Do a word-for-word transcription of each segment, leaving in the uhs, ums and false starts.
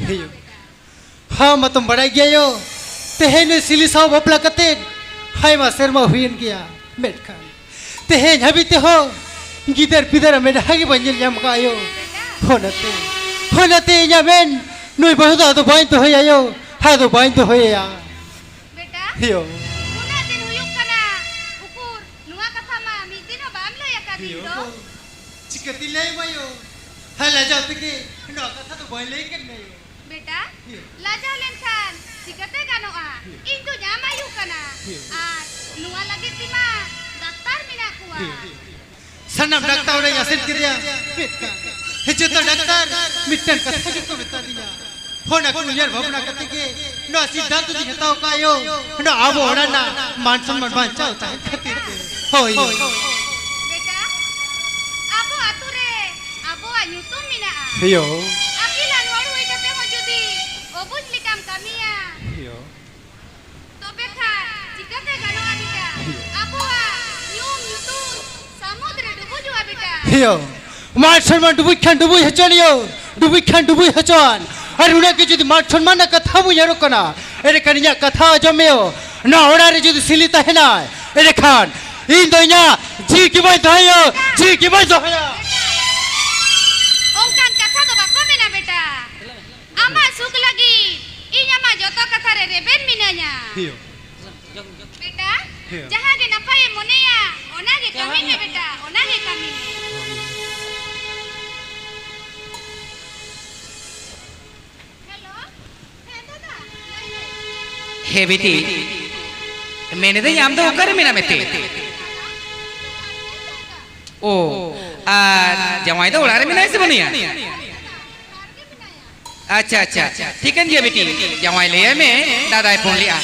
ᱦᱮᱸ ᱭᱳ᱾ ᱦᱟᱸ, ᱢᱟᱛᱚᱢ ᱵᱟᱲᱟᱭ ᱜᱮᱭᱟ ᱭᱳ, ᱛᱮᱦᱮᱧ ᱱᱩᱭ ᱥᱤᱞᱤ ᱥᱟᱶ ᱵᱟᱯᱞᱟ ᱠᱟᱛᱮ ᱟᱭᱢᱟ ᱥᱮᱨᱢᱟ ᱦᱩᱭᱮᱱ ᱜᱮᱭᱟ, ᱢᱮᱱᱠᱷᱟᱱ ᱛᱮᱦᱮᱧ ᱦᱟᱹᱵᱤᱡ ᱛᱮᱦᱚᱸ ᱜᱤᱫᱟᱹᱨ ᱯᱤᱫᱟᱹᱨ ᱢᱮᱫᱦᱟ ᱜᱮ ᱵᱟᱹᱧ ᱧᱮᱞ ᱧᱟᱢ ᱠᱟᱜᱼᱟ ᱭᱳ᱾ ᱚᱱᱟᱛᱮ, ᱚᱱᱟᱛᱮ ᱤᱧᱟᱜ ᱢᱮᱱ, ᱱᱩᱭ ᱵᱟᱹᱦᱩ ᱫᱚ ᱟᱫᱚ ᱵᱟᱹᱧ ᱫᱚᱦᱚᱭᱟ ᱭᱳ, ᱟᱫᱚ ᱵᱟᱹᱧ ᱫᱚᱦᱚᱭᱟ᱾ ᱵᱮᱴᱟ, ᱦᱮᱸ ᱭᱳ᱾ ᱩᱱᱟᱹᱜ ᱫᱤᱱ ᱦᱩᱭᱩᱜ ᱠᱟᱱᱟ, ᱩᱠᱩᱨ ᱱᱚᱣᱟ ᱠᱟᱛᱷᱟ ᱢᱟ ᱢᱤᱫ ᱫᱤᱱ ᱦᱚᱸ ᱵᱟᱢ ᱞᱟᱹᱭ ᱟᱠᱟᱫᱤᱧ ᱦᱮᱸ ᱫᱚ᱾ ᱭᱳ᱾ ᱪᱤᱠᱟᱹᱛᱤᱧ ᱞᱟᱹᱭ ᱟᱢᱟ ᱭᱳ? ᱦᱮᱸ, ᱞᱟᱡᱟᱣ ᱛᱮᱜᱮ ᱱᱚᱣᱟ ᱠᱟᱛᱷᱟ ᱫᱚ ᱵᱟᱹᱧ ᱞᱟᱹᱭ ᱠᱟᱫ ᱢᱮᱭᱟ ᱭᱳ᱾ ᱵᱮᱴᱟ, ᱦᱮᱸ᱾ ᱞᱟᱡᱟᱣ ᱞᱮᱱᱠᱷᱟᱱ ᱪᱤᱠᱟᱹᱛᱮ ᱜᱟᱱᱚᱜᱼᱟ? ᱦᱮᱸ᱾ ᱤᱧ ᱫᱚ ᱡᱟᱢᱟᱭ ᱟᱭᱳ ᱠᱟᱱᱟ᱾ ᱦᱮᱸ᱾ ᱟᱨ ᱱᱚᱣᱟ ᱞᱟᱹᱜᱤᱫ ᱛᱮᱢᱟ ᱰᱟᱠᱛᱟᱨ ᱢᱮᱱᱟᱜ ᱠᱚᱣᱟ᱾ ᱦᱮᱸ᱾ ᱥᱟᱱᱟᱢ ᱰᱟᱠᱛᱟᱨ ᱚᱲᱟᱜ ᱤᱧ ᱟᱥᱮᱱ ᱠᱮᱫᱮᱭᱟ, ᱢᱮᱱᱠᱷᱟᱱ ᱦᱮᱸ, ᱡᱚᱛᱚ ᱰᱟᱠᱛᱟᱨ ᱢᱤᱫᱴᱟᱝ ᱠᱟᱛᱷᱟ ᱜᱮᱠᱚ ᱢᱮᱛᱟ ᱫᱤᱧᱟ᱾ ᱚᱱᱟ ᱠᱚ ᱩᱭᱦᱟᱹᱨ ᱵᱷᱟᱵᱽᱱᱟ ᱠᱟᱛᱮ ᱜᱮ ᱱᱚᱣᱟ ᱥᱤᱫᱽᱫᱷᱟᱱᱛᱚ ᱫᱚᱧ ᱦᱟᱛᱟᱣ ᱠᱟᱜᱼᱟ ᱭᱳ᱾ ᱱᱚᱣᱟ ᱟᱵᱚ ᱚᱲᱟᱜ ᱨᱮᱱᱟᱜ ᱢᱟᱱ ᱥᱚᱱᱢᱟᱱ ᱵᱟᱧᱪᱟᱣ ᱛᱟᱦᱮᱱ ᱠᱷᱟᱹᱛᱤᱨ ᱛᱮ᱾ ᱦᱳᱭ᱾ ᱵᱮᱴᱟ, ᱟᱵᱚ ᱟᱛᱳ ᱨᱮ ᱟᱵᱚᱣᱟᱜ ᱧᱩᱛᱩᱢ ᱢᱮᱱᱟᱜᱼᱟ᱾ ᱦᱮᱸ ᱭᱳ᱾ ᱟᱹᱠᱤᱞᱟᱱ ᱦᱚᱲ ᱦᱩᱭ ᱠᱟᱛᱮ ᱦᱚᱸ ᱡᱩᱫᱤ ᱚᱵᱩᱡᱽ ᱞᱮᱠᱟᱢ ᱠᱟᱹᱢᱤᱭᱟ, ᱦᱮᱸ ᱭᱳ᱾ ᱛᱚᱵᱮ ᱠᱷᱟᱱ ᱪᱤᱠᱟᱹᱛᱮ ᱜᱟᱱᱚᱜᱼᱟ ᱵᱮᱴᱟ? ᱟᱵᱚᱣᱟᱜ ᱧᱩᱢ ᱧᱩᱛᱩᱢ ᱥᱟᱹᱢᱩᱫ ᱨᱮ ᱰᱩᱵᱩᱡᱚᱜᱼᱟ ᱵᱮᱴᱟ᱾ ᱦᱮᱸ ᱭᱳ, ᱢᱟᱱ ᱥᱚᱱᱢᱟᱱ ᱰᱩᱵᱩᱡ ᱠᱷᱟᱱ ᱰᱩᱵᱩᱡ ᱦᱚᱪᱚᱣᱟᱱ ᱭᱳ, ᱰᱩᱵᱩᱡ ᱠᱷᱟᱱ ᱰᱩᱵᱩᱡ ᱦᱚᱪᱚᱣᱟᱱ᱾ ᱟᱨ ᱩᱱᱟᱹᱜ ᱜᱮ ᱡᱩᱫᱤ ᱢᱟᱱ ᱥᱚᱱᱢᱟᱱ ᱨᱮᱱᱟᱜ ᱠᱟᱛᱷᱟ ᱵᱚᱱ ᱩᱭᱦᱟᱹᱨᱚᱜ ᱠᱟᱱᱟ, ᱮᱸᱰᱮᱠᱷᱟᱱ ᱤᱧᱟᱹᱜ ᱠᱟᱛᱷᱟ ᱟᱸᱡᱚᱢ ᱢᱮ ᱭᱳ᱾ ᱱᱚᱣᱟ ᱚᱲᱟᱜ ᱨᱮ ᱡᱩᱫᱤ ᱥᱤᱞᱤ ᱛᱟᱦᱮᱱᱟᱭ, ᱮᱸᱰᱮᱠᱷᱟᱱ ᱤᱧ ᱫᱚ ᱤᱧᱟᱹᱜ ᱡᱤᱣᱤ ᱜᱮ ᱵᱟᱹᱧ ᱫᱚᱦᱚᱭᱟ, ᱡᱤᱣᱤ ᱜᱮ ᱵᱟᱹᱧ ᱫᱚᱦᱚᱭᱟ᱾ ᱚᱱᱠᱟᱱ ᱠᱟᱛᱷᱟ ᱫᱚ ᱵᱟᱠᱚ ᱢᱮᱱᱟ ᱵᱮᱴᱟ᱾ ᱟᱢᱟᱜ ᱥᱩᱠ ᱞᱟᱹᱜᱤᱫ ᱤᱧ ᱟᱢᱟᱜ ᱡᱚᱛᱚ ᱠᱟᱛᱷᱟ ᱨᱮ ᱨᱮᱵᱮᱱ ᱢᱤᱱᱟᱹᱧᱟ᱾ ᱦᱮᱸ ᱭᱳ᱾ ᱵᱮᱴᱟ, ᱦᱮᱸ᱾ ᱡᱟᱦᱟᱸ ᱜᱮ ᱱᱟᱯᱟᱭᱮᱢ ᱢᱚᱱᱮᱭᱟ, ᱚᱱᱟ ᱜᱮ ᱠᱟᱹᱢᱤ ᱢᱮ ᱵᱮᱴᱟ, ᱚᱱᱟ ᱜᱮ ᱠᱟᱹᱢᱤ ᱢᱮ᱾ ᱦᱮᱞᱳ, ᱦᱮᱸ ᱫᱟᱫᱟ, ᱞᱟᱹᱭ ᱢᱮ᱾ ᱦᱮ ᱵᱤᱴᱤ, ᱢᱮᱱᱮᱫᱟᱹᱧ ᱟᱢ ᱫᱚ ᱚᱠᱟᱨᱮ ᱢᱮᱱᱟᱜ ᱢᱮᱛᱮ? ᱚ, ᱟᱨ ᱡᱟᱶᱟᱭ ᱫᱚ ᱚᱲᱟᱜ ᱨᱮ ᱢᱮᱱᱟᱭᱟ ᱥᱮ ᱵᱟᱹᱱᱩᱭᱟ? ᱟᱪᱪᱷᱟ, ᱟᱪᱪᱷᱟ, ᱴᱷᱤᱠᱟᱹᱱ ᱜᱮᱭᱟ ᱵᱤᱴᱤ, ᱡᱟᱶᱟᱭ ᱞᱟᱹᱭᱟᱭ ᱢᱮ, ᱫᱟᱫᱟᱭ ᱯᱷᱳᱱ ᱞᱮᱜᱼᱟ᱾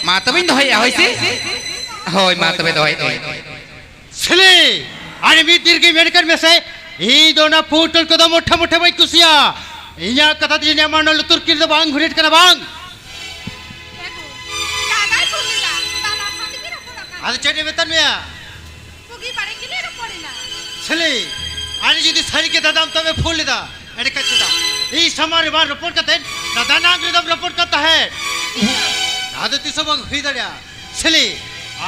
ᱢᱟ ᱛᱚᱵᱮᱧ ᱫᱚᱦᱚᱭᱮᱜᱼᱟ, ᱦᱳᱭ ᱥᱮ? ᱦᱳᱭ, ᱢᱟ ᱛᱚᱵᱮ ᱫᱚᱦᱚᱭᱮᱫ ᱟᱹᱧ᱾ ᱥᱤᱞᱤ, ᱟᱨ ᱢᱤᱫ ᱫᱤᱱ ᱜᱮ ᱢᱮᱱ ᱠᱟᱱ ᱢᱮᱥᱮ, ᱤᱧ ᱫᱚ ᱚᱱᱟ ᱯᱷᱩᱴ ᱠᱚᱫᱚ ᱢᱚᱴᱷᱟ ᱢᱚᱴᱷᱟ ᱵᱟᱹᱧ ᱠᱩᱥᱤᱭᱟᱜᱼᱟ᱾ ᱤᱧᱟᱹᱜ ᱠᱟᱛᱷᱟ ᱫᱚ ᱡᱟᱹᱱᱤᱡ ᱟᱢᱟᱜ ᱚᱱᱟ ᱞᱩᱛᱩᱨ ᱠᱤᱱ ᱫᱚ ᱵᱟᱝ ᱜᱷᱩᱨᱮᱴ ᱠᱟᱱᱟ ᱵᱟᱝ? ᱮ ᱜᱳ, ᱫᱟᱫᱟᱭ ᱯᱷᱳᱱ ᱞᱮᱫᱟ, ᱫᱟᱫᱟ ᱥᱟᱶ ᱛᱮᱜᱮ ᱨᱚᱯᱚᱲ ᱟᱠᱟᱱᱟ᱾ ᱟᱫᱚ ᱪᱮᱫ ᱮ ᱢᱮᱛᱟᱫ ᱢᱮᱭᱟ? ᱵᱩᱜᱤ ᱵᱟᱹᱲᱤᱡ ᱜᱮᱞᱮ ᱨᱚᱯᱚᱲ ᱮᱱᱟ᱾ ᱥᱤᱞᱤ, ᱟᱨ ᱡᱩᱫᱤ ᱥᱟᱹᱨᱤ ᱜᱮ ᱫᱟᱫᱟᱢ ᱛᱚᱵᱮ ᱯᱷᱳᱱ ᱞᱮᱫᱟ, ᱮᱸᱰᱮᱠᱷᱟᱱ ᱪᱮᱫᱟᱜ? ᱤᱧ ᱥᱟᱢᱟᱝ ᱨᱮ ᱵᱟᱝ ᱨᱚᱯᱚᱲ ᱠᱟᱛᱮ ᱱᱟᱫᱟᱱᱟᱝ ᱨᱮᱫᱚᱢ ᱨᱚᱯᱚᱲ ᱠᱟᱱ ᱛᱟᱦᱮᱸᱫ᱾ ᱱᱚᱣᱟ ᱫᱚ ᱛᱤᱥ ᱦᱚᱸ ᱵᱟᱝ ᱦᱩᱭ ᱫᱟᱲᱮᱭᱟᱜᱼᱟ᱾ ᱥᱤᱞᱤ,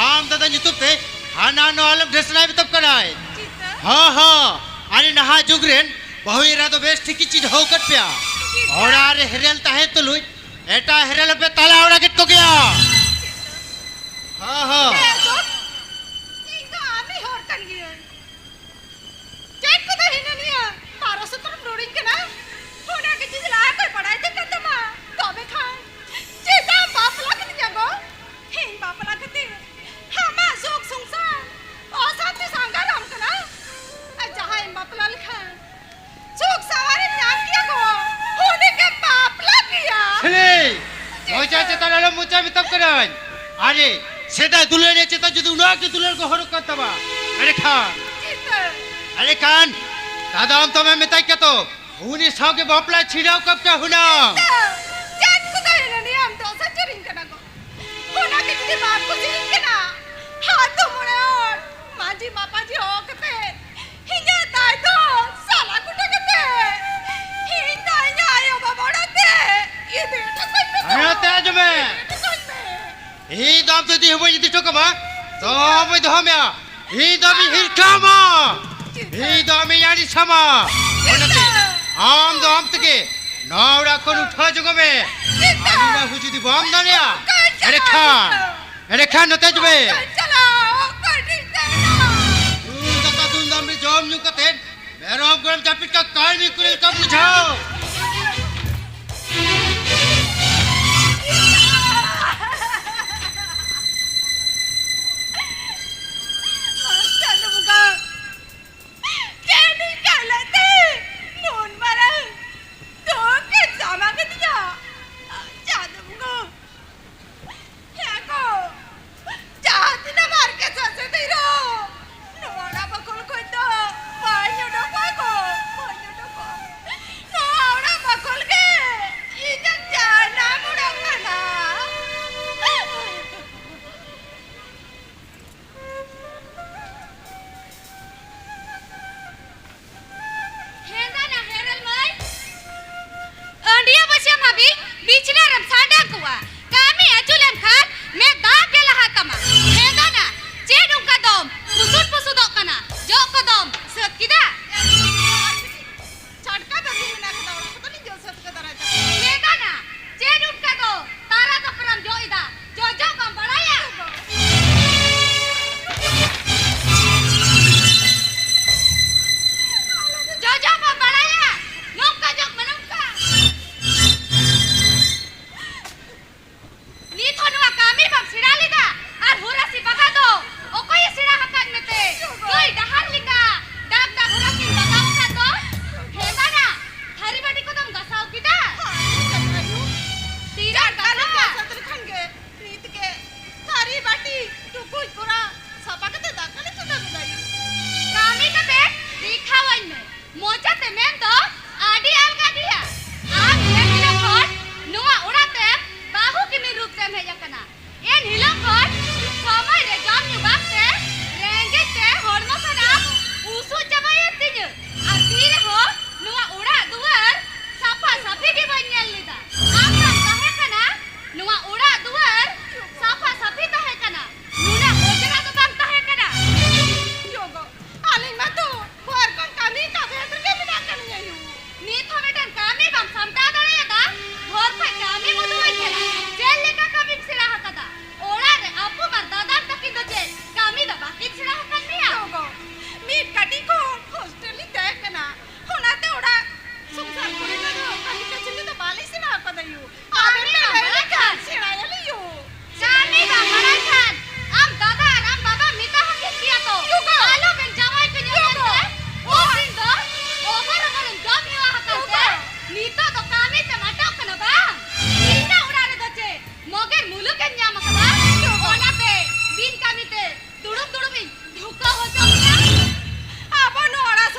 ᱟᱢ ᱫᱟᱫᱟ ᱧᱩᱛᱩᱢ ᱛᱮ ᱦᱟᱱᱟ ᱱᱚᱣᱟ ᱟᱞᱚᱢ ᱰᱷᱮᱥᱱᱟᱭ ᱢᱮᱛᱟᱢ ᱠᱟᱱᱟᱭ᱾ ᱪᱤᱛᱟᱹ? ᱦᱚᱸ, ᱦᱚᱸ, ᱟᱞᱮ ᱱᱟᱦᱟᱜ ᱡᱩᱜᱽ ᱨᱮᱱ ᱵᱟᱹᱦᱩ ᱮᱨᱟ ᱫᱚ ᱵᱮᱥ ᱴᱷᱤᱠ ᱤᱧ ᱪᱤᱱᱦᱟᱹᱣ ᱟᱠᱟᱫ ᱯᱮᱭᱟ᱾ ᱪᱤᱛᱟᱹ? ᱚᱲᱟᱜ ᱨᱮ ᱦᱮᱨᱮᱞ ᱛᱟᱦᱮᱸ ᱛᱩᱞᱩᱡ ᱮᱴᱟᱜ ᱦᱮᱨᱮᱞ ᱦᱚᱸᱯᱮ ᱛᱟᱞᱟ ᱚᱲᱟᱜ ᱠᱮᱫ ᱠᱚᱜᱮᱭᱟ᱾ ᱪᱤᱛᱟᱹ? ᱦᱚᱸ, ᱦᱚᱸ᱾ ᱦᱮᱸ ᱜᱚ, ᱤᱧ ᱫᱚ ᱟᱢᱤᱡ ᱦᱚᱲ ᱠᱟᱱ ᱜᱤᱭᱟᱹᱧ᱾ ᱪᱮᱫ ᱠᱚᱫᱚ ᱦᱤᱱᱟᱹ ᱱᱤᱭᱟᱹ ᱵᱟᱨᱚ ᱥᱚᱛᱨᱚᱢ ᱨᱚᱲᱤᱧ ᱠᱟᱱᱟ? ᱚᱱᱟ ᱜᱮ ᱡᱩᱫᱤ ᱞᱟᱦᱟ ᱠᱷᱚᱱ ᱵᱟᱲᱟᱭ ᱛᱟᱦᱮᱸ ᱠᱟᱱ ᱛᱟᱢᱟ, ᱛᱚᱵᱮ ᱠᱷᱟᱱ ᱪᱮᱫᱟᱜ ᱮᱢ ᱵᱟᱯᱞᱟ ᱠᱤᱫᱤᱧᱟ ᱜᱚ? ᱤᱧ ᱵᱟᱯᱞᱟ ᱠᱷᱟᱹᱛᱤᱨ ᱟᱢᱟᱜ ᱥᱩᱠ ᱥᱚᱝᱥᱟᱨ ᱚᱥᱟᱱᱛᱤ ᱥᱟᱸᱜᱷᱟᱨᱟᱢ ᱠᱟᱱᱟ? ᱟᱨ ᱡᱟᱦᱟᱸᱭᱮᱢ ᱵᱟᱯᱞᱟ ᱞᱮᱠᱷᱟᱱ ᱥᱩᱠ ᱥᱟᱶᱟᱨᱮᱢ ᱧᱟᱢ ᱠᱮᱭᱟ ᱜᱚ, ᱩᱱᱤ ᱜᱮᱢ ᱵᱟᱯᱞᱟ ᱠᱮᱭᱟ᱾ ᱥᱤᱞᱤ! ᱢᱚᱪᱟ ᱪᱮᱛᱟᱱ ᱟᱞᱚᱢ ᱢᱚᱪᱟ ᱢᱮᱛᱟᱢ ᱠᱟᱹᱱᱟᱹᱧ᱾ ᱟᱨᱮ, ᱥᱮᱫᱟᱭ ᱫᱩᱞᱟᱹᱲ ᱨᱮ ᱪᱮᱛᱟᱱ ᱡᱩᱫᱤ ᱩᱱᱟᱹᱜ ᱜᱮ ᱫᱩᱞᱟᱹᱲ ᱠᱚ ᱦᱚᱨᱚᱜ ᱠᱟᱱ ᱛᱟᱢᱟ, ᱮᱸᱰᱮᱠᱷᱟᱱ, ᱪᱤᱛᱟᱹ᱾ ᱮᱸᱰᱮᱠᱷᱟᱱ ᱫᱟᱫᱟ ᱟᱢ ᱛᱚᱢᱮ ᱢᱮᱛᱟᱭ ᱠᱮᱛᱚ, ᱩᱱᱤ ᱥᱟᱶ ᱜᱮ ᱵᱟᱯᱞᱟ ᱪᱷᱤᱰᱟᱣ ᱠᱟᱯ ᱠᱟ ᱦᱩᱱᱟᱹᱝ᱾ ᱪᱤᱛᱟᱹ᱾ ᱪᱮᱫ ᱠᱚ ᱠᱟᱹᱦᱱᱤ ᱟᱢ ᱫᱚ ᱥᱟᱹᱪᱩᱨᱤᱧ ᱠᱟᱱᱟ ᱜᱚ? ᱚᱱᱟ ᱜᱮ ᱡᱩᱫᱤ ᱵᱟᱢ ᱠᱩᱥᱤᱭᱟᱹᱧ ᱠᱟᱱᱟ, ᱟᱛᱳ ᱢᱚᱬᱮ ᱦᱚᱲ, ᱢᱟᱹᱡᱷᱤ ᱢᱟᱯᱟᱡᱷᱤ ᱦᱚᱦᱚ ᱠᱟᱛᱮ, ᱤᱧᱟᱹᱜ ᱫᱟᱭ ᱫᱚ ᱥᱟᱞᱟ ᱠᱩᱴᱟᱹ ᱠᱟᱛᱮ, ᱤᱧ ᱫᱚ ᱤᱧᱟᱹᱜ ᱟᱭᱳ ᱵᱟᱵᱟ ᱚᱲᱟᱜ ᱛᱮ ᱤᱫᱤ ᱦᱚᱴᱚ ᱠᱟᱹᱧ ᱢᱮ ᱛᱚ᱾ ᱦᱮᱸ, ᱛᱮ ᱟᱸᱡᱚᱢ ᱢᱮ᱾ ᱤᱫᱤ ᱦᱚᱴᱚ ᱠᱟᱹᱧ ᱢᱮ᱾ ᱤᱧ ᱫᱚ ᱟᱢ ᱫᱚ ᱤᱫᱤ ᱦᱚᱸ ᱵᱟᱹᱧ ᱤᱫᱤ ᱦᱚᱴᱚ ᱠᱟᱢᱟ, ᱫᱚᱦᱚ ᱦᱚᱸ ᱵᱟᱹᱧ ᱫᱚᱦᱚ ᱢᱮᱭᱟ᱾ ᱤᱧ ᱫᱚ ᱟᱢᱤᱧ ᱦᱤᱨᱠᱟᱹ ᱟᱢᱟ᱾ ᱤᱧ ᱫᱚ ᱟᱢᱤᱧ ᱟᱹᱲᱤᱥ ᱟᱢᱟ᱾ ᱚᱱᱟᱛᱮ ᱟᱢ ᱫᱚ ᱟᱢ ᱛᱮᱜᱮ ᱱᱚᱣᱟ ᱚᱲᱟᱜ ᱠᱷᱚᱱ ᱩᱴᱷᱟᱹᱣ ᱡᱚᱝ ᱢᱮ᱾ ᱟᱨ ᱤᱧ ᱵᱟᱹᱦᱩ ᱡᱩᱫᱤ ᱵᱟᱢ ᱫᱟᱲᱮᱭᱟᱜᱼᱟ, ᱮᱸᱰᱮᱠᱷᱟᱱ, ᱮᱸᱰᱮᱠᱷᱟᱱ ᱱᱚᱛᱮ ᱦᱤᱡᱩᱜ ᱢᱮ᱾ ᱫᱩᱞ ᱫᱟᱠᱟ ᱫᱩᱞ ᱫᱟᱢ ᱨᱮ ᱡᱚᱢ ᱧᱩ ᱠᱟᱛᱮ ᱢᱮᱨᱚᱢ ᱜᱚᱲᱟᱢ ᱡᱟᱹᱯᱤᱫ ᱠᱟ ᱠᱟᱹᱲᱢᱤ ᱠᱩᱲᱤ ᱞᱮᱠᱟ ᱵᱩᱡᱷᱟᱹᱣ᱾ ᱪᱟᱸᱫᱚ ᱵᱚᱸᱜᱟ, ᱪᱮᱫ ᱤᱧ ᱠᱟᱹᱞᱟᱹᱛᱮ ᱱᱩᱱ ᱢᱟᱨᱟᱝ ᱫᱩᱠ ᱮ ᱥᱟᱢᱟᱝ ᱟᱹᱫᱤᱧᱟ? ᱪᱟᱸᱫᱚ ᱵᱚᱸᱜᱟ, ᱦᱮᱸ ᱜᱚ, ᱡᱟᱦᱟᱸ ᱛᱤᱱᱟᱹᱜ ᱢᱟᱨᱠᱮᱴ ᱥᱮᱫ ᱨᱮᱦᱚᱸ, ᱱᱚᱣᱟ ᱚᱲᱟᱜ ᱵᱟᱠᱷᱳᱞ ᱠᱷᱚᱱ ᱫᱚ ᱵᱟᱹᱧ ᱚᱰᱚᱠᱚᱜᱼᱟ ᱜᱚ, ᱵᱟᱹᱧ ᱚᱰᱚᱠᱚᱜᱼᱟ᱾ ᱵᱤᱪᱷᱱᱟᱹ ᱨᱮᱢ ᱥᱟᱰᱟᱝ ᱠᱚᱜᱼᱟ᱾ ᱠᱟᱹᱢᱤ ᱟᱹᱪᱩ ᱞᱮᱱᱠᱷᱟᱱ ᱢᱮᱫ ᱫᱟᱜ ᱜᱮ ᱞᱟᱦᱟᱜ ᱛᱟᱢᱟ᱾ ᱦᱮᱸ ᱫᱟᱱᱟ, ᱪᱮᱫ ᱚᱱᱠᱟ ᱫᱚᱢ ᱯᱩᱥᱩᱫ ᱯᱩᱥᱩᱫᱚᱜ ᱠᱟᱱᱟ? ᱡᱚᱜ ᱠᱚᱫᱚᱢ ᱥᱟᱹᱛ ᱠᱮᱫᱟ? ᱪᱷᱟᱴᱠᱟ ᱵᱟᱹᱜᱤ ᱢᱮᱱᱟᱜ ᱠᱟᱫᱟ, ᱚᱲᱟᱜ ᱠᱚᱫᱚ ᱞᱤᱧ ᱡᱚᱜ ᱥᱟᱹᱛ ᱠᱟᱫᱟ ᱨᱟᱡᱟ᱾ ᱦᱮᱸ ᱫᱟᱱᱟ, ᱪᱮᱫ ᱚᱱᱠᱟ ᱫᱚ ᱛᱟᱨᱟ ᱛᱟᱯᱨᱟᱢ ᱡᱚᱜ ᱮᱫᱟ? ᱡᱚᱡᱚ ᱵᱟᱢ ᱵᱟᱲᱟᱭᱟ? ᱡᱚᱡᱚ ᱵᱟᱢ ᱵᱟᱲᱟᱭᱟ? ᱱᱚᱝᱠᱟ ᱡᱚᱜ ᱢᱮ, ᱱᱚᱝᱠᱟ᱾ ᱱᱤᱛ ᱦᱚᱸ ᱱᱚᱣᱟ ᱠᱟᱹᱢᱤ ᱵᱟᱢ ᱥᱮᱬᱟ ᱞᱮᱫᱟ? ᱟᱨ ᱦᱩᱨᱟᱥᱤ ᱵᱟᱜᱟᱣ ᱫᱚ ᱚᱠᱚᱭᱮ ᱥᱮᱬᱟ ᱟᱠᱟᱫ ᱢᱮᱛᱮ? ᱜᱟᱹᱭ ᱰᱟᱦᱟᱨ ᱞᱮᱠᱟ ᱰᱟᱠ ᱰᱟᱠ ᱦᱩᱨᱟᱥᱤ ᱵᱟᱜᱟᱣ ᱟᱠᱟᱫ ᱫᱚ᱾ ᱦᱮᱸ ᱫᱟᱱᱟ, ᱛᱷᱟᱹᱨᱤ ᱵᱟᱹᱴᱤ ᱠᱚᱫᱚᱢ ᱜᱟᱥᱟᱣ ᱠᱮᱫᱟ? ᱦᱳᱭ, ᱡᱟᱶᱟᱭ ᱟᱭᱳ᱾ ᱛᱤᱨᱮᱢ ᱪᱟᱴᱠᱟ ᱜᱟᱥᱟᱣᱟ? ᱞᱮᱠᱟ ᱥᱟᱹᱛ ᱞᱮᱠᱷᱟᱱ ᱜᱮ ᱱᱤᱛ ᱜᱮ ᱛᱷᱟᱹᱨᱤ ᱵᱟᱹᱴᱤ ᱴᱩᱠᱩᱡ ᱠᱚᱨᱟ ᱥᱟᱯᱷᱟ ᱠᱟᱛᱮ ᱫᱟᱠᱟ ᱞᱮ ᱪᱚᱸᱫᱟ ᱜᱚᱫᱟ ᱟᱭᱳ᱾ ᱠᱟᱹᱢᱤ ᱠᱟᱛᱮ ᱫᱮᱠᱷᱟᱣᱟᱹᱧ ᱢᱮ᱾ ᱢᱚᱪᱟᱛᱮ ᱢᱮᱱ ᱫᱚ ᱟᱹᱰᱤ ᱟᱞᱜᱟ ᱜᱮᱭᱟ᱾ ᱟᱢ ᱧᱮᱞ ᱦᱤᱞᱳᱜ ᱠᱷᱚᱱ ᱱᱚᱣᱟ ᱚᱲᱟᱜ ᱛᱮ ᱵᱟᱹᱦᱩ ᱠᱤᱢᱤᱱ ᱨᱩᱯ ᱛᱮᱢ ᱦᱮᱡ ᱟᱠᱟᱱᱟ᱾ ᱮᱱ ᱦᱤᱞᱳᱜ ᱠᱷᱚᱱ ᱥᱚᱢᱚᱭ ᱨᱮ ᱡᱚᱢ ᱧᱩ ᱵᱟᱝᱛᱮ ᱨᱮᱸᱜᱮᱡ ᱛᱮ ᱦᱚᱲᱢᱚ ᱥᱟᱱᱟᱢ ᱩᱥᱩᱜ ᱪᱟᱵᱟᱭᱮᱱ ᱛᱤᱧᱟᱹ᱾ ᱟᱨ ᱛᱤ ᱨᱮᱦᱚᱸ ᱱᱚᱣᱟ ᱚᱲᱟᱜ ᱫᱩᱣᱟᱹᱨ ᱥᱟᱯᱷᱟ ᱥᱟᱹᱯᱷᱤ ᱜᱮ ᱵᱟᱹᱧ ᱧᱮᱞ ᱞᱮᱫᱟ᱾ ᱟᱢ ᱵᱟᱢ ᱛᱟᱦᱮᱸ ᱠᱟᱱᱟ, ᱱᱚᱣᱟ ᱚᱲᱟᱜ ᱫᱩᱣᱟᱹᱨ ᱥᱟᱯᱷᱟ ᱥᱟᱹᱯᱷᱤ ᱛᱟᱦᱮᱸ ᱠᱟᱱᱟ᱾ ᱱᱩᱱᱟᱹᱜ ᱚᱡᱽᱨᱟ ᱫᱚ ᱵᱟᱝ ᱛᱟᱦᱮᱸ ᱠᱟᱱᱟ᱾ ᱭᱳ ᱜᱚ, ᱟᱹᱞᱤᱧ ᱢᱟᱛᱚ ᱵᱷᱳᱨ ᱠᱷᱚᱱ ᱠᱟᱹᱢᱤ ᱠᱟᱹᱢᱤ ᱨᱮᱜᱮ ᱢᱮᱱᱟᱜ ᱠᱟᱹᱞᱤᱧᱟ ᱭᱳ᱾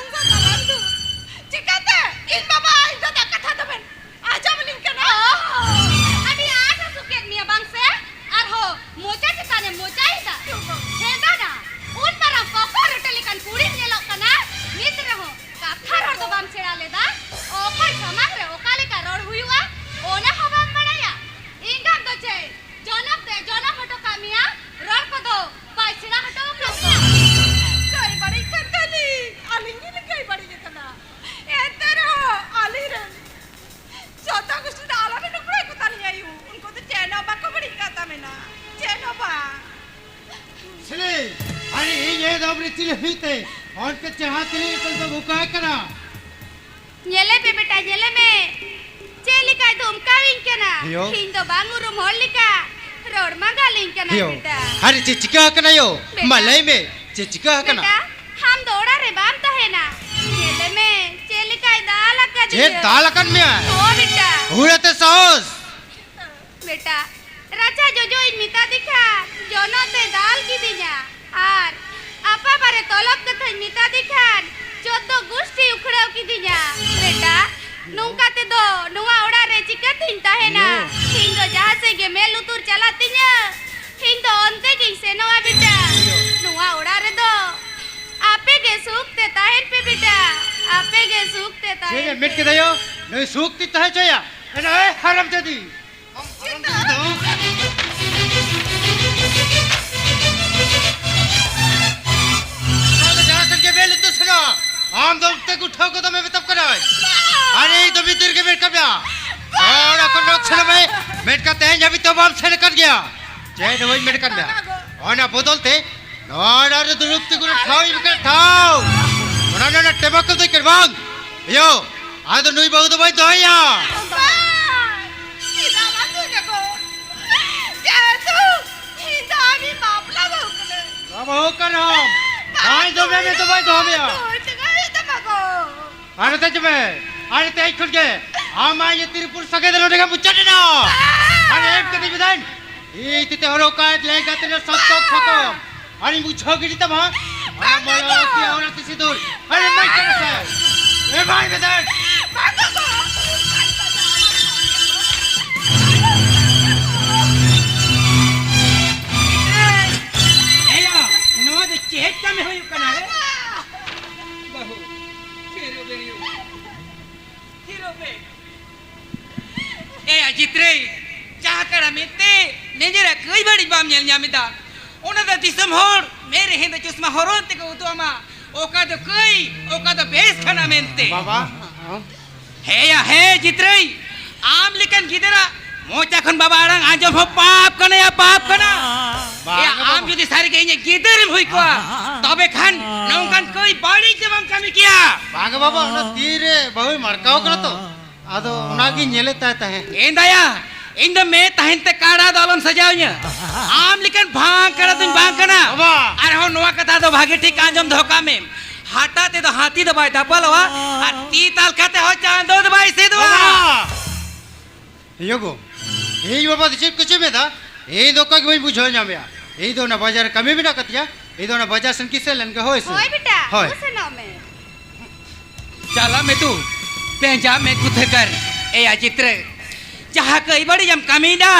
ᱦᱤᱛᱮ ᱦᱚᱱ ᱯᱮ ᱪᱮᱦᱟ ᱛᱤᱨᱤ ᱠᱚ ᱫᱚ ᱵᱩᱠᱟ ᱠᱟᱱᱟ᱾ ᱧᱮᱞᱮ ᱯᱮ ᱵᱮᱴᱟ, ᱧᱮᱞᱮ ᱢᱮ, ᱪᱮᱫ ᱞᱮᱠᱟᱭ ᱫᱷᱚᱢᱠᱟᱣᱤᱧ ᱠᱟᱱᱟ᱾ ᱦᱮᱭᱳ᱾ ᱤᱧ ᱫᱚ ᱵᱟᱝ ᱩᱨᱩᱢ ᱦᱚᱲ ᱞᱮᱠᱟ ᱨᱚᱲ ᱢᱟᱸᱜᱟᱞᱤᱧ ᱠᱟᱱᱟ ᱦᱮᱭᱳ᱾ ᱵᱮᱴᱟ᱾ ᱟᱨᱮ ᱪᱮᱫ ᱪᱤᱠᱟᱹ ᱟᱠᱟᱱᱟ ᱭᱳ? ᱵᱮᱴᱟ᱾ ᱢᱟ ᱞᱟᱹᱭ ᱢᱮ, ᱪᱮᱫ ᱪᱤᱠᱟᱹ ᱟᱠᱟᱱᱟ? ᱵᱮᱴᱟ, ᱟᱢ ᱫᱚ ᱚᱲᱟᱜ ᱨᱮ ᱵᱟᱢ ᱛᱟᱦᱮᱱᱟ᱾ ᱧᱮᱞᱮ ᱢᱮ, ᱪᱮᱫ ᱞᱮᱠᱟᱭ ᱫᱟᱞ ᱟᱠᱟᱫᱤᱧᱟ᱾ ᱪᱮᱫ ᱫᱟᱞ ᱟᱠᱟᱫ ᱢᱮᱭᱟ? ᱦᱳ ᱵᱮᱴᱟ᱾ ᱦᱩᱲᱟᱹ ᱛᱮ ᱥᱟᱦᱚᱥ᱾ ᱵᱮᱴᱟ, ᱨᱟᱪᱟ ᱡᱚᱡᱚ ᱤᱧ ᱢᱮᱛᱟ ᱫᱮ ᱠᱷᱟᱱ ᱡᱚᱱᱚᱜ ᱛᱮ ᱫᱟᱞ ᱠᱤᱫᱤᱧᱟ᱾ ᱟᱨ ᱟᱯᱟ ᱵᱟᱨᱮ ᱛᱚᱞᱚᱵ ᱠᱟᱛᱷᱟᱧ ᱢᱮᱛᱟ ᱫᱮ ᱠᱷᱟᱱ ᱪᱳᱫᱫᱳ ᱜᱩᱥᱴᱤ ᱩᱠᱷᱲᱟᱹᱣ ᱠᱤᱫᱤᱧᱟ᱾ ᱵᱮᱴᱟ, ᱱᱚᱝᱠᱟ ᱛᱮᱫᱚ ᱱᱚᱣᱟ ᱚᱲᱟᱜ ᱨᱮ ᱪᱤᱠᱟᱹᱛᱤᱧ ᱛᱟᱦᱮᱱᱟ? ᱤᱧ ᱫᱚ ᱡᱟᱦᱟᱸ ᱥᱮᱫ ᱜᱮ ᱢᱮᱫ ᱞᱩᱛᱩᱨ ᱪᱟᱞᱟᱜ ᱛᱤᱧᱟᱹ, ᱤᱧ ᱫᱚ ᱚᱱᱛᱮ ᱜᱤᱧ ᱥᱮᱱᱚᱜᱼᱟ ᱵᱮᱴᱟ᱾ ᱱᱚᱣᱟ ᱚᱲᱟᱜ ᱨᱮᱫᱚ ᱟᱯᱮ ᱜᱮ ᱥᱩᱠ ᱛᱮ ᱛᱟᱦᱮᱱ ᱯᱮ ᱵᱮᱴᱟ, ᱟᱯᱮ ᱜᱮ ᱥᱩᱠ ᱛᱮ ᱛᱟᱦᱮᱱ ᱪᱮᱫ ᱮ ᱢᱮᱱ ᱯᱮ᱾ ᱠᱮᱫᱟ ᱭᱳ? ᱱᱩᱭ ᱥᱩᱠ ᱛᱮ ᱛᱟᱦᱮᱸ ᱦᱚᱪᱚᱭᱟ? ᱮᱱᱟ, ᱮ ᱦᱟᱨᱟᱢ ᱡᱟᱫᱤ᱾ ᱟᱢ ᱫᱚ ᱡᱟᱦᱟᱸ ᱥᱮᱫ ᱜᱮ ᱵᱮᱞ ᱩᱛᱩ ᱥᱮᱱᱚᱜ, ᱟᱢ ᱫᱚ ᱚᱱᱛᱮ ᱜᱮ ᱩᱴᱷᱟᱹᱣ ᱠᱚᱫᱚ ᱢᱮ ᱢᱮᱛᱟᱢ ᱠᱟᱱᱟᱭ᱾ ᱟᱨᱮ ᱤᱧ ᱫᱚ ᱵᱷᱤᱛᱤᱨ ᱜᱮ ᱢᱮᱱ ᱠᱟᱜ ᱢᱮᱭᱟ᱾ ᱚᱲᱟᱜ ᱠᱷᱚᱱ ᱱᱚᱠ ᱥᱮᱱᱚᱜ ᱢᱮ᱾ ᱢᱮᱱ ᱠᱟᱛᱮ ᱛᱮᱦᱮᱧ ᱦᱟᱹᱵᱤᱡ ᱛᱮ ᱵᱟᱢ ᱥᱮᱱ ᱟᱠᱟᱱ ᱜᱮᱭᱟ᱾ ᱪᱮᱫ ᱦᱚᱸ ᱵᱟᱹᱧ ᱢᱮᱱ ᱟᱠᱟᱫ ᱢᱮᱭᱟ᱾ ᱚᱱᱟ ᱵᱚᱫᱚᱞ ᱛᱮ ᱱᱚᱣᱟ ᱚᱲᱟᱜ ᱨᱮ ᱫᱩᱲᱩᱵ ᱛᱮ ᱠᱳᱱᱳ ᱴᱷᱟᱶ ᱤᱧ ᱵᱟᱠᱷᱟᱱ ᱴᱷᱟᱶ᱾ ᱚᱱᱟ ᱚᱱᱟ ᱴᱮᱢᱟ ᱠᱚ ᱫᱚ ᱪᱮᱫ ᱵᱟᱝ? ᱭᱳ, ᱟᱫᱚ ᱱᱩᱭ ᱵᱟᱹᱦᱩ ᱫᱚ ᱵᱟᱹᱧ ᱫᱚᱦᱚᱭᱟ᱾ ᱵᱟᱝ! ᱪᱮᱫᱟᱜ ᱵᱟᱝ ᱫᱚᱦᱚᱭ ᱠᱟᱠᱚ? ᱡᱮᱦᱮᱛᱩ ᱤᱧ ᱫᱚ ᱟᱢᱤᱧ ᱵᱟᱯᱞᱟ ᱵᱟᱹᱦᱩ ᱠᱟᱹᱱᱟᱹᱧ᱾ ᱵᱟᱯᱞᱟ ᱵᱟᱹᱦᱩ ᱠᱟᱱᱟᱢ? ᱵᱟᱝ ᱫᱚᱦᱚᱭ ᱢᱮ, ᱫᱚ ᱵᱟᱹᱧ ᱫᱚᱦᱚ ᱢᱮᱭᱟ᱾ ᱫᱚᱦᱚᱭ ᱪᱟᱵᱟ ᱦᱩᱭᱩᱜ ᱛᱟᱢᱟ ᱠᱚ᱾ ᱟᱨ ᱛᱮᱡ ᱢᱮ, ᱟᱨ ᱛᱮᱡ ᱠᱷᱚᱱ ᱜᱮ ᱟᱢᱟᱜ ᱤᱧᱟᱹᱜ ᱛᱤᱨᱤᱯᱩᱨ ᱥᱟᱹᱜᱟᱹᱭ ᱫᱚ ᱱᱚᱰᱮ ᱜᱮ ᱢᱩᱪᱟᱹᱫ ᱮᱱᱟ᱾ ᱟᱨ ᱮᱢ ᱠᱟᱹᱛᱤᱧ ᱢᱮ ᱫᱟᱹᱧ, ᱤᱧ ᱛᱤᱛᱮ ᱦᱚᱨᱚᱜ ᱠᱟᱜ ᱞᱮᱸᱜᱟ ᱛᱤᱨᱮ ᱥᱚᱛᱚ ᱛᱷᱟᱠᱚᱢ᱾ ᱟᱨᱤᱧ ᱵᱩᱡᱷᱟᱹᱣ ᱜᱤᱰᱤ ᱛᱟᱢᱟ᱾ ᱟᱨ ᱢᱚᱞᱚ ᱠᱤ ᱚᱱᱟ ᱛᱤᱥᱤ ᱫᱩᱨ᱾ ᱟᱨ ᱮᱢᱟᱭ ᱠᱟᱱᱟ ᱥᱮ? ᱮᱢᱟᱭ ᱢᱮ ᱫᱟᱹᱧ᱾ ᱮᱭᱟ, ᱱᱚᱣᱟ ᱫᱚ ᱪᱮᱫ ᱠᱟᱹᱢᱤ ᱦᱩᱭᱩᱜ ᱠᱟᱱᱟ ᱨᱮ? ᱵᱟᱹᱦᱩ, ᱛᱷᱤᱨᱚᱜ ᱵᱮᱱ ᱭᱩ᱾ ᱛᱷᱤᱨᱚᱜ ᱵᱮᱱ᱾ ᱮᱭᱟ ᱡᱤᱛᱨᱟᱹᱭ, ᱡᱟᱦᱟᱸ ᱠᱟᱱᱟ ᱢᱮᱱᱛᱮ ᱱᱤᱡᱮᱨᱟᱜ ᱠᱟᱹᱭ ᱵᱟᱹᱲᱤᱡ ᱵᱟᱢ ᱧᱮᱞ ᱧᱟᱢ ᱮᱫᱟ᱾ ᱚᱱᱟ ᱫᱚ ᱫᱤᱥᱚᱢ ᱦᱚᱲ ᱢᱮᱫ ᱨᱮ ᱦᱮᱸᱫᱮ ᱪᱚᱥᱢᱟ ᱦᱚᱨᱚᱱ ᱛᱮᱠᱚ ᱩᱫᱩᱜ ᱟᱢᱟ, ᱚᱠᱟ ᱫᱚ ᱠᱟᱹᱭ, ᱚᱠᱟ ᱫᱚ ᱵᱮᱥ ᱠᱟᱱᱟ ᱢᱮᱱᱛᱮ᱾ ᱵᱟᱵᱟ᱾ ᱦᱮᱸᱭᱟ, ᱦᱮᱸ ᱡᱤᱛᱨᱟᱹᱭ, ᱟᱢ ᱞᱮᱠᱟᱱ ᱜᱤᱫᱽᱨᱟᱹ ᱢᱚᱪᱟ ᱠᱷᱚᱱ ᱵᱟᱵᱟ ᱟᱲᱟᱝ ᱟᱸᱡᱚᱢ ᱦᱚᱸ ᱯᱟᱯ ᱠᱟᱱᱟ ᱭᱟ, ᱯᱟᱯ ᱠᱟᱱᱟ᱾ ᱵᱟᱝ ᱮᱭᱟ, ᱜᱮ ᱟᱢ ᱵᱟᱵᱟ᱾ ᱡᱩᱫᱤ ᱥᱟᱹᱨᱤ ᱜᱮ ᱤᱧᱟᱹᱜ ᱜᱤᱫᱟᱹᱨ ᱮᱢ ᱦᱩᱭ ᱠᱚᱜᱼᱟ, ᱛᱚᱵᱮ ᱠᱷᱟᱱ ᱱᱚᱝᱠᱟᱱ ᱠᱟᱹᱭ ᱵᱟᱹᱲᱤᱡ ᱫᱚ ᱵᱟᱢ ᱠᱟᱹᱢᱤ ᱠᱮᱭᱟ᱾ ᱵᱟᱝ ᱵᱟᱵᱟ, ᱚᱱᱟ ᱛᱤ ᱨᱮ ᱵᱟᱹᱦᱩᱭ ᱢᱟᱲᱠᱟᱣ ᱠᱟᱱᱟ ᱛᱚ, ᱟᱫᱚ ᱚᱱᱟᱜᱤᱧ ᱧᱮᱞᱮᱫ ᱛᱟᱭ ᱛᱟᱦᱮᱸᱫ᱾ ᱮ ᱫᱟᱭᱟ, ᱤᱧ ᱫᱚ ᱢᱮ ᱛᱟᱦᱮᱱ ᱛᱮ ᱠᱟᱰᱟ ᱫᱚ ᱟᱞᱚᱢ ᱥᱟᱡᱟᱣᱤᱧᱟ᱾ ᱟᱢ ᱞᱮᱠᱟᱱ ᱵᱟᱝ ᱠᱟᱰᱟ ᱫᱚᱧ ᱵᱟᱝ ᱠᱟᱱᱟ᱾ ᱵᱟᱵᱟ! ᱟᱨᱦᱚᱸ ᱱᱚᱣᱟ ᱠᱟᱛᱷᱟ ᱫᱚ ᱵᱷᱟᱜᱮ ᱴᱷᱤᱠ ᱟᱸᱡᱚᱢ ᱫᱚᱦᱚ ᱠᱟᱜ ᱢᱮ, ᱦᱟᱴᱟᱜ ᱛᱮᱫᱚ ᱦᱟᱹᱛᱤ ᱫᱚ ᱵᱟᱭ ᱫᱟᱯᱟᱞᱚᱜᱼᱟ, ᱟᱨ ᱛᱤ ᱛᱟᱞᱠᱷᱟ ᱛᱮᱦᱚᱸ ᱪᱟᱸᱫᱚ ᱫᱚ ᱵᱟᱭ ᱮᱥᱮᱫᱚᱜᱼᱟ᱾ ᱵᱟᱵᱟ! ᱤᱭᱟᱹ ᱜᱚ, ᱤᱧ ᱵᱟᱵᱟ ᱫᱚ ᱪᱮᱫ ᱠᱚ ᱪᱮᱫ ᱮᱫᱟ? ᱤᱧ ᱫᱚ ᱚᱠᱟ ᱜᱮ ᱵᱟᱹᱧ ᱵᱩᱡᱷᱟᱹᱣ ᱧᱟᱢᱮᱜᱼᱟ᱾ ᱤᱧ ᱫᱚ ᱚᱱᱟ ᱵᱟᱡᱟᱨ ᱨᱮ ᱠᱟᱹᱢᱤ ᱢᱮᱱᱟᱜ ᱠᱟᱫ ᱛᱤᱧᱟ᱾ ᱤᱧ ᱫᱚ ᱚᱱᱟ ᱵᱟᱡᱟᱨ ᱥᱮᱱ ᱠᱤᱥᱟᱹ ᱞᱮᱱ ᱜᱮ, ᱦᱳᱭ ᱥᱮ? ᱦᱳᱭ ᱵᱮᱴᱟ, ᱦᱳᱭ᱾ ᱫᱩ ᱥᱮᱱᱚᱜ ᱢᱮ᱾ ᱪᱟᱞᱟᱜ ᱢᱮ ᱛᱩ, ᱵᱮᱸᱡᱟ ᱢᱮ ᱠᱩᱛᱷᱟᱹ ᱠᱟᱨ, ᱮᱭᱟ ᱪᱤᱛᱨᱟᱹ᱾ ᱡᱟᱦᱟᱸ ᱠᱟᱹᱭ ᱵᱟᱹᱲᱤᱡ ᱮᱢ ᱠᱟᱹᱢᱤᱭᱮᱫᱟ,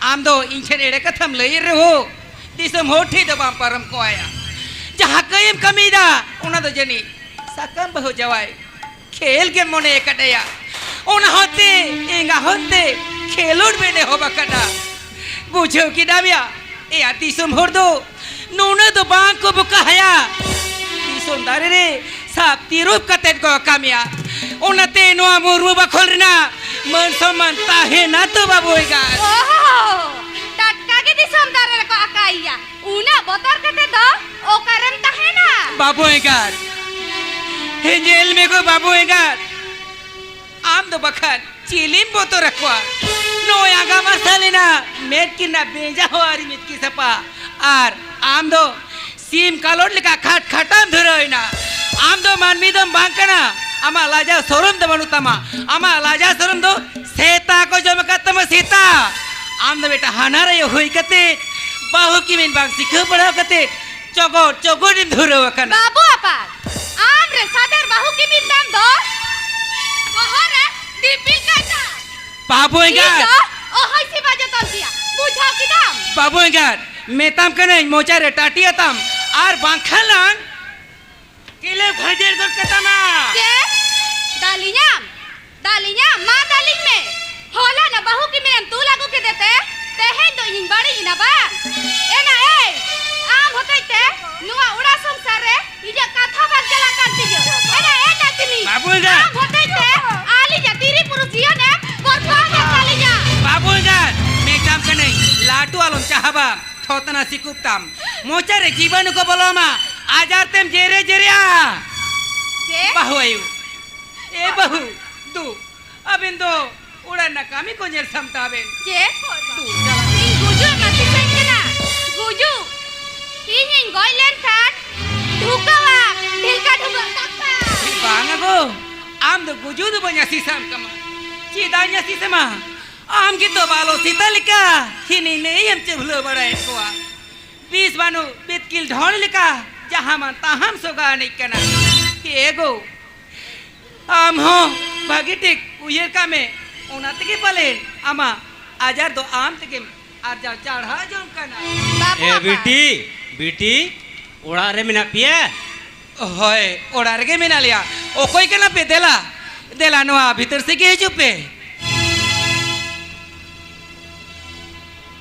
ᱟᱢ ᱫᱚ ᱤᱧ ᱴᱷᱮᱱ ᱮᱲᱮ ᱠᱟᱛᱷᱟᱢ ᱞᱟᱹᱭᱮᱫ ᱨᱮᱦᱚᱸ, ᱫᱤᱥᱚᱢ ᱦᱚᱲ ᱴᱷᱮᱱ ᱫᱚ ᱵᱟᱢ ᱯᱟᱨᱚᱢ ᱠᱚᱜᱼᱟ᱾ ᱡᱟᱦᱟᱸ ᱠᱟᱹᱭ ᱮᱢ ᱠᱟᱹᱢᱤᱭᱮᱫᱟ, ᱚᱱᱟ ᱫᱚ ᱡᱟᱹᱱᱤᱡ ᱥᱟᱠᱟᱢ ᱵᱟᱹᱦᱩ ᱡᱟᱶᱟᱭ ᱠᱷᱮᱞ ᱜᱮᱢ ᱢᱚᱱᱮ ᱟᱠᱟᱫ ᱮᱭᱟ᱾ ᱚᱱᱟ ᱦᱚᱛᱮ ᱮᱸᱜᱟ ᱦᱚᱛᱮ ᱠᱷᱮᱞᱳᱰ ᱵᱮᱱ ᱮᱦᱚᱵ ᱟᱠᱟᱫᱟ᱾ ᱵᱩᱡᱷᱟᱹᱣ ᱠᱮᱫᱟᱢ ᱭᱟ? ᱮᱭᱟ ᱫᱤᱥᱚᱢ ᱦᱚᱲ ᱫᱚ ᱱᱩᱱᱟᱹᱜ ᱫᱚ ᱵᱟᱝ ᱠᱚ ᱵᱚᱠᱟᱦᱟᱭᱟ᱾ ᱫᱤᱥᱚᱢ ᱫᱟᱨᱮ ᱨᱮ ᱥᱟᱵ ᱛᱤᱨᱩᱯ ᱠᱟᱛᱮᱫ ᱠᱚ ᱠᱟᱹᱢᱤᱭᱟ᱾ ᱚᱱᱟᱛᱮ ᱱᱚᱣᱟ ᱢᱩᱨᱢᱩ ᱵᱟᱠᱷᱳᱞ ᱨᱮᱱᱟᱜ ᱢᱟᱹᱱ ᱥᱚᱢᱢᱟᱱ ᱛᱟᱦᱮᱱᱟ ᱛᱚ ᱵᱟᱹᱵᱩ ᱮᱸᱜᱟᱛ᱾ ᱳᱦᱳ, ᱴᱟᱴᱠᱟ ᱜᱮ ᱫᱤᱥᱚᱢ ᱫᱟᱨᱮ ᱨᱮᱠᱚ ᱟᱠᱟᱭᱮᱭᱟ᱾ ᱩᱱᱟᱹᱜ ᱵᱚᱛᱚᱨ ᱠᱟᱛᱮ ᱫᱚ ᱚᱠᱟᱨᱮᱢ ᱛᱟᱦᱮᱱᱟ? ᱵᱟᱹᱵᱩ ᱮᱸᱜᱟᱛ, ᱦᱮᱸ, ᱧᱮᱞ ᱢᱮ ᱜᱚ ᱵᱟᱹᱵᱩ ᱮᱸᱜᱟᱛ, ᱟᱢ ᱫᱚ ᱵᱟᱠᱷᱟᱱ ᱪᱤᱞᱤᱢ ᱵᱚᱛᱚᱨ ᱟᱠᱚᱣᱟ? ᱱᱚᱜᱼᱚᱭ ᱟᱸᱜᱟ ᱢᱟᱨᱥᱟᱞ ᱮᱱᱟ, ᱢᱮᱫ ᱠᱤᱱᱟ ᱵᱮᱸᱡᱟ ᱦᱚᱸ ᱟᱹᱣᱨᱤ ᱢᱮᱫ ᱠᱤ ᱥᱟᱯᱟ, ᱟᱨ ᱟᱢ ᱫᱚ ᱥᱤᱢ ᱠᱟᱞᱚᱴ ᱞᱮᱠᱟ ᱠᱷᱟᱴ ᱠᱷᱟᱴᱟᱢ ᱫᱷᱩᱨᱟᱹᱣ ᱮᱱᱟ᱾ ᱟᱢ ᱫᱚ ᱢᱟᱹᱱᱢᱤ ᱫᱚᱢ ᱵᱟᱝ ᱠᱟᱱᱟ, ᱟᱢᱟᱜ ᱞᱟᱡᱟᱣ ᱥᱚᱨᱚᱢ ᱫᱚ ᱵᱟᱹᱱᱩᱜ ᱛᱟᱢᱟ, ᱟᱢᱟᱜ ᱞᱟᱡᱟᱣ ᱥᱚᱨᱚᱢ ᱫᱚ ᱥᱮᱛᱟ ᱠᱚ ᱡᱚᱢ ᱟᱠᱟᱫ ᱛᱟᱢᱟ, ᱥᱮᱛᱟ᱾ ᱟᱢ ᱫᱚ ᱢᱤᱫᱴᱟᱝ ᱦᱟᱱᱦᱟᱨ ᱟᱭᱳ ᱦᱩᱭ ᱠᱟᱛᱮ, ᱵᱟᱹᱦᱩ ᱠᱤᱢᱤᱱ ᱵᱟᱝ ᱥᱤᱠᱷᱟᱹᱣ ᱯᱟᱲᱦᱟᱣ ᱠᱟᱛᱮ ᱪᱚᱜᱚᱨ ᱪᱚᱜᱚᱨ ᱮᱢ ᱫᱷᱩᱨᱟᱹᱣ ᱟᱠᱟᱱᱟ᱾ ᱵᱟᱹᱵᱩ ᱟᱯᱟᱛ, ᱟᱢ ᱨᱮ ᱥᱟᱫᱮᱨ ᱵᱟᱹᱦᱩ ᱠᱤᱢᱤᱱ ᱛᱟᱢ ᱫᱚ ᱵᱚᱦᱚᱜ ᱨᱮ ᱫᱤᱯᱤᱞ ᱠᱟᱭ ᱛᱟᱢ᱾ ᱵᱟᱹᱵᱩ ᱤᱧ ᱮᱸᱜᱟᱛ! ᱫᱚ ᱚᱦᱚᱭ ᱥᱮᱵᱟ ᱡᱚᱛᱚᱱ ᱠᱮᱭᱟ, ᱵᱩᱡᱷᱟᱹᱣ ᱠᱮᱫᱟᱢ? ᱵᱟᱹᱵᱩ ᱮᱸᱜᱟᱛ, ᱢᱮᱛᱟᱢ ᱠᱟᱹᱱᱟᱹᱧ ᱢᱚᱪᱟ ᱨᱮ ᱴᱟᱹᱴᱤ ᱟᱛᱟᱢ, ᱟᱨ ᱵᱟᱝᱠᱷᱟᱱ ᱞᱟᱝ ᱠᱤᱞᱟᱹ ᱵᱷᱟᱹᱡᱟᱹᱲ ᱜᱚᱫ ᱠᱟᱛᱟᱢᱟ᱾ ᱪᱮᱫ? ᱫᱟᱞᱤᱧᱟᱢ? ᱫᱟᱞᱤᱧᱟᱢ? ᱢᱟ ᱫᱟᱞᱤᱧ ᱢᱮ᱾ ᱦᱚᱞᱟ ᱱᱟ ᱵᱟᱹᱦᱩ ᱠᱤᱢᱤᱱᱮᱢ ᱛᱩᱞ ᱟᱹᱜᱩ ᱠᱮᱫᱮ ᱛᱮ ᱛᱮᱦᱮᱧ ᱫᱚ ᱤᱧᱤᱧ ᱵᱟᱹᱲᱤᱡ ᱮᱱᱟ ᱵᱟᱝ? ᱮᱱᱟ ᱮᱭ, ᱟᱢ ᱦᱚᱛᱮᱡ ᱛᱮ ᱱᱚᱣᱟ ᱚᱲᱟᱜ ᱥᱚᱝᱥᱟᱨ ᱨᱮ ᱤᱧᱟᱹᱜ ᱠᱟᱛᱷᱟ ᱵᱟᱝ ᱪᱟᱞᱟᱜ ᱠᱟᱱ ᱛᱤᱧᱟᱹ᱾ ᱮᱱᱟ ᱮ ᱱᱟᱛᱱᱤ, ᱵᱟᱹᱵᱩ ᱮᱸᱜᱟᱛ! ᱟᱢ ᱦᱚᱛᱮᱡ ᱛᱮ ᱟᱹᱞᱤᱧᱟᱜ ᱛᱤᱨᱤ ᱯᱩᱨᱩᱥ ᱡᱤᱭᱚᱱᱮᱢ ᱵᱚᱨᱵᱟᱫ ᱮᱫ ᱛᱟᱹᱞᱤᱧᱟ᱾ ᱵᱟᱹᱵᱩ ᱮᱸᱜᱟᱛ, ᱢᱮᱛᱟᱢ ᱠᱟᱹᱱᱟᱹᱧ, ᱞᱟᱹᱴᱩ ᱟᱞᱚᱢ ᱪᱟᱦᱟᱵᱟ, ᱛᱷᱚᱛᱱᱟ ᱥᱤᱠᱩᱵ ᱛᱟᱢ᱾ ᱢᱚᱪᱟ ᱨᱮ ᱡᱤᱵᱟᱱᱩ ᱠᱚ ᱵᱚᱞᱚ ᱟᱢᱟ, ᱟᱡᱟᱨ ᱛᱮᱢ ᱡᱮᱨᱮ ᱡᱮᱨᱮᱜᱼᱟ᱾ ᱪᱮᱫ? ᱵᱟᱹᱦᱩ ᱟᱭᱳ, ᱮ ᱵᱟᱹᱦᱩ, ᱫᱩ, ᱟᱵᱮᱱ ᱫᱚ ᱚᱲᱟᱜ ᱨᱮᱱᱟᱜ ᱠᱟᱹᱢᱤ ᱠᱚ ᱧᱮᱞ ᱥᱟᱢᱴᱟᱣ ᱵᱮᱱ᱾ ᱪᱮᱫ? ᱫᱩ, ᱪᱟᱞᱟᱜ ᱤᱧ ᱜᱩᱡᱩᱜ ᱮᱢ ᱟᱹᱥᱤᱥᱟᱹᱧ ᱠᱟᱱᱟ? ᱜᱩᱡᱩᱜ? ᱤᱧᱤᱧ ᱜᱚᱡ ᱞᱮᱱᱠᱷᱟᱱ ᱰᱷᱩᱠᱟᱹᱣᱟ ᱰᱷᱤᱞᱠᱟ ᱰᱷᱩᱵᱟᱹᱜ ᱠᱟᱛᱷᱟ᱾ ᱵᱟᱝ ᱜᱳ, ᱟᱢ ᱫᱚ ᱜᱩᱡᱩᱜ ᱫᱚ ᱵᱟᱹᱧ ᱟᱹᱥᱤᱥᱟᱢ ᱠᱟᱱᱟ᱾ ᱪᱮᱫᱟᱜ ᱤᱧ ᱟᱹᱥᱤᱥᱟᱢᱟ? ᱟᱢ ᱜᱮᱛᱚ ᱵᱟᱞᱚ ᱥᱮᱛᱟ ᱞᱮᱠᱟ ᱦᱤᱱᱤ ᱱᱟᱹᱭ ᱮᱢ ᱪᱟᱹᱵᱷᱞᱟᱹ ᱵᱟᱲᱟᱭᱮᱫ ᱠᱚᱣᱟ᱾ ᱵᱤᱥ ᱵᱟᱹᱱᱩᱜ ᱵᱤᱛᱠᱤᱞ ᱰᱷᱚᱸᱰ ᱞᱮᱠᱟ ᱡᱟᱦᱟᱸ ᱢᱟᱱ ᱛᱟᱦᱟᱸᱢ ᱥᱚᱜᱟ ᱟᱹᱱᱤᱡ ᱠᱟᱱᱟ᱾ ᱮ ᱜᱳ, ᱟᱢ ᱦᱚᱸ ᱵᱷᱟᱹᱜᱤ ᱴᱷᱤᱠ ᱩᱭᱦᱟᱹᱨ ᱠᱟᱜ ᱢᱮ, ᱚᱱᱟ ᱛᱮᱜᱮ ᱯᱟᱞᱮᱱ ᱟᱢᱟᱜ ᱟᱡᱟᱨ ᱫᱚ ᱟᱢ ᱛᱮᱜᱮᱢ ᱟᱨᱡᱟᱣ ᱪᱟᱲᱦᱟᱣ ᱡᱚᱝ ᱠᱟᱱᱟ᱾ ᱵᱟᱵᱟ, ᱮ ᱵᱟᱵᱟ᱾ ᱵᱤᱴᱤ, ᱵᱤᱴᱤ, ᱚᱲᱟᱜ ᱨᱮ ᱢᱮᱱᱟᱜ ᱯᱮᱭᱟ? ᱦᱳᱭ, ᱚᱲᱟᱜ ᱨᱮᱜᱮ ᱢᱮᱱᱟᱜ ᱞᱮᱭᱟ᱾ ᱚᱠᱚᱭ ᱠᱟᱱᱟ ᱯᱮ? ᱫᱮᱞᱟ, ᱫᱮᱞᱟ, ᱱᱚᱣᱟ ᱵᱷᱤᱛᱟᱹᱨ ᱥᱮᱫ ᱜᱮ ᱦᱤᱡᱩᱜ ᱯᱮ᱾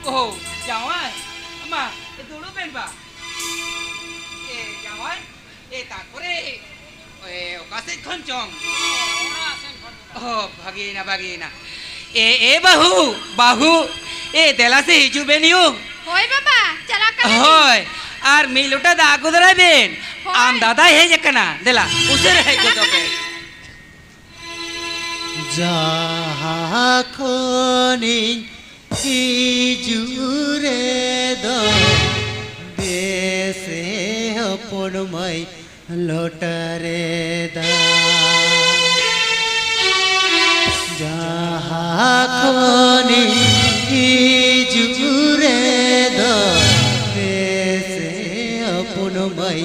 ᱳ, ᱡᱟᱶᱟᱭ, ᱢᱟ, ᱫᱩᱲᱩᱵ ᱵᱮᱱ ᱵᱟ᱾ ᱮ, ᱡᱟᱶᱟᱭ, ᱮ, ᱛᱟᱨᱯᱚᱨᱮ, ᱮ, ᱚᱠᱟ ᱥᱮᱫ ᱠᱷᱚᱱ ᱪᱚᱝ? ᱚ, ᱵᱷᱟᱜᱮᱭᱮᱱᱟ, ᱵᱷᱟᱜᱮᱭᱮᱱᱟ᱾ ᱮ, ᱮ, ᱵᱟᱹᱦᱩ, ᱵᱟᱹᱦᱩ, ᱮ, ᱫᱮᱞᱟ ᱥᱮ ᱦᱤᱡᱩᱜ ᱵᱮᱱ ᱭᱩ᱾ ᱦᱳᱭ ᱵᱟᱵᱟ, ᱪᱟᱞᱟᱜ ᱠᱟᱱᱟ ᱞᱤᱧ᱾ ᱦᱳᱭ, ᱟᱨ ᱢᱤᱫ ᱞᱚᱴᱟ ᱫᱟᱜ ᱟᱹᱜᱩ ᱫᱟᱨᱟᱭ ᱵᱮᱱ᱾ ᱦᱳᱭ᱾ ᱟᱢ ᱫᱟᱫᱟᱭ ᱦᱮᱡ ᱟᱠᱟᱱᱟ, ᱫᱮᱞᱟ, ᱩᱥᱟᱹᱨᱟ ᱦᱮᱡ ᱪᱟᱞᱟᱜ ᱜᱚᱫᱚᱜ ᱠᱟᱱᱟ ᱵᱮᱱ᱾ ᱞᱤᱧ᱾ ᱡᱟᱦᱟᱸ ᱠᱷᱚᱱᱤᱧ ᱦᱤᱡᱩᱜ ᱨᱮᱫᱚ ᱵᱮᱥᱮ ᱦᱚᱯᱚᱱ ᱢᱟᱹᱭ ᱞᱚᱴᱟ ᱨᱮ ᱫᱟᱜ᱾ ᱡᱟᱦᱟᱸ ᱠᱷᱚᱱᱤᱧ ᱦᱤᱡᱩᱜ ᱨᱮᱫᱚ ᱵᱮᱥᱮ ᱦᱚᱯᱚᱱ ᱢᱟᱹᱭ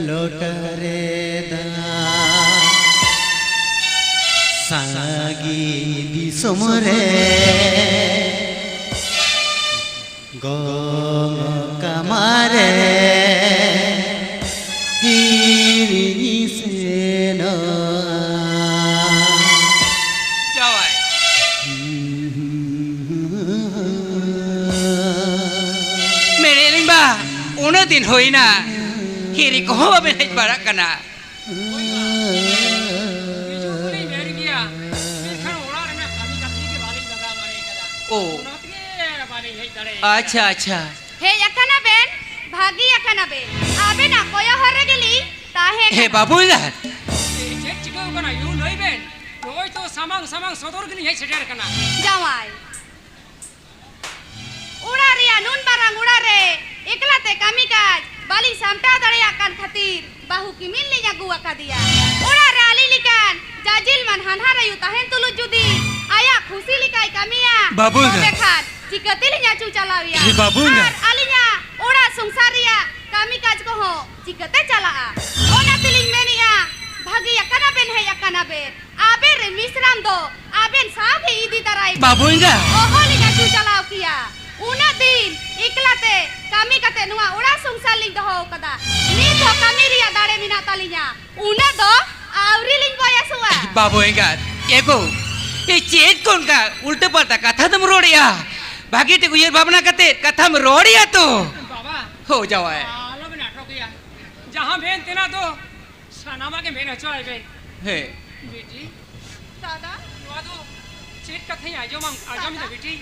ᱞᱚᱴᱟ ᱨᱮ ᱫᱟᱜ᱾ ᱥᱟᱺᱜᱤᱧ ᱫᱤᱥᱚᱢ ᱨᱮ ᱜᱚᱝ ᱠᱟᱢᱟᱨᱮ ᱦᱤᱨᱤᱧ ᱥᱮᱱᱚᱜᱼᱟ᱾ ᱡᱟᱶᱟᱭ᱾ ᱢᱮᱱᱮᱫ ᱞᱤᱧ ᱵᱟ, ᱩᱱᱟᱹᱜ ᱫᱤᱱ ᱦᱩᱭᱱᱟ, ᱦᱤᱨᱤ ᱠᱚᱦᱚᱸ ᱵᱟᱵᱮᱱ ᱦᱮᱡ ᱵᱟᱲᱟᱜ ᱠᱟᱱᱟ᱾ ᱦᱤᱡᱩᱜ ᱫᱚᱞᱤᱧ ᱦᱮᱡ ᱜᱮᱭᱟ, ᱢᱮᱱᱠᱷᱟᱱ ᱚᱲᱟᱜ ᱨᱮᱱᱟᱜ ᱠᱟᱹᱢᱤ ᱠᱟᱹᱥᱱᱤ ᱜᱮ ᱵᱟᱹᱞᱤᱧ ᱞᱟᱜᱟᱣ ᱫᱟᱲᱮ ᱠᱟᱫᱟ᱾ ᱳ᱾ ᱚᱱᱟ ᱛᱮᱜᱮ ᱵᱟᱹᱞᱤᱧ ᱦᱮᱡ ᱫᱟᱲᱮ ᱠᱟᱫᱟ᱾ ᱟᱪᱪᱷᱟ, ᱟᱪᱪᱷᱟ᱾ ᱦᱮᱡ ᱟᱠᱟᱱᱟ ᱵᱮᱱ, ᱵᱷᱟᱹᱜᱤ ᱟᱠᱟᱱᱟ ᱵᱮᱱ᱾ ᱟᱨ ᱟᱵᱮᱱᱟᱜ ᱠᱚᱭᱚᱜ ᱦᱚᱨ ᱨᱮᱜᱮ ᱞᱤᱧ ᱛᱟᱦᱮᱸ ᱦᱮ ᱠᱟᱱᱟ᱾ ᱵᱟᱹᱵᱩ ᱮᱸᱜᱟᱛ᱾ ᱪᱮᱫ ᱪᱤᱠᱟᱹᱣ ᱠᱟᱱᱟ ᱭᱩ? ᱞᱟᱹᱭ ᱵᱮᱱ᱾ ᱱᱚᱜᱼᱚᱭ ᱛᱚ ᱥᱟᱢᱟᱝ ᱥᱟᱢᱟᱝ ᱥᱚᱫᱚᱨ ᱜᱮᱞᱤᱧ ᱦᱮᱡ ᱥᱮᱴᱮᱨ ᱠᱟᱱᱟ᱾ ᱡᱟᱶᱟᱭ, ᱚᱲᱟᱜ ᱨᱮᱭᱟᱜ ᱱᱩᱱ ᱢᱟᱨᱟᱝ ᱚᱲᱟᱜ ᱨᱮ ᱮᱠᱞᱟ ᱛᱮ ᱠᱟᱹᱢᱤ ᱠᱟᱡᱽ ᱵᱟᱹᱞᱤᱧ ᱥᱟᱢᱴᱟᱣ ᱫᱟᱲᱮᱭᱟᱜ ᱠᱟᱱ ᱠᱷᱟᱹᱛᱤᱨ ᱵᱟᱹᱦᱩ ᱠᱤᱢᱤᱱ ᱞᱤᱧ ᱟᱹᱜᱩ ᱟᱠᱟᱫᱮᱭᱟ᱾ ᱚᱲᱟᱜ ᱨᱮ ᱟᱹᱞᱤᱧ ᱞᱮᱠᱟᱱ ᱡᱟᱡᱤᱞ ᱢᱟᱱ ᱦᱟᱱᱦᱟᱨ ᱟᱭᱳ ᱛᱟᱦᱮᱱ ᱛᱩᱞᱩᱡ ᱡᱩᱫᱤ ᱟᱭᱟᱜ ᱠᱷᱩᱥᱤ ᱞᱮᱠᱟᱭ ᱠᱟᱹᱢᱤᱭᱟ, ᱵᱟᱹᱵᱩ ᱛᱚᱵᱮ ᱮᱸᱜᱟᱛ᱾ ᱠᱷᱟᱱ ᱪᱤᱠᱟᱹ ᱛᱮᱞᱤᱧ ᱟᱹᱪᱩ ᱪᱟᱞᱟᱣᱮᱭᱟ? ᱦᱮ ᱵᱟᱹᱵᱩ ᱮᱸᱜᱟᱛ᱾ ᱟᱨ ᱟᱹᱞᱤᱧᱟᱜ ᱚᱲᱟᱜ ᱥᱚᱝᱥᱟᱨ ᱨᱮᱭᱟᱜ ᱠᱟᱹᱢᱤ ᱠᱟᱡᱽ ᱠᱚᱦᱚᱸ ᱪᱤᱠᱟᱹᱛᱮ ᱪᱟᱞᱟᱜᱼᱟ? ᱚᱱᱟ ᱛᱮᱞᱤᱧ ᱢᱮᱱᱮᱜᱼᱟ, ᱵᱷᱟᱹᱜᱤ ᱟᱠᱟᱱᱟ ᱵᱮᱱ ᱦᱮᱡ ᱟᱠᱟᱱᱟ ᱵᱮᱱ᱾ ᱟᱵᱮᱱ ᱨᱮᱱ ᱢᱤᱥᱨᱟᱢ ᱫᱚ ᱟᱵᱮᱱ ᱥᱟᱶ ᱜᱮ ᱤᱫᱤ ᱛᱟᱨᱟᱭ ᱵᱮᱱ᱾ ᱵᱟᱹᱵᱩ ᱮᱸᱜᱟᱛ᱾ ᱚᱦᱚᱞᱤᱧ ᱟᱹᱪᱩ ᱪᱟᱞᱟᱣ ᱠᱮᱭᱟ᱾ ᱩᱱᱟᱹᱜ ᱫᱤᱱ ᱮᱠᱞᱟ ᱛᱮ ᱠᱟᱹᱢᱤ ᱠᱟᱛᱮ ᱱᱚᱣᱟ ᱚᱲᱟᱜ ᱥᱚᱝᱥᱟᱨ ᱞᱤᱧ ᱫᱚᱦᱚ ᱟᱠᱟᱫᱟ᱾ ᱱᱤᱛ ᱦᱚᱸ ᱠᱟᱹᱢᱤ ᱨᱮᱭᱟᱜ ᱫᱟᱲᱮ ᱢᱮᱱᱟᱜ ᱛᱟᱹᱞᱤᱧᱟ᱾ ᱩᱱᱟᱹᱜ ᱫᱚ ᱟᱹᱣᱨᱤ ᱞᱤᱧ ᱵᱚᱭᱮᱥᱚᱜᱼᱟ᱾ ᱵᱟᱹᱵᱩ ᱮᱸᱜᱟᱛ, ᱮᱜᱳ, ᱮ ᱪᱮᱫ ᱠᱚ ᱚᱱᱠᱟ ᱩᱞᱴᱟᱹ ᱯᱟᱞᱴᱟ ᱠᱟᱛᱷᱟ ᱫᱚᱢ ᱨᱚᱲᱮᱜᱼᱟ? ᱵᱷᱟᱹᱜᱤ ᱴᱷᱤᱠ ᱩᱭᱦᱟᱹᱨ ᱵᱷᱟᱵᱽᱱᱟ ᱠᱟᱛᱮ ᱠᱟᱛᱷᱟᱢ ᱨᱚᱲᱮᱜᱼᱟ ᱛᱚ? ᱵᱟᱵᱟ, ᱦᱳ ᱡᱟᱶᱟᱭ᱾ ᱟᱞᱚᱵᱮᱱ ᱟᱴᱚᱠᱮᱭᱟ᱾ ᱡᱟᱦᱟᱸ ᱢᱮᱱ ᱛᱮᱱᱟᱜ ᱫᱚ ᱥᱟᱱᱟᱢᱟᱜ ᱜᱮ ᱢᱮᱱ ᱦᱚᱪᱚᱣᱟᱭ ᱵᱮᱱ᱾ ᱦᱮᱸ᱾ ᱵᱤᱴᱤ, ᱫᱟᱫᱟ᱾ ᱱᱚᱣᱟ ᱫᱚ ᱪᱮᱫ ᱠᱟᱛᱷᱟᱧ ᱟᱸᱡᱚᱢᱟᱢ, ᱟᱸᱡᱚᱢ ᱮᱫᱟ ᱫᱟᱫᱟ᱾ ᱵᱤᱴᱤ?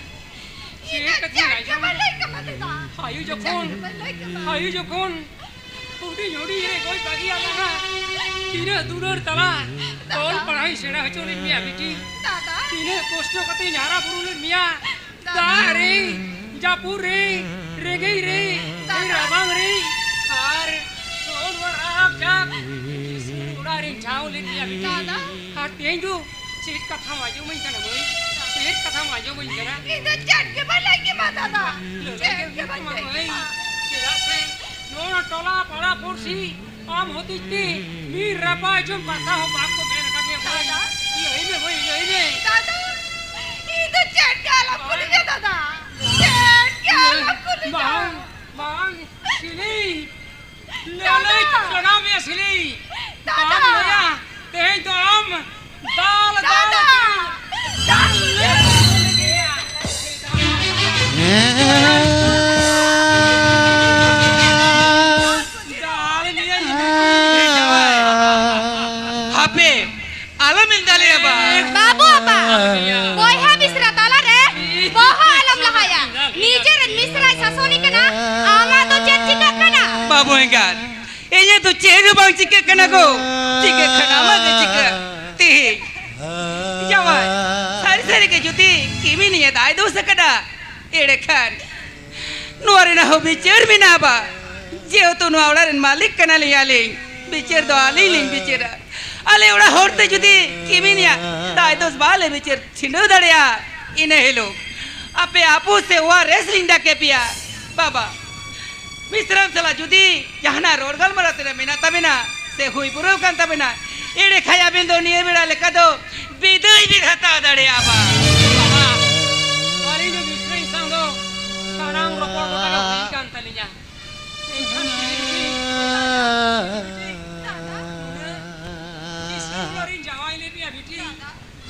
ᱤᱧ ᱪᱮᱫ ᱫᱚ ᱠᱟᱛᱷᱟᱧ ᱪᱮᱫ ᱜᱮ ᱟᱸᱡᱚᱢ ᱵᱟᱹᱧ ᱮᱫᱟ? ᱞᱟᱹᱭ ᱠᱟᱫᱟ ᱫᱟᱫᱟ᱾ ᱟᱭᱳ ᱪᱮᱫ ᱡᱚᱠᱷᱚᱱ, ᱜᱮ ᱵᱟᱹᱧ ᱞᱟᱹᱭ ᱠᱟᱫᱟ᱾ ᱟᱭᱳ ᱡᱚᱠᱷᱚᱱ ᱦᱩᱰᱤᱧ ᱦᱩᱰᱤᱧ ᱨᱮ ᱜᱚᱡ ᱵᱟᱹᱜᱤᱭᱟᱫ ᱞᱟᱝᱟ, ᱛᱤᱱᱟᱹᱜ ᱫᱩᱞᱟᱹᱲ ᱛᱟᱞᱟ ᱫᱟᱫᱟ᱾ ᱚᱞ ᱯᱟᱲᱦᱟᱣᱤᱧ ᱥᱮᱬᱟ ᱦᱚᱪᱚ ᱞᱮᱫ ᱢᱮᱭᱟ ᱵᱤᱴᱤ᱾ ᱫᱟᱫᱟ᱾ ᱛᱤᱱᱟᱹᱜ ᱠᱚᱥᱴᱚ ᱠᱟᱛᱮᱧ ᱦᱟᱨᱟ ᱵᱩᱨᱩ ᱞᱮᱫ ᱢᱮᱭᱟ᱾ ᱫᱟᱜ ᱨᱮ, ᱡᱟᱹᱯᱩᱫ ᱨᱮ, ᱨᱮᱸᱜᱮᱡ ᱨᱮ, ᱫᱟᱫᱟ᱾ ᱨᱟᱵᱟᱝ ᱨᱮ, ᱟᱨ ᱱᱚᱜᱼᱚ ᱱᱚᱣᱟ ᱨᱟᱦᱟᱵ ᱡᱟᱜ ᱠᱤᱥᱟᱹᱬ ᱚᱲᱟᱜ ᱨᱮᱧ ᱴᱷᱟᱶ ᱞᱮᱫ ᱢᱮᱭᱟ ᱵᱤᱴᱤ᱾ ᱫᱟᱫᱟ᱾ ᱟᱨ ᱛᱮᱦᱮᱧ ᱫᱚ ᱪᱮᱫ ᱠᱟᱛᱷᱟᱢ ᱟᱸᱡᱚᱢᱟᱹᱧ ᱠᱟᱱᱟ ᱢᱟᱹᱭ? ᱪᱮᱫ ᱠᱟᱛᱷᱟᱢ ᱟᱸᱡᱚᱢᱟᱹᱧ ᱠᱟᱱᱟ? ᱤᱧ ᱫᱚ ᱪᱮᱫ ᱜᱮ ᱵᱟᱹᱧ ᱞᱟᱹᱭ ᱠᱮᱫᱟ ᱫᱟᱫᱟ᱾ ᱞᱟᱹᱞᱟᱹᱭ ᱪᱮᱫ ᱜᱮ ᱜᱮ ᱵᱟᱹᱧ ᱦᱩᱭᱩᱜ ᱞᱟᱹᱭ ᱛᱟᱢᱟ ᱢᱟᱹᱭ᱾ ᱠᱮᱫᱟ᱾ ᱪᱮᱫᱟᱜ ᱥᱮ ᱱᱚᱣᱟ ᱴᱚᱞᱟ ᱯᱟᱲᱟ ᱯᱩᱲᱥᱤ ᱟᱢ ᱦᱚᱛᱮᱡ ᱛᱮ ᱢᱤᱫ ᱨᱟᱯᱟᱜ ᱡᱚᱢ ᱠᱟᱛᱷᱟ ᱦᱚᱸ ᱵᱟᱝ ᱠᱚ ᱢᱮᱱ ᱟᱠᱟᱫ ᱢᱮᱭᱟ ᱢᱟᱹᱭ᱾ ᱫᱟᱫᱟ᱾ ᱞᱟᱹᱭ ᱢᱮ ᱢᱟᱹᱭ, ᱞᱟᱹᱭ ᱢᱮ᱾ ᱫᱟᱫᱟ, ᱤᱧ ᱫᱚ ᱪᱮᱫ ᱜᱮ ᱟᱞᱚᱢ ᱠᱩᱞᱤᱧᱟ ᱫᱟᱫᱟ᱾ ᱪᱮᱫ ᱜᱮ ᱟᱞᱚᱢ ᱠᱩᱞᱤᱧᱟ᱾ ᱵᱟᱝ, ᱵᱟᱝ, ᱥᱤᱞᱤ᱾ ᱫᱟᱫᱟ᱾ ᱞᱟᱹᱞᱟᱹᱭ ᱠᱟᱱᱟ ᱢᱮᱭᱟ ᱥᱤᱞᱤ᱾ ᱫᱟᱫᱟ᱾ ᱵᱟᱢ ᱞᱟᱹᱭᱟ, ᱛᱮᱦᱮᱧ ᱫᱚ ᱟᱢ ᱫᱟᱞ, ᱫᱟᱞ ᱫᱟᱫᱟ᱾ ᱛᱮ ᱫᱟᱞ ᱞᱮ ᱞᱮᱭᱟ᱾ ᱦᱮᱸ᱾ ᱫᱟᱞ ᱢᱮᱭᱟ᱾ ᱦᱟᱯᱮ, ᱟᱞᱚᱢ ᱤᱧ ᱫᱟᱞᱮᱭᱟ ᱵᱟ᱾ ᱵᱟᱹᱵᱩ ᱟᱯᱟ, ᱵᱚᱭᱦᱟ ᱢᱤᱥᱨᱟ ᱛᱟᱞᱟᱨᱮ ᱵᱚᱦᱚᱜ ᱟᱞᱚᱢ ᱞᱟᱦᱟᱭᱟ᱾ ᱱᱤᱡᱮᱨᱮᱱ ᱢᱤᱥᱨᱟᱭ ᱥᱟᱥᱚᱱᱤ ᱠᱟᱱᱟ, ᱟᱢᱟᱜ ᱫᱚ ᱪᱮᱫ ᱪᱤᱠᱟᱹᱜ ᱠᱟᱱᱟ? ᱵᱟᱹᱵᱩ ᱮᱸᱜᱟᱛ, ᱤᱧᱟᱹᱜ ᱫᱚ ᱪᱮᱫ ᱦᱚᱸ ᱵᱟᱝ ᱪᱤᱠᱟᱹᱜ ᱠᱟᱱᱟ ᱜᱳ᱾ ᱪᱤᱠᱟᱹᱜ ᱠᱟᱱᱟ ᱟᱢᱟᱜ ᱜᱮ ᱪᱤᱠᱟᱹ᱾ ᱛᱮᱦᱮᱧ ᱡᱟᱶᱟᱭ, ᱥᱟᱹᱨᱤ ᱥᱟᱹᱨᱤ ᱜᱮ ᱡᱩᱫᱤ ᱠᱤᱢᱤᱱᱤᱭᱟᱹ ᱫᱟᱭ ᱫᱳᱥ ᱟᱠᱟᱫᱟ, ᱮᱲᱮ ᱠᱷᱟᱱ ᱱᱚᱣᱟ ᱨᱮᱱᱟᱜ ᱦᱚᱸ ᱵᱤᱪᱟᱹᱨ ᱢᱮᱱᱟᱜᱼᱟ ᱵᱟ᱾ ᱡᱮᱦᱮᱛᱩ ᱱᱚᱣᱟ ᱚᱲᱟᱜ ᱨᱮᱱ ᱢᱟᱹᱞᱤᱠ ᱠᱟᱱᱟᱞᱤᱧ ᱟᱹᱞᱤᱧ, ᱵᱤᱪᱟᱹᱨ ᱫᱚ ᱟᱹᱞᱤᱧ ᱞᱤᱧ ᱵᱤᱪᱟᱹᱨᱟ᱾ ᱟᱞᱮ ᱚᱲᱟᱜ ᱦᱚᱲ ᱛᱮ ᱡᱩᱫᱤ ᱠᱤᱢᱤᱱᱤᱭᱟᱹ ᱫᱟᱭ ᱫᱳᱥ ᱵᱟᱞᱮ ᱵᱤᱪᱟᱹᱨ ᱪᱷᱤᱸᱰᱟᱹᱣ ᱫᱟᱲᱮᱭᱟᱜᱼᱟ, ᱤᱱᱟᱹ ᱦᱤᱞᱳᱜ ᱟᱯᱮ ᱟᱹᱯᱩ ᱥᱮ ᱚᱣᱟᱨ ᱨᱮᱥ ᱞᱤᱧ ᱰᱟᱠᱮ ᱯᱮᱭᱟ᱾ ᱵᱟᱵᱟ, ᱢᱤᱥᱨᱟᱢ ᱥᱟᱞᱟᱜ ᱡᱩᱫᱤ ᱡᱟᱦᱟᱱᱟᱜ ᱨᱚᱲ ᱜᱟᱞᱢᱟᱨᱟᱣ ᱛᱮᱱᱟᱜ ᱢᱮᱱᱟᱜ ᱛᱟᱵᱮᱱᱟ ᱥᱮ ᱦᱩᱭ ᱯᱩᱨᱟᱹᱣ ᱠᱟᱱ ᱛᱟᱵᱮᱱᱟ, ᱮᱸᱰᱮ ᱠᱷᱟᱡ ᱟᱵᱮᱱ ᱫᱚ ᱱᱤᱭᱟᱹ ᱵᱮᱲᱟ ᱞᱮᱠᱟ ᱫᱚ ᱵᱤᱫᱟᱹᱭ ᱵᱮᱱ ᱦᱟᱛᱟᱣ ᱫᱟᱲᱮᱭᱟᱜᱼᱟ ᱵᱟ᱾ ᱵᱟᱵᱟ, ᱟᱹᱞᱤᱧ ᱫᱚ ᱢᱤᱥᱨᱟᱧ ᱥᱟᱶ ᱫᱚ ᱥᱟᱱᱟᱢ ᱨᱚᱯᱚᱲ ᱜᱚᱴᱟ ᱜᱮ ᱦᱩᱭ ᱠᱟᱱ ᱛᱟᱹᱞᱤᱧᱟ᱾ ᱮᱱᱠᱷᱟᱱ ᱵᱤᱴᱤ, ᱵᱤᱴᱤ, ᱤᱥᱠᱩᱞ ᱨᱤᱧ ᱡᱟᱶᱟᱭ ᱞᱮᱫ ᱢᱮᱭᱟ ᱵᱤᱴᱤ᱾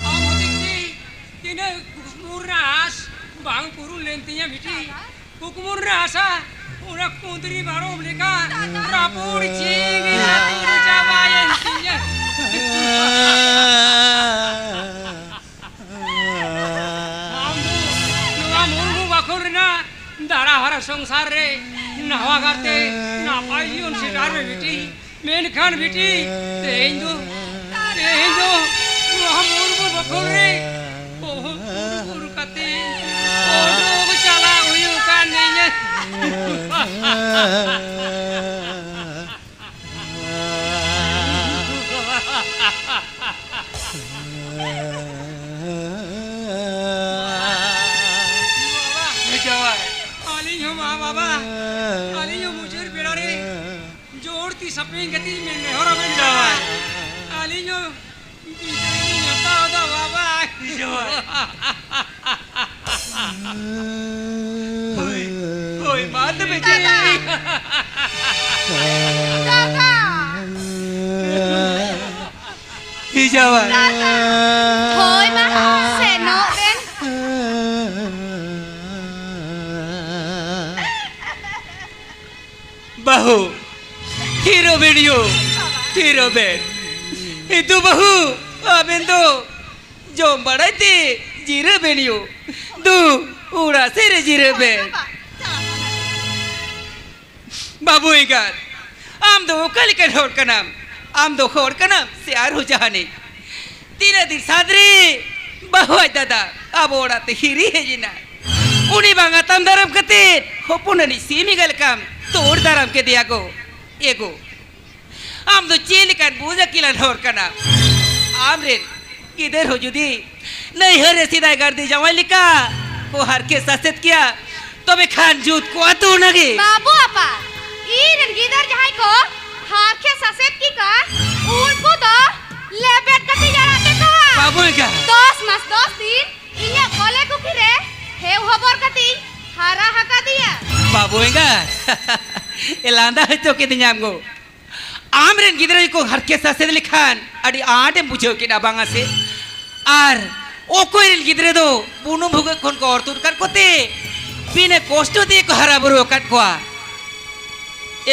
ᱟᱢ ᱦᱚᱛᱮᱡ ᱛᱮ ᱛᱤᱱᱟᱹᱜ ᱠᱩᱠᱢᱩ ᱨᱮᱱᱟᱜ ᱟᱸᱥ ᱵᱟᱝ ᱯᱩᱨᱩᱱ ᱞᱮᱱ ᱛᱤᱧᱟ ᱵᱤᱴᱤ᱾ ᱠᱩᱠᱢᱩ ᱨᱮᱱᱟᱜ ᱟᱥᱟ ᱚᱱᱟ ᱠᱩᱸᱫᱽᱨᱤ ᱵᱟᱨᱚᱢ ᱞᱮᱠᱟ ᱨᱟᱹᱯᱩᱫ ᱡᱤᱣᱤ ᱨᱟᱹᱯᱩᱫ ᱪᱟᱵᱟᱭᱮᱱ ᱛᱤᱧᱟ᱾ ᱟᱢ ᱫᱚ ᱱᱚᱣᱟ ᱢᱩᱨᱢᱩ ᱵᱟᱠᱷᱳᱞ ᱨᱮᱱᱟᱜ ᱫᱟᱲᱟ ᱦᱟᱨᱟ ᱥᱚᱝᱥᱟᱨ ᱨᱮ ᱱᱟᱣᱟ ᱜᱟᱨᱛᱮ ᱱᱟᱯᱟᱭ ᱡᱤᱭᱚᱱ ᱥᱮᱴᱟᱨ ᱢᱮ ᱵᱤᱴᱤ᱾ ᱢᱮᱱᱠᱷᱟᱱ ᱵᱤᱴᱤ, ᱛᱮᱦᱮᱧ ᱫᱚ, ᱛᱮᱦᱮᱧ ᱫᱚ ᱱᱚᱣᱟ ᱢᱩᱨᱢᱩ ᱵᱟᱠᱷᱳᱞ ᱨᱮ ᱵᱚᱦᱚᱜ ᱩᱨ ᱩᱨ ᱠᱟᱛᱮ ᱚᱰᱚᱠ ᱪᱟᱞᱟᱜ ᱦᱩᱭᱩᱜ ᱠᱟᱱ ᱛᱤᱧᱟ᱾ ᱡᱟᱶᱟᱭ᱾ ᱟᱹᱞᱤᱧ ᱦᱚᱸ ᱢᱟ ᱵᱟᱵᱟ, ᱟᱹᱞᱤᱧ ᱦᱚᱸ ᱢᱩᱪᱟᱹᱫ ᱵᱮᱲᱟ ᱨᱮ ᱡᱳᱨ ᱛᱤ ᱥᱟᱯᱮᱧ ᱠᱟᱛᱮ ᱢᱮᱱ ᱱᱮᱦᱚᱨ ᱟᱵᱮᱱ ᱠᱟᱱᱟ᱾ ᱡᱟᱶᱟᱭ᱾ ᱟᱹᱞᱤᱧ ᱦᱚᱸ ᱵᱤᱫᱟᱹᱭ ᱞᱤᱧ ᱦᱟᱛᱟᱣ ᱮᱫᱟ ᱵᱟᱵᱟ᱾ ᱡᱟᱶᱟᱭ᱾ ᱦᱳᱭ, ᱦᱳᱭ, ᱢᱟ ᱛᱚᱵᱮ ᱪᱮᱫ? ᱫᱟᱫᱟ᱾ ᱫᱟᱫᱟ᱾ ᱡᱟᱶᱟᱭ᱾ ᱫᱟᱫᱟ᱾ ᱦᱳᱭ, ᱢᱟ, ᱥᱮᱱᱚᱜ ᱵᱮᱱ᱾ ᱵᱟᱹᱦᱩ, ᱛᱷᱤᱨᱚᱜ ᱵᱮᱱ ᱭᱳ, ᱛᱷᱤᱨᱚᱜ ᱵᱮᱱ᱾ ᱫᱩ ᱵᱟᱹᱦᱩ, ᱟᱵᱮᱱ ᱫᱚ ᱡᱚᱢ ᱵᱟᱲᱟᱭ ᱛᱮ ᱡᱤᱨᱟᱹ ᱵᱮᱱ ᱭᱳ᱾ ᱫᱩ, ᱚᱲᱟᱜ ᱥᱮᱫ ᱨᱮ ᱡᱤᱨᱟᱹ ᱵᱮᱱ᱾ ᱵᱟᱹᱵᱩ ᱮᱸᱜᱟᱛ, ᱟᱢ ᱫᱚ ᱚᱠᱟ ᱞᱮᱠᱟᱱ ᱦᱚᱲ ᱠᱟᱱᱟᱢ? ᱟᱢ ᱫᱚ ᱦᱚᱲ ᱠᱟᱱᱟᱢ ᱥᱮ ᱟᱨᱦᱚᱸ ᱡᱟᱦᱟᱱᱤᱡ? ᱛᱤᱱᱟᱹᱜ ᱫᱤᱱ ᱥᱟᱫᱽᱨᱤ ᱵᱟᱹᱦᱩ ᱟᱡ ᱫᱟᱫᱟ ᱟᱵᱚ ᱚᱲᱟᱜ ᱛᱮ ᱦᱤᱨᱤ ᱦᱮᱡ ᱮᱱᱟ, ᱩᱱᱤ ᱵᱟᱝ ᱟᱛᱟᱝ ᱫᱟᱨᱟᱢ ᱠᱟᱛᱮ ᱦᱚᱯᱚᱱ ᱟᱹᱱᱤᱡ ᱥᱤᱢ ᱮᱸᱜᱟ ᱞᱮᱠᱟᱢ ᱛᱚᱨ ᱫᱟᱨᱟᱢ ᱠᱮᱫᱮᱭᱟ ᱜᱚ᱾ ᱮ ᱜᱚ, ᱟᱢ ᱫᱚ ᱪᱮᱫ ᱞᱮᱠᱟᱱ ᱵᱩᱡᱽ ᱟᱹᱠᱤᱞᱟᱱ ᱦᱚᱲ ᱠᱟᱱᱟᱢ? ᱟᱢ ᱨᱮᱱ ᱜᱤᱫᱟᱹᱨ ᱦᱚᱸ ᱡᱩᱫᱤ ᱱᱟᱹᱭᱦᱟᱹᱨ ᱨᱮ ᱥᱮᱫᱟᱭ ᱜᱟᱨᱫᱤ ᱡᱟᱶᱟᱭ ᱞᱮᱠᱟ ᱠᱚ ᱦᱟᱨᱠᱮᱛ ᱥᱟᱥᱮᱛ ᱠᱮᱭᱟ, ᱛᱚᱵᱮ ᱠᱷᱟᱱ ᱡᱩᱛ ᱠᱚᱜᱼᱟ ᱛᱚ ᱚᱱᱟᱜᱮ᱾ ᱵᱟᱹᱵᱩ ᱟᱯᱟ, ᱤᱧ ᱨᱮᱱ ᱜᱤᱫᱟᱹᱨ ᱡᱟᱦᱟᱸᱭ ᱠᱚ ᱦᱟᱨᱠᱮᱛ ᱥᱟᱥᱮᱛ ᱠᱮ ᱠᱚᱣᱟ, ᱩᱱᱠᱩ ᱫᱚ ᱞᱮᱵᱮᱫ ᱠᱟᱛᱮ ᱡᱟᱲᱟᱜ ᱛᱮᱠᱚᱣᱟ᱾ ᱵᱟᱹᱵᱩ ᱮᱸᱜᱟ᱾ ᱫᱚᱥ ᱢᱟᱥ ᱫᱚᱥ ᱫᱤᱱ ᱤᱧᱟᱹᱜ ᱠᱚᱞᱮ ᱠᱩᱠᱷᱤ ᱨᱮ ᱦᱮᱣ ᱦᱚᱵᱚᱨ ᱠᱟᱛᱮᱧ ᱦᱟᱨᱟ ᱦᱟᱠᱟᱫᱮᱭᱟ᱾ ᱵᱟᱹᱵᱩ ᱮᱸᱜᱟ, ᱮ ᱞᱟᱸᱫᱟ ᱦᱚᱪᱚ ᱠᱤᱫᱤᱧᱟᱢ ᱜᱚ᱾ ᱟᱢ ᱨᱮᱱ ᱜᱤᱫᱽᱨᱟᱹ ᱜᱮᱠᱚ ᱦᱟᱨᱠᱮᱛ ᱥᱟᱥᱮᱛ ᱞᱮᱠᱷᱟᱱ ᱟᱹᱰᱤ ᱟᱸᱴ ᱮᱢ ᱵᱩᱡᱷᱟᱹᱣ ᱠᱮᱫᱟ, ᱵᱟᱝᱟ ᱥᱮ? ᱟᱨ ᱚᱠᱚᱭ ᱨᱮᱱ ᱜᱤᱫᱽᱨᱟᱹ ᱫᱚ ᱵᱩᱱᱩᱢ ᱵᱷᱩᱜᱟᱹᱜ ᱠᱷᱚᱱ ᱠᱚ ᱚᱨ ᱛᱩᱫ ᱟᱠᱟᱫ ᱠᱚᱛᱮ ᱵᱤᱱᱟᱹ ᱠᱚᱥᱴᱚ ᱛᱮᱜᱮ ᱠᱚ ᱦᱟᱨᱟ ᱵᱩᱨᱩ ᱟᱠᱟᱫ ᱠᱚᱣᱟ?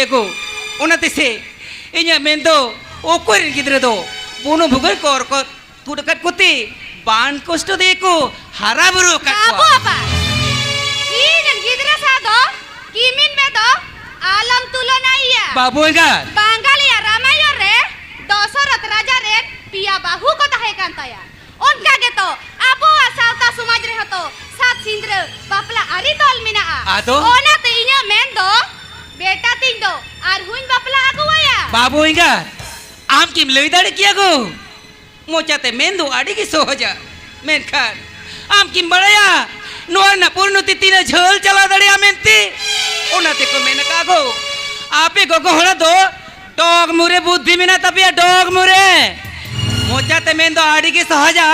ᱮ ᱜᱚ, ᱚᱱᱟᱛᱮ ᱥᱮ ᱤᱧᱟᱹᱜ ᱢᱮᱱ ᱫᱚ, ᱚᱠᱚᱭ ᱨᱮᱱ ᱜᱤᱫᱽᱨᱟᱹ ᱫᱚ ᱵᱩᱱᱩᱢ ᱵᱷᱩᱜᱟᱹᱜ ᱠᱚ ᱚᱨ ᱠᱚ ᱛᱩᱫ ᱟᱠᱟᱫ ᱠᱚᱛᱮ ᱵᱟᱝ ᱠᱚᱥᱴᱚ ᱛᱮᱜᱮ ᱠᱚ ᱦᱟᱨᱟ ᱵᱩᱨᱩ ᱟᱠᱟᱫ ᱠᱚᱣᱟ? ᱵᱟᱹᱵᱩ ᱟᱯᱟ, ᱤᱧ ᱨᱮᱱ ᱜᱤᱫᱽᱨᱟᱹ ᱥᱟᱶ ᱫᱚ ᱠᱤᱢᱤᱱ ᱢᱮ ᱫᱚ ᱟᱞᱚᱢ ᱛᱩᱞᱚᱱᱟᱭᱮᱭᱟ᱾ ᱵᱟᱹᱵᱩ ᱮᱸᱜᱟᱛ᱾ ᱵᱟᱝᱜᱟᱞᱤᱭᱟ ᱨᱟᱢᱟᱭᱚᱱ ᱨᱮ ᱫᱚᱥᱚᱨᱚᱛᱷ ᱨᱟᱡᱟ ᱨᱮᱱ ᱯᱮᱭᱟ ᱵᱟᱹᱦᱩ ᱠᱚ ᱛᱟᱦᱮᱸ ᱠᱟᱱ ᱛᱟᱭᱟ᱾ ᱚᱱᱠᱟ ᱜᱮᱛᱚ ᱟᱵᱚᱣᱟᱜ ᱥᱟᱶᱛᱟ ᱥᱚᱢᱟᱡᱽ ᱨᱮᱦᱚᱸ ᱛᱚ ᱥᱟᱛ ᱥᱤᱸᱫᱽᱨᱟᱹ ᱵᱟᱯᱞᱟ ᱟᱹᱨᱤ ᱛᱚᱞ ᱢᱮᱱᱟᱜᱼᱟ᱾ ᱟᱫᱚ? ᱚᱱᱟᱛᱮ ᱤᱧᱟᱹᱜ ᱢᱮᱱ ᱫᱚ, ᱵᱮᱴᱟ ᱛᱤᱧ ᱫᱚ ᱟᱨᱦᱚᱸᱧ ᱵᱟᱯᱞᱟ ᱟᱹᱜᱩᱣᱟᱭᱟ᱾ ᱵᱟᱹᱵᱩ ᱮᱸᱜᱟᱛ, ᱟᱢ ᱠᱤᱢ ᱞᱟᱹᱭ ᱫᱟᱲᱮ ᱠᱮᱭᱟ ᱜᱚ? ᱢᱚᱪᱟᱛᱮ ᱢᱮᱱ ᱫᱚ ᱟᱹᱰᱤ ᱜᱮ ᱥᱚᱦᱚᱡᱟ, ᱢᱮᱱᱠᱷᱟᱱ ᱟᱢ ᱠᱤᱢ ᱵᱟᱲᱟᱭᱟ ᱱᱚᱣᱟ ᱨᱮᱱᱟᱜ ᱯᱚᱨᱤᱱᱚᱛᱤ ᱛᱤᱱᱟᱹᱜ ᱡᱷᱟᱹᱞ ᱪᱟᱞᱟᱣ ᱫᱟᱲᱮᱭᱟᱜᱼᱟ ᱢᱮᱱᱛᱮ? ᱚᱱᱟ ᱛᱮᱠᱚ ᱢᱮᱱ ᱟᱠᱟᱫ ᱜᱚ, ᱟᱯᱮ ᱜᱚᱜᱚ ᱦᱚᱲ ᱫᱚ ᱰᱚᱜᱽ ᱢᱩᱨᱮ ᱵᱩᱫᱽᱫᱷᱤ ᱢᱮᱱᱟᱜ ᱛᱟᱯᱮᱭᱟ, ᱰᱚᱜᱽ ᱢᱩᱨᱮ᱾ ᱢᱚᱪᱟᱛᱮ ᱢᱮᱱ ᱫᱚ ᱟᱹᱰᱤ ᱜᱮ ᱥᱚᱦᱚᱡᱟ,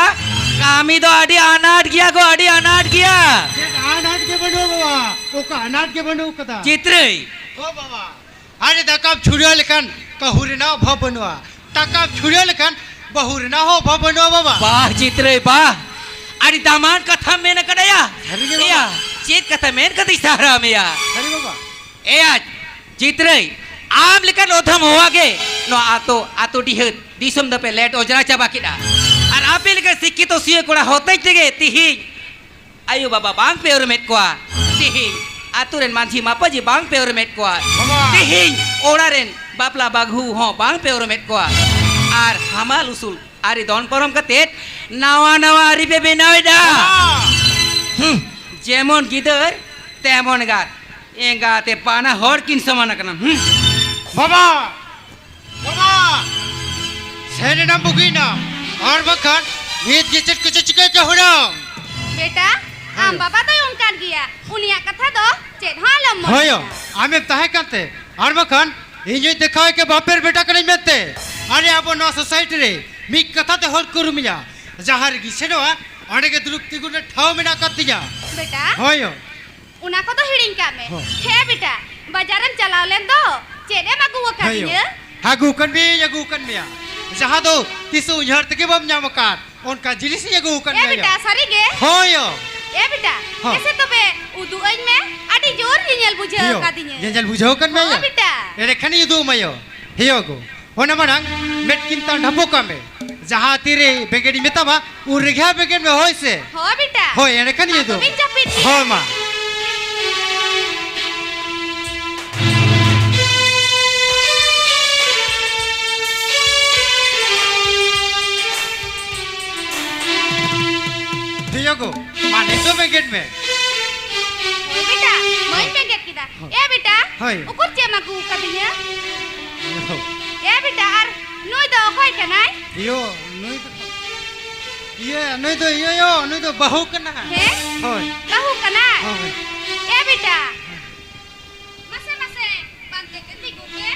ᱠᱟᱹᱢᱤ ᱫᱚ ᱟᱹᱰᱤ ᱟᱱᱟᱴ ᱜᱮᱭᱟ ᱜᱚ, ᱟᱹᱰᱤ ᱟᱱᱟᱴ ᱜᱮᱭᱟ᱾ ᱪᱮᱫ ᱟᱱᱟᱴ ᱜᱮ ᱵᱟᱹᱱᱩᱜᱼᱟ ᱵᱟᱵᱟ, ᱚᱠᱟ ᱟᱱᱟᱴ ᱜᱮ ᱵᱟᱹᱱᱩᱜ ᱠᱟᱫᱟ᱾ ᱪᱤᱛᱨᱟᱹᱭ᱾ ᱦᱳ ᱵᱟᱵᱟ, ᱟᱨ ᱫᱟᱠᱟᱢ ᱪᱷᱩᱲᱟᱹᱣ ᱞᱮᱠᱷᱟᱱ ᱠᱟᱹᱦᱩ ᱨᱮᱱᱟᱜ ᱚᱵᱷᱟᱵ ᱵᱟᱹᱱᱩᱜᱼᱟ, ᱫᱟᱠᱟᱢ ᱪᱷᱩᱲᱟᱹᱣ ᱞᱮᱠᱷᱟᱱ ᱵᱟᱹᱦᱩ ᱨᱮᱱᱟᱜ ᱦᱚᱸ ᱚᱵᱷᱟᱵ ᱵᱟᱹᱱᱩᱜᱼᱟ ᱵᱟᱵᱟ᱾ ᱵᱟᱦ ᱪᱤᱛᱨᱟᱹᱭ ᱵᱟᱦ, ᱟᱹᱰᱤ ᱫᱟᱢᱟᱱ ᱠᱟᱛᱷᱟᱢ ᱢᱮᱱ ᱟᱠᱟᱫᱟᱭᱟ᱾ ᱥᱟᱹᱨᱤ ᱜᱮ ᱵᱟᱵᱟ᱾ ᱮᱭᱟ, ᱪᱮᱫ ᱠᱟᱛᱷᱟ ᱢᱮᱱ ᱠᱟᱛᱮᱧ ᱥᱟᱨᱦᱟᱣ ᱢᱮᱭᱟ᱾ ᱥᱟᱹᱨᱤ ᱵᱟᱵᱟ᱾ ᱮᱭᱟ ᱪᱤᱛᱨᱟᱹᱭ, ᱟᱢ ᱞᱮᱠᱟᱱ ᱚᱫᱷᱚᱢ ᱦᱚᱣᱟ ᱜᱮ ᱱᱚᱣᱟ ᱟᱛᱳ, ᱟᱛᱳ ᱰᱤᱦᱟᱹᱛ ᱫᱤᱥᱚᱢ ᱫᱚᱯᱮ ᱞᱮᱴ ᱚᱡᱽᱨᱟ ᱪᱟᱵᱟ ᱠᱮᱫᱟ᱾ ᱟᱨ ᱟᱯᱮ ᱞᱮᱠᱟ ᱥᱤᱠᱠᱷᱤᱛᱚ ᱥᱤᱭᱟᱹ ᱠᱚᱲᱟ ᱦᱚᱛᱮᱡ ᱛᱮᱜᱮ ᱛᱤᱦᱤᱧ ᱟᱭᱳ ᱵᱟᱵᱟ ᱵᱟᱝ ᱯᱮ ᱩᱨᱩᱢᱮᱫ ᱠᱚᱣᱟ᱾ ᱛᱤᱦᱤᱧ ᱟᱛᱳ ᱨᱮᱱ ᱢᱟᱹᱡᱷᱤ ᱢᱟᱯᱟᱡᱷᱤ ᱵᱟᱝ ᱯᱮ ᱩᱨᱩᱢᱮᱫ ᱠᱚᱣᱟ᱾ ᱵᱟᱵᱟ᱾ ᱛᱮᱦᱮᱧ ᱚᱲᱟᱜ ᱨᱮᱱ ᱵᱟᱯᱞᱟ ᱵᱟᱹᱦᱩ ᱦᱚᱸ ᱵᱟᱝ ᱯᱮ ᱩᱨᱩᱢᱮᱫ ᱠᱚᱣᱟ᱾ ᱟᱨ ᱦᱟᱢᱟᱞ ᱩᱥᱩᱞ ᱟᱹᱨᱤ ᱫᱚᱱ ᱯᱟᱨᱚᱢ ᱠᱟᱛᱮᱫ ᱱᱟᱣᱟ ᱱᱟᱣᱟ ᱟᱹᱨᱤ ᱯᱮ ᱵᱮᱱᱟᱣᱮᱫᱟ᱾ ᱵᱟᱵᱟ᱾ ᱦᱩᱸ, ᱡᱮᱢᱚᱱ ᱜᱤᱫᱟᱹᱨ ᱛᱮᱢᱚᱱ ᱮᱸᱜᱟᱛ᱾ ᱮᱸᱜᱟᱛ ᱮ ᱵᱟᱱᱟ ᱦᱚᱲ ᱠᱤᱱ ᱥᱚᱢᱟᱱ ᱟᱠᱟᱱᱟ᱾ ᱦᱩᱸ᱾ ᱵᱟᱵᱟ! ᱵᱟᱵᱟ! ᱥᱮᱱ ᱮᱱᱟᱢ ᱵᱩᱜᱤᱭᱮᱱᱟᱢ, ᱟᱨ ᱵᱟᱝᱠᱷᱟᱱ ᱱᱤᱛ ᱜᱮ ᱪᱮᱫ ᱠᱚᱪᱚ ᱪᱤᱠᱟᱹᱭ ᱠᱮ ᱦᱩᱲᱟᱹᱝ᱾ ᱵᱮᱴᱟ, ᱟᱢ ᱦᱮᱸ᱾ ᱵᱟᱵᱟ ᱫᱚᱭ ᱚᱱᱠᱟᱱ ᱜᱮᱭᱟ, ᱩᱱᱤᱭᱟᱜ ᱠᱟᱛᱷᱟ ᱫᱚ ᱪᱮᱫ ᱦᱚᱸ ᱟᱞᱚᱢ ᱢᱚᱱᱮᱭᱟ᱾ ᱦᱳᱭ ᱭᱳ, ᱟᱢᱮᱢ ᱛᱟᱦᱮᱸ ᱠᱟᱱᱛᱮ, ᱟᱨ ᱵᱟᱝᱠᱷᱟᱱ ᱤᱧ ᱦᱚᱧ ᱫᱮᱠᱷᱟᱣ ᱠᱮ ᱵᱟᱯᱮᱨ ᱵᱮᱴᱟ ᱠᱟᱹᱱᱟᱹᱧ ᱢᱮᱱᱛᱮ᱾ ᱟᱨᱮ, ᱟᱵᱚ ᱱᱚᱣᱟ ᱥᱳᱥᱟᱭᱴᱤ ᱨᱮ ᱢᱤᱫ ᱠᱟᱛᱷᱟ ᱛᱮ ᱦᱚᱲ ᱠᱚ ᱩᱨᱩᱢᱤᱧᱟ, ᱡᱟᱦᱟᱸ ᱨᱮᱜᱮᱧ ᱥᱮᱱᱚᱜᱼᱟ, ᱚᱸᱰᱮ ᱜᱮ ᱫᱩᱲᱩᱵ ᱛᱤᱸᱜᱩ ᱨᱮᱱᱟᱜ ᱴᱷᱟᱶ ᱢᱮᱱᱟᱜ ᱟᱠᱟᱫ ᱛᱤᱧᱟ᱾ ᱵᱮᱴᱟ, ᱦᱳᱭ ᱭᱳ᱾ ᱚᱱᱟ ᱠᱚᱫᱚ ᱦᱤᱲᱤᱧ ᱠᱟᱜ ᱢᱮ᱾ ᱦᱚᱸ᱾ ᱦᱮᱸ ᱵᱮᱴᱟ, ᱵᱟᱡᱟᱨᱮᱢ ᱪᱟᱞᱟᱣ ᱞᱮᱱ ᱫᱚ ᱪᱮᱫ ᱮᱢ ᱟᱹᱜᱩ ᱦᱮᱸ ᱭᱳ᱾ ᱟᱠᱟᱫᱤᱧᱟᱹ? ᱟᱹᱜᱩ ᱟᱠᱟᱫ ᱢᱮᱭᱟᱹᱧ, ᱟᱹᱜᱩ ᱟᱠᱟᱫ ᱢᱮᱭᱟ᱾ ᱡᱟᱦᱟᱸ ᱫᱚ ᱛᱤᱥ ᱦᱚᱸ ᱩᱭᱦᱟᱹᱨ ᱛᱮᱜᱮ ᱵᱟᱢ ᱧᱟᱢ ᱟᱠᱟᱫ, ᱚᱱᱠᱟ ᱡᱤᱱᱤᱥ ᱤᱧ ᱟᱹᱜᱩ ᱟᱠᱟᱫ ᱮ ᱢᱮᱭᱟ ᱭᱳ᱾ ᱵᱮᱴᱟ, ᱥᱟᱹᱨᱤ ᱜᱮ? ᱦᱳᱭ ᱭᱳ᱾ ᱮ ᱵᱮᱴᱟ, ᱦᱚᱸ᱾ ᱮᱥᱮ ᱛᱚᱵᱮ ᱩᱫᱩᱜ ᱟᱹᱧ ᱢᱮ, ᱟᱹᱰᱤ ᱡᱳᱨ ᱧᱮᱧᱮᱞ ᱵᱩᱡᱷᱟᱹᱣ ᱦᱮᱸ ᱭᱳ᱾ ᱟᱠᱟᱫᱤᱧᱟᱹ᱾ ᱧᱮᱧᱮᱞ ᱵᱩᱡᱷᱟᱹᱣ ᱟᱠᱟᱫ ᱢᱮᱭᱟ ᱦᱚᱸ ᱭᱳ᱾ ᱵᱮᱴᱟ᱾ ᱮᱸᱰᱮᱠᱷᱟᱱᱤᱧ ᱩᱫᱩᱜ ᱟᱢᱟ ᱭᱳ᱾ ᱦᱮᱸ ᱭᱳ ᱜᱳ᱾ ᱚᱱᱟ ᱢᱟᱲᱟᱝ ᱢᱮᱫ ᱠᱤᱱ ᱛᱟᱱ ᱰᱷᱟᱯᱚ ᱠᱟᱜ ᱢᱮ᱾ ᱡᱟᱦᱟᱸ ᱛᱤᱨᱮ ᱵᱮᱸᱜᱮᱫ ᱤᱧ ᱢᱮᱛᱟᱢᱟ, ᱩᱱ ᱨᱮᱜᱮ ᱦᱟᱸᱜ ᱵᱮᱸᱜᱮᱫ ᱢᱮ, ᱦᱳᱭ ᱥᱮ? ᱦᱳᱭ ᱵᱮᱴᱟ᱾ ᱦᱳᱭ, ᱮᱸᱰᱮᱠᱷᱟᱱ ᱤᱧ ᱟᱫᱚ ᱩᱫᱩᱜ ᱵᱤᱱ ᱡᱟᱹᱯᱤᱫ ᱜᱮᱭᱟ᱾ ᱦᱳᱭ ᱢᱟ᱾ ᱦᱮᱸ ᱭᱳ ᱜᱳ, ᱢᱟ ᱱᱤᱛᱚᱜ ᱵᱮᱸᱜᱮᱫ ᱢᱮ᱾ ᱦᱳᱭ ᱵᱮᱴᱟ, ᱢᱟᱹᱧ ᱵᱮᱸᱜᱮᱫ ᱠᱮᱫᱟ᱾ ᱦᱳᱭ᱾ ᱮ ᱵᱮᱴᱟ, ᱦᱳᱭ᱾ ᱩᱠᱩᱨ ᱪᱮᱫ ᱮᱢ ᱟᱹᱜᱩ ᱟᱠᱟᱫᱤᱧᱟ? ᱦᱳᱭ᱾ ᱮ ᱵᱮᱴᱟ, ᱟᱨ ᱱᱩᱭ ᱫᱚ ᱚᱠᱚᱭ ᱠᱟᱱᱟᱭ? ᱤᱭᱳ, ᱱᱩᱭ ᱫᱚ, ᱤᱭᱟᱹ, ᱱᱩᱭ ᱫᱚ ᱤᱭᱟᱹ ᱭᱳ, ᱱᱩᱭ ᱫᱚ ᱵᱟᱹᱦᱩ ᱠᱟᱱᱟᱭ᱾ ᱦᱮᱸ? ᱦᱳᱭ᱾ ᱵᱟᱹᱦᱩ ᱠᱟᱱᱟᱭ? ᱦᱳᱭ᱾ ᱮ ᱵᱮᱴᱟ, ᱢᱟᱥᱮ, ᱢᱟᱥᱮ, ᱯᱟᱱᱛᱮ ᱛᱮ ᱛᱤᱸᱜᱩ ᱢᱮ᱾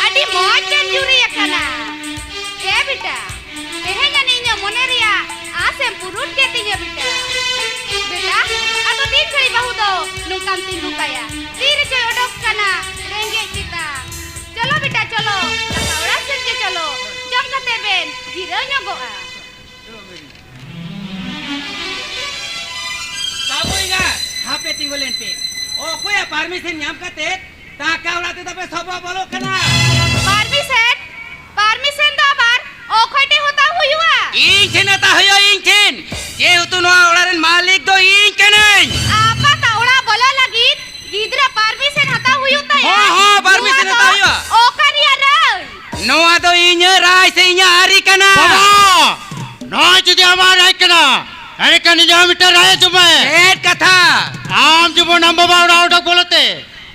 ᱟᱹᱰᱤ ᱢᱚᱡᱽ ᱮᱢ ᱡᱩᱨᱤ ᱟᱠᱟᱱᱟ᱾ ᱮ ᱵᱮᱴᱟ, ᱛᱮᱦᱮᱧ ᱟᱹᱱᱤᱡ ᱤᱧᱟᱹᱜ ᱢᱚᱱᱮ ᱨᱮᱭᱟᱜ ᱟᱸᱥ ᱮᱢ ᱯᱩᱨᱩᱱ ᱠᱮᱫ ᱛᱤᱧᱟᱹ ᱵᱮᱴᱟ᱾ ᱵᱮᱴᱟ, ᱟᱫᱚ ᱛᱤᱱ ᱜᱷᱟᱹᱲᱤᱡ ᱵᱟᱹᱦᱩ ᱫᱚ ᱱᱚᱝᱠᱟᱢ ᱛᱤᱸᱜᱩ ᱠᱟᱭᱟ? ᱛᱤ ᱨᱮᱪᱚᱭ ᱚᱰᱚᱠ ᱠᱟᱱᱟ ᱨᱮᱸᱜᱮᱡ ᱛᱮᱛᱟᱝ᱾ ᱪᱚᱞᱚ ᱵᱮᱴᱟ, ᱪᱚᱞᱚ, ᱫᱟᱠᱟ ᱚᱲᱟᱜ ᱥᱮᱫ ᱜᱮ ᱪᱚᱞᱚ᱾ ᱡᱚᱢ ᱠᱟᱛᱮ ᱵᱮᱱ ᱡᱤᱨᱟᱹᱣ ᱧᱚᱜᱚᱜᱼᱟ᱾ ᱵᱟᱹᱵᱩ ᱮᱸᱜᱟ, ᱦᱟᱯᱮ ᱛᱤᱸᱜᱩ ᱞᱮᱱ ᱯᱮ᱾ ᱚᱠᱚᱭᱟᱜ ᱯᱟᱨᱢᱤᱥᱚᱱ ᱧᱟᱢ ᱠᱟᱛᱮ ᱫᱟᱠᱟ ᱚᱲᱟᱜ ᱛᱮ ᱫᱚᱯᱮ ᱥᱚᱵᱚᱜ ᱵᱚᱞᱚᱜ ᱠᱟᱱᱟ? ᱯᱟᱨᱢᱤᱥᱚᱱ? ᱯᱟᱨᱢᱤᱥᱚᱱ ᱫᱚ ᱟᱵᱟᱨ ᱚᱠᱚᱭ ᱴᱷᱮᱱ ᱦᱟᱛᱟᱣ ᱦᱩᱭᱩᱜᱼᱟ? ᱤᱧ ᱴᱷᱮᱱ ᱦᱟᱛᱟᱣ ᱦᱩᱭᱩᱜᱼᱟ, ᱤᱧ ᱴᱷᱮᱱ᱾ ᱡᱮᱦᱮᱛᱩ ᱱᱚᱣᱟ ᱚᱲᱟᱜ ᱨᱮᱱ ᱢᱟᱹᱞᱤᱠ ᱫᱚ ᱤᱧ ᱠᱟᱹᱱᱟᱹᱧ᱾ ᱦᱚᱸ, ᱦᱚᱸ, permission ᱱᱚᱣᱟ ᱫᱚ ᱦᱟᱛᱟᱣ ᱦᱩᱭᱩᱜᱼᱟ᱾ ᱚᱠᱟ ᱨᱮᱭᱟᱜ ᱨᱟᱭ? ᱱᱚᱣᱟ ᱫᱚ ᱤᱧᱟᱹᱜ ᱨᱟᱭ ᱥᱮ ᱤᱧᱟᱹᱜ ᱟᱹᱨᱤ ᱠᱟᱱᱟ᱾ ᱵᱟᱵᱟ, ᱱᱚᱣᱟ ᱡᱩᱫᱤ ᱟᱢᱟᱜ ᱨᱟᱭ ᱠᱟᱱᱟ, ᱮᱸᱰᱮᱠᱷᱟᱱ ᱤᱧ ᱦᱚᱸ ᱢᱤᱫᱴᱟᱝ ᱨᱟᱭ ᱟᱸᱡᱚᱢ ᱢᱮ᱾ ᱪᱮᱫ ᱠᱟᱛᱷᱟ? ᱟᱢ ᱡᱮᱢᱚᱱ ᱟᱢ ᱵᱟᱵᱟ ᱚᱲᱟᱜ ᱚᱰᱚᱠ ᱵᱚᱞᱚᱛᱮ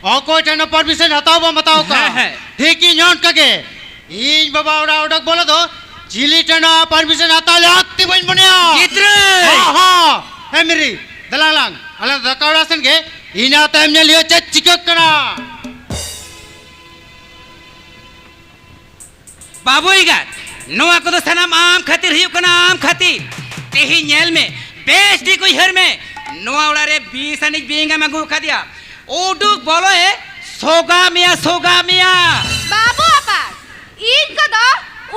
ᱚᱠᱚᱭ ᱴᱷᱮᱱ ᱦᱚᱸ permission ᱦᱟᱛᱟᱣ ᱵᱟᱢ ᱦᱟᱛᱟᱣ ᱠᱟᱜᱼᱟ᱾ ᱦᱮᱸ, ᱦᱮᱸ᱾ ᱴᱷᱤᱠ ᱤᱧ ᱦᱚᱸ ᱚᱱᱠᱟ ᱜᱮ᱾ ᱤᱧ ᱵᱟᱵᱟ ᱚᱲᱟᱜ ᱚᱰᱚᱠ ᱵᱚᱞᱚ ᱫᱚ ᱪᱤᱞᱤ ᱴᱷᱮᱱ ᱦᱚᱸ permission ᱦᱟᱛᱟᱣ ᱞᱟᱹᱠᱛᱤ ᱵᱟᱹᱧ ᱢᱚᱱᱮᱭᱟ᱾ ᱜᱤᱫᱽᱨᱟᱹ! ᱦᱚᱸ, ᱦᱚᱸ᱾ ᱦᱮᱸ, ᱢᱤᱨᱤ, ᱫᱮᱞᱟᱝ ᱞᱟᱝ᱾ ᱟᱞᱮ ᱫᱟᱠᱟ ᱚᱲᱟᱜ ᱥᱮᱱ ᱜᱮ, ᱤᱱᱟᱹ ᱛᱟᱭᱚᱢ ᱧᱮᱞ ᱦᱩᱭᱩᱜᱼᱟ ᱪᱮᱫ ᱪᱤᱠᱟᱹᱜ ᱠᱟᱱᱟ᱾ ᱵᱟᱹᱵᱩ ᱮᱸᱜᱟᱛ, ᱱᱚᱣᱟ ᱠᱚᱫᱚ ᱥᱟᱱᱟᱢ ᱟᱢ ᱠᱷᱟᱹᱛᱤᱨ ᱦᱩᱭᱩᱜ ᱠᱟᱱᱟ, ᱟᱢ ᱠᱷᱟᱹᱛᱤᱨ᱾ ᱛᱮᱦᱮᱧ ᱧᱮᱞ ᱢᱮ, ᱵᱮᱥ ᱴᱷᱤᱠ ᱩᱭᱦᱟᱹᱨ ᱢᱮ, ᱱᱚᱣᱟ ᱚᱲᱟᱜ ᱨᱮ ᱵᱤᱥ ᱟᱹᱱᱤᱡ ᱵᱤᱧ ᱮᱢ ᱟᱹᱜᱩ ᱟᱠᱟᱫᱮᱭᱟ᱾ ᱩᱰᱩᱠ ᱵᱚᱞᱚ ᱮ ᱥᱚᱜᱟ ᱢᱮᱭᱟ, ᱥᱚᱜᱟ ᱢᱮᱭᱟ᱾ ᱵᱟᱹᱵᱩ ᱟᱯᱟᱛ, ᱤᱧ ᱠᱚᱫᱚ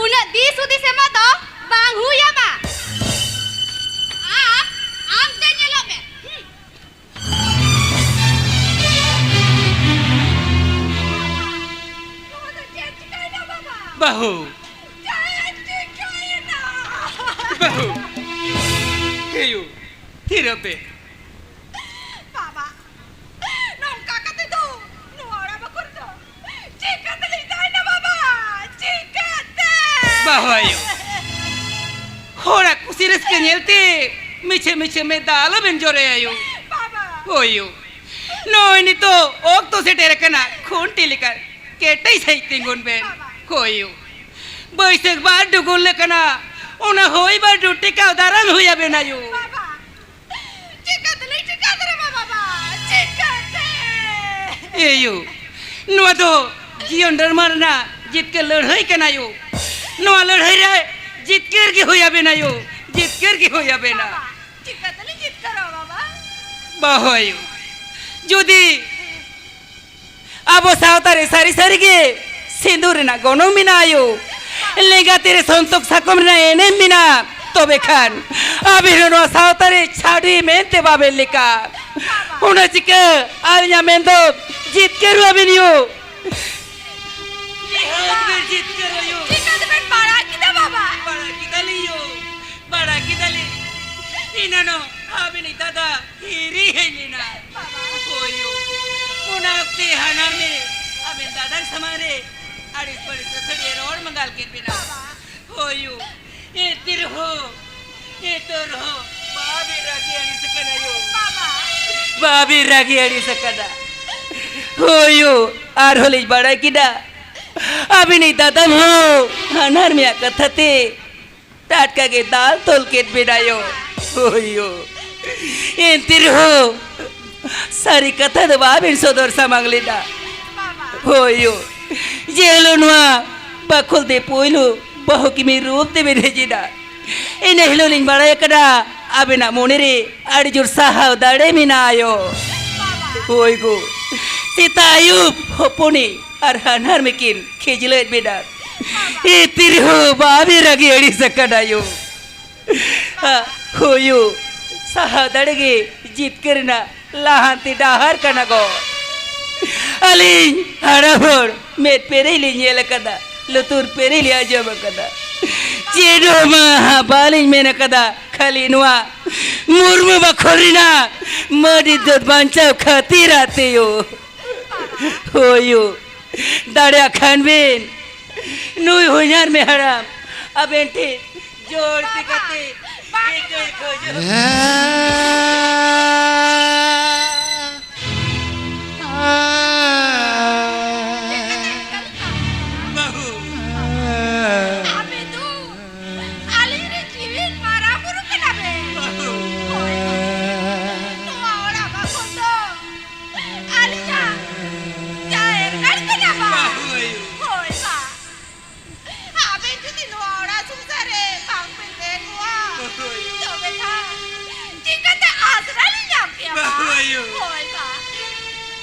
ᱩᱱᱟᱹᱜ ᱫᱤᱥ ᱦᱩᱫᱤᱥ ᱮᱢᱚᱜ ᱫᱚ ᱵᱟᱝ ᱦᱩᱭ ᱟᱢᱟ᱾ ᱟᱢ, ᱟᱢ ᱛᱮ ᱧᱮᱞᱚᱜ ᱢᱮ᱾ ᱦᱩᱸ᱾ ᱱᱚᱣᱟ ᱫᱚ ᱪᱮᱫ ᱪᱤᱠᱟᱹᱭᱮᱱᱟ ᱵᱟᱵᱟ? ᱵᱟᱹᱦᱩ᱾ ᱪᱮᱫ ᱪᱤᱠᱟᱹᱭᱮᱱᱟ? ᱵᱟᱹᱦᱩ᱾ ᱦᱮᱭᱩ, ᱛᱷᱤᱨᱚᱜ ᱯᱮ᱾ ᱵᱟᱵᱟ, ᱱᱚᱝᱠᱟ ᱠᱟᱛᱮ ᱫᱚ ᱱᱚᱣᱟ ᱚᱲᱟᱜ ᱵᱟᱠᱷᱳᱞ ᱫᱚ ᱪᱤᱠᱟᱹ ᱛᱮᱞᱤᱧ ᱛᱟᱦᱮᱱᱟ ᱵᱟᱵᱟ? ᱪᱤᱠᱟᱹᱛᱮ? ᱵᱟᱹᱦᱩ ᱟᱭᱳ, ᱦᱚᱲᱟᱜ ᱠᱩᱥᱤ ᱨᱟᱹᱥᱠᱟᱹ ᱧᱮᱞᱛᱮ ᱢᱤᱪᱷᱟᱹ ᱢᱤᱪᱷᱟᱹ ᱢᱮᱫ ᱫᱟᱜ ᱟᱞᱚᱵᱮᱱ ᱡᱚᱨᱚᱭᱟ ᱟᱭᱳ᱾ ᱵᱟᱵᱟ᱾ ᱦᱳᱭ ᱭᱳ, ᱱᱚᱜᱼᱚᱭ ᱱᱤᱛᱚᱜ ᱚᱠᱛᱚ ᱥᱮᱴᱮᱨ ᱟᱠᱟᱱᱟ, ᱠᱷᱩᱱᱴᱤ ᱞᱮᱠᱟ ᱠᱮᱴᱮᱡ ᱥᱟᱺᱦᱤᱡ ᱛᱤᱸᱜᱩᱱ ᱵᱮᱱ᱾ ᱵᱟᱵᱟ᱾ ᱦᱳᱭ ᱭᱳ, ᱵᱟᱹᱭᱥᱟᱹᱠᱷ ᱵᱟᱨ ᱰᱩᱵᱩᱨ ᱞᱮᱠᱟᱱᱟ, ᱚᱱᱟ ᱦᱚᱭ ᱵᱟᱨᱰᱩ ᱴᱮᱠᱟᱣ ᱫᱟᱨᱟᱢ ᱦᱩᱭ ᱟᱵᱮᱱᱟ ᱭᱳ᱾ ᱵᱟᱵᱟ᱾ ᱪᱤᱠᱟᱹ ᱛᱮᱞᱤᱧ ᱴᱮᱠᱟᱣ ᱫᱟᱨᱟᱢᱟ ᱵᱟᱵᱟ? ᱪᱤᱠᱟᱹᱛᱮ? ᱮ ᱭᱳ, ᱱᱚᱣᱟ ᱫᱚ ᱡᱤᱭᱚᱱ ᱰᱟᱨᱢᱟ ᱨᱮᱱᱟᱜ ᱡᱤᱛᱠᱟᱹᱨ ᱞᱟᱹᱲᱦᱟᱹᱭ ᱠᱟᱱᱟ ᱭᱳ᱾ ᱱᱚᱣᱟ ᱞᱟᱹᱲᱦᱟᱹᱭ ᱨᱮ ᱡᱤᱛᱠᱟᱹᱨ ᱜᱮ ᱦᱩᱭ ᱟᱵᱮᱱᱟ ᱭᱳ, ᱡᱤᱛᱠᱟᱹᱨ ᱜᱮ ᱦᱩᱭ ᱟᱵᱮᱱᱟ᱾ ᱵᱟᱵᱟ, ᱪᱤᱠᱟᱹ ᱛᱮᱞᱤᱧ ᱡᱤᱛᱠᱟᱹᱨᱚᱜᱼᱟ ᱵᱟᱵᱟ? ᱵᱟᱦᱚᱭ ᱭᱳ, ᱡᱩᱫᱤ ᱟᱵᱚ ᱥᱟᱶᱛᱟ ᱨᱮ ᱥᱟᱹᱨᱤ ᱥᱟᱹᱨᱤ ᱜᱮ ᱥᱤᱸᱫᱩᱨ ᱨᱮᱱᱟᱜ ᱜᱚᱱᱚᱝ ᱢᱮᱱᱟᱜᱼᱟ ᱭᱳ, ᱞᱮᱸᱜᱟ ᱛᱤ ᱨᱮ ᱥᱚᱱᱛᱚᱠ ᱥᱟᱠᱚᱢ ᱨᱮᱱᱟᱜ ᱮᱱᱮᱢ ᱢᱮᱱᱟᱜᱼᱟ, ᱛᱚᱵᱮ ᱠᱷᱟᱱ ᱟᱵᱤᱱ ᱦᱚᱸ ᱱᱚᱣᱟ ᱥᱟᱶᱛᱟ ᱨᱮ ᱪᱷᱟᱹᱰᱣᱤ ᱢᱮᱱᱛᱮ ᱵᱟᱵᱮᱱ ᱞᱮᱠᱟ᱾ ᱚᱱᱟ ᱪᱤᱠᱟᱹ ᱟᱹᱞᱤᱧᱟᱜ ᱢᱮᱱ ᱫᱚ ᱡᱤᱛᱠᱟᱹᱨᱚᱜ ᱟᱵᱤᱱ ᱭᱳ᱾ ᱱᱤᱦᱟᱹᱛ ᱵᱤᱱ ᱡᱤᱛᱠᱟᱹᱨᱚᱜ ᱭᱳ᱾ ᱪᱤᱠᱟᱹ ᱛᱮᱵᱮᱱ ᱵᱟᱲᱟᱭ ᱠᱮᱫᱟ ᱵᱟᱵᱟ? ᱵᱟᱲᱟᱭ ᱠᱮᱫᱟᱞᱤᱧ ᱭᱳ, ᱵᱟᱲᱟᱭ ᱠᱮᱫᱟᱞᱤᱧ᱾ ᱮᱱᱟᱱᱚᱜ ᱟᱹᱵᱤᱱᱤᱡ ᱫᱟᱫᱟ ᱦᱤᱨᱤ ᱦᱮᱡ ᱞᱮᱱᱟ᱾ ᱵᱟᱵᱟ᱾ ᱦᱳᱭ ᱭᱳ᱾ ᱚᱱᱟ ᱚᱠᱛᱮ ᱦᱟᱱᱟᱨ ᱢᱮ ᱟᱵᱮᱱ ᱫᱟᱫᱟ ᱥᱟᱢᱟᱝ ᱨᱮ ᱟᱹᱲᱤᱥ ᱵᱟᱹᱲᱤᱥ ᱟᱹᱛᱷᱟᱹᱲᱤᱭᱟᱹ ᱨᱚᱲ ᱢᱟᱸᱜᱟᱞ ᱠᱮᱫ ᱵᱮᱱᱟ᱾ ᱦᱳᱭ ᱭᱳ, ᱮᱱᱛᱮ ᱨᱮᱦᱚᱸ, ᱮᱱᱛᱮ ᱨᱮᱦᱚᱸ ᱵᱟᱵᱮ ᱨᱟᱹᱜᱤ ᱟᱹᱲᱤᱥ ᱟᱠᱟᱱᱟ ᱭᱳ᱾ ᱵᱟᱵᱮ ᱨᱟᱹᱜᱤ ᱟᱹᱲᱤᱥ ᱟᱠᱟᱱᱟ᱾ ᱦᱳᱭ ᱭᱳ, ᱟᱨᱦᱚᱸ ᱞᱤᱧ ᱵᱟᱲᱟᱭ ᱠᱮᱫᱟ, ᱟᱹᱵᱤᱱᱤᱡ ᱫᱟᱫᱟᱢ ᱦᱚᱸ ᱦᱟᱱᱟᱨ ᱢᱮᱭᱟᱜ ᱠᱟᱛᱷᱟ ᱛᱮ ᱴᱟᱴᱠᱟ ᱜᱮ ᱫᱟᱞ ᱛᱚᱞ ᱠᱮᱫ ᱵᱮᱱᱟᱭᱳ᱾ ᱦᱳᱭᱳ, ᱮᱱᱛᱮ ᱨᱮᱦᱚᱸ ᱥᱟᱹᱨᱤ ᱠᱟᱛᱷᱟ ᱫᱚ ᱵᱟᱵᱮᱱ ᱥᱚᱫᱚᱨ ᱥᱟᱢᱟᱝ ᱞᱮᱫᱟ᱾ ᱦᱳᱭᱳ, ᱡᱮ ᱦᱤᱞᱳᱜ ᱱᱚᱣᱟ ᱵᱟᱠᱷᱳᱞ ᱛᱮ ᱯᱳᱭᱞᱳ ᱵᱟᱹᱦᱩ ᱠᱤᱢᱤᱱ ᱨᱩᱯ ᱛᱮᱵᱮᱱ ᱦᱮᱡ ᱮᱱᱟ, ᱤᱱᱟᱹ ᱦᱤᱞᱳᱜ ᱞᱤᱧ ᱵᱟᱲᱟᱭ ᱟᱠᱟᱫᱟ ᱟᱵᱮᱱᱟᱜ ᱢᱚᱱᱮᱨᱮ ᱟᱹᱰᱤ ᱡᱳᱨ ᱥᱟᱦᱟᱣ ᱫᱟᱲᱮ ᱢᱮᱱᱟᱜᱼᱟ ᱭᱳ᱾ ᱦᱳᱭ ᱜᱳ, ᱥᱮᱛᱟᱜ ᱟᱹᱭᱩᱵ ᱦᱚᱯᱚᱱᱤ ᱟᱨ ᱦᱟᱱᱦᱟᱨ ᱢᱮᱠᱤᱱ ᱠᱷᱮᱡᱞᱟᱹᱭᱮᱫ ᱵᱮᱱᱟ᱾ ᱮᱱᱛᱮ ᱨᱮᱦᱚᱸ ᱵᱟᱵᱮ ᱨᱟᱹᱜᱤ ᱟᱹᱲᱤᱥ ᱟᱠᱟᱱᱟ ᱭᱳ᱾ ᱟ, ᱦᱳᱭᱳ, ᱥᱟᱦᱟᱣ ᱫᱟᱲᱮ ᱜᱮ ᱡᱤᱛᱠᱟᱹᱨ ᱨᱮᱱᱟᱜ ᱞᱟᱦᱟᱱᱛᱤ ᱰᱟᱦᱟᱨ ᱠᱟᱱᱟ ᱜᱳ᱾ ᱟᱹᱞᱤᱧ ᱦᱟᱲᱟᱢ ᱦᱚᱲ ᱢᱮᱫ ᱯᱮᱨᱮᱡ ᱞᱤᱧ ᱧᱮᱞ ᱟᱠᱟᱫᱟ, ᱞᱩᱛᱩᱨ ᱯᱮᱨᱮᱡ ᱞᱤᱧ ᱟᱸᱡᱚᱢ ᱟᱠᱟᱫᱟ᱾ ᱪᱮᱫ ᱦᱚᱸ ᱢᱟ ᱵᱟᱞᱤᱧ ᱢᱮᱱ ᱟᱠᱟᱫᱟ, ᱠᱷᱟᱹᱞᱤ ᱱᱚᱣᱟ ᱢᱩᱨᱢᱩ ᱵᱟᱠᱷᱳᱞ ᱨᱮᱱᱟᱜ ᱢᱟᱹᱰᱤ ᱫᱚ ᱵᱟᱧᱪᱟᱣ ᱠᱷᱟᱹᱛᱤᱨ ᱟᱛᱮᱭᱳ᱾ ᱦᱳᱭᱳ, ᱫᱟᱲᱮᱭᱟᱜ ᱠᱷᱟᱱ ᱵᱤᱱ ᱱᱩᱭ ᱦᱚᱧᱦᱟᱨ ᱢᱮ ᱦᱟᱲᱟᱢ ᱟᱵᱮᱱ ᱴᱷᱮᱱ ᱡᱳᱨ ᱛᱤ ᱠᱟᱛᱮ ᱵᱟᱝ ᱮᱠᱟᱭ ᱠᱷᱚᱡᱚᱜ᱾ ᱵᱟᱹᱦᱩ᱾ ᱟᱯᱮ ᱫᱚ ᱟᱹᱞᱤᱧ ᱨᱮᱱ ᱡᱤᱣᱤ ᱢᱟᱨᱟᱝ ᱵᱩᱨᱩ ᱠᱟᱱᱟ ᱯᱮ᱾ ᱵᱟᱹᱦᱩ᱾ ᱦᱳᱭ, ᱱᱚᱣᱟ ᱚᱲᱟᱜ ᱵᱟᱠᱷᱳᱞ ᱫᱚ ᱟᱹᱞᱤᱧᱟᱜ ᱡᱟᱦᱮᱨ ᱜᱟᱲ ᱠᱟᱱᱟ ᱵᱟ᱾ ᱵᱟᱹᱦᱩ ᱟᱭᱳ᱾ ᱦᱳᱭ ᱵᱟ᱾ ᱟᱵᱮᱱ ᱡᱩᱫᱤ ᱱᱚᱣᱟ ᱚᱲᱟᱜ ᱥᱚᱝᱥᱟᱨ ᱨᱮ ᱵᱟᱝ ᱵᱮᱱ ᱛᱟᱦᱮᱸ ᱠᱚᱜᱼᱟ, ᱵᱟᱹᱦᱩ ᱟᱭᱳ᱾ ᱛᱚᱵᱮ ᱠᱷᱟᱱ ᱪᱤᱠᱟᱹᱛᱮ ᱟᱥᱨᱟ ᱞᱤᱧ ᱧᱟᱢ ᱠᱮᱭᱟ ᱵᱟ? ᱵᱟᱹᱦᱩ ᱟᱭᱳ᱾ ᱦᱳᱭ ᱵᱟ᱾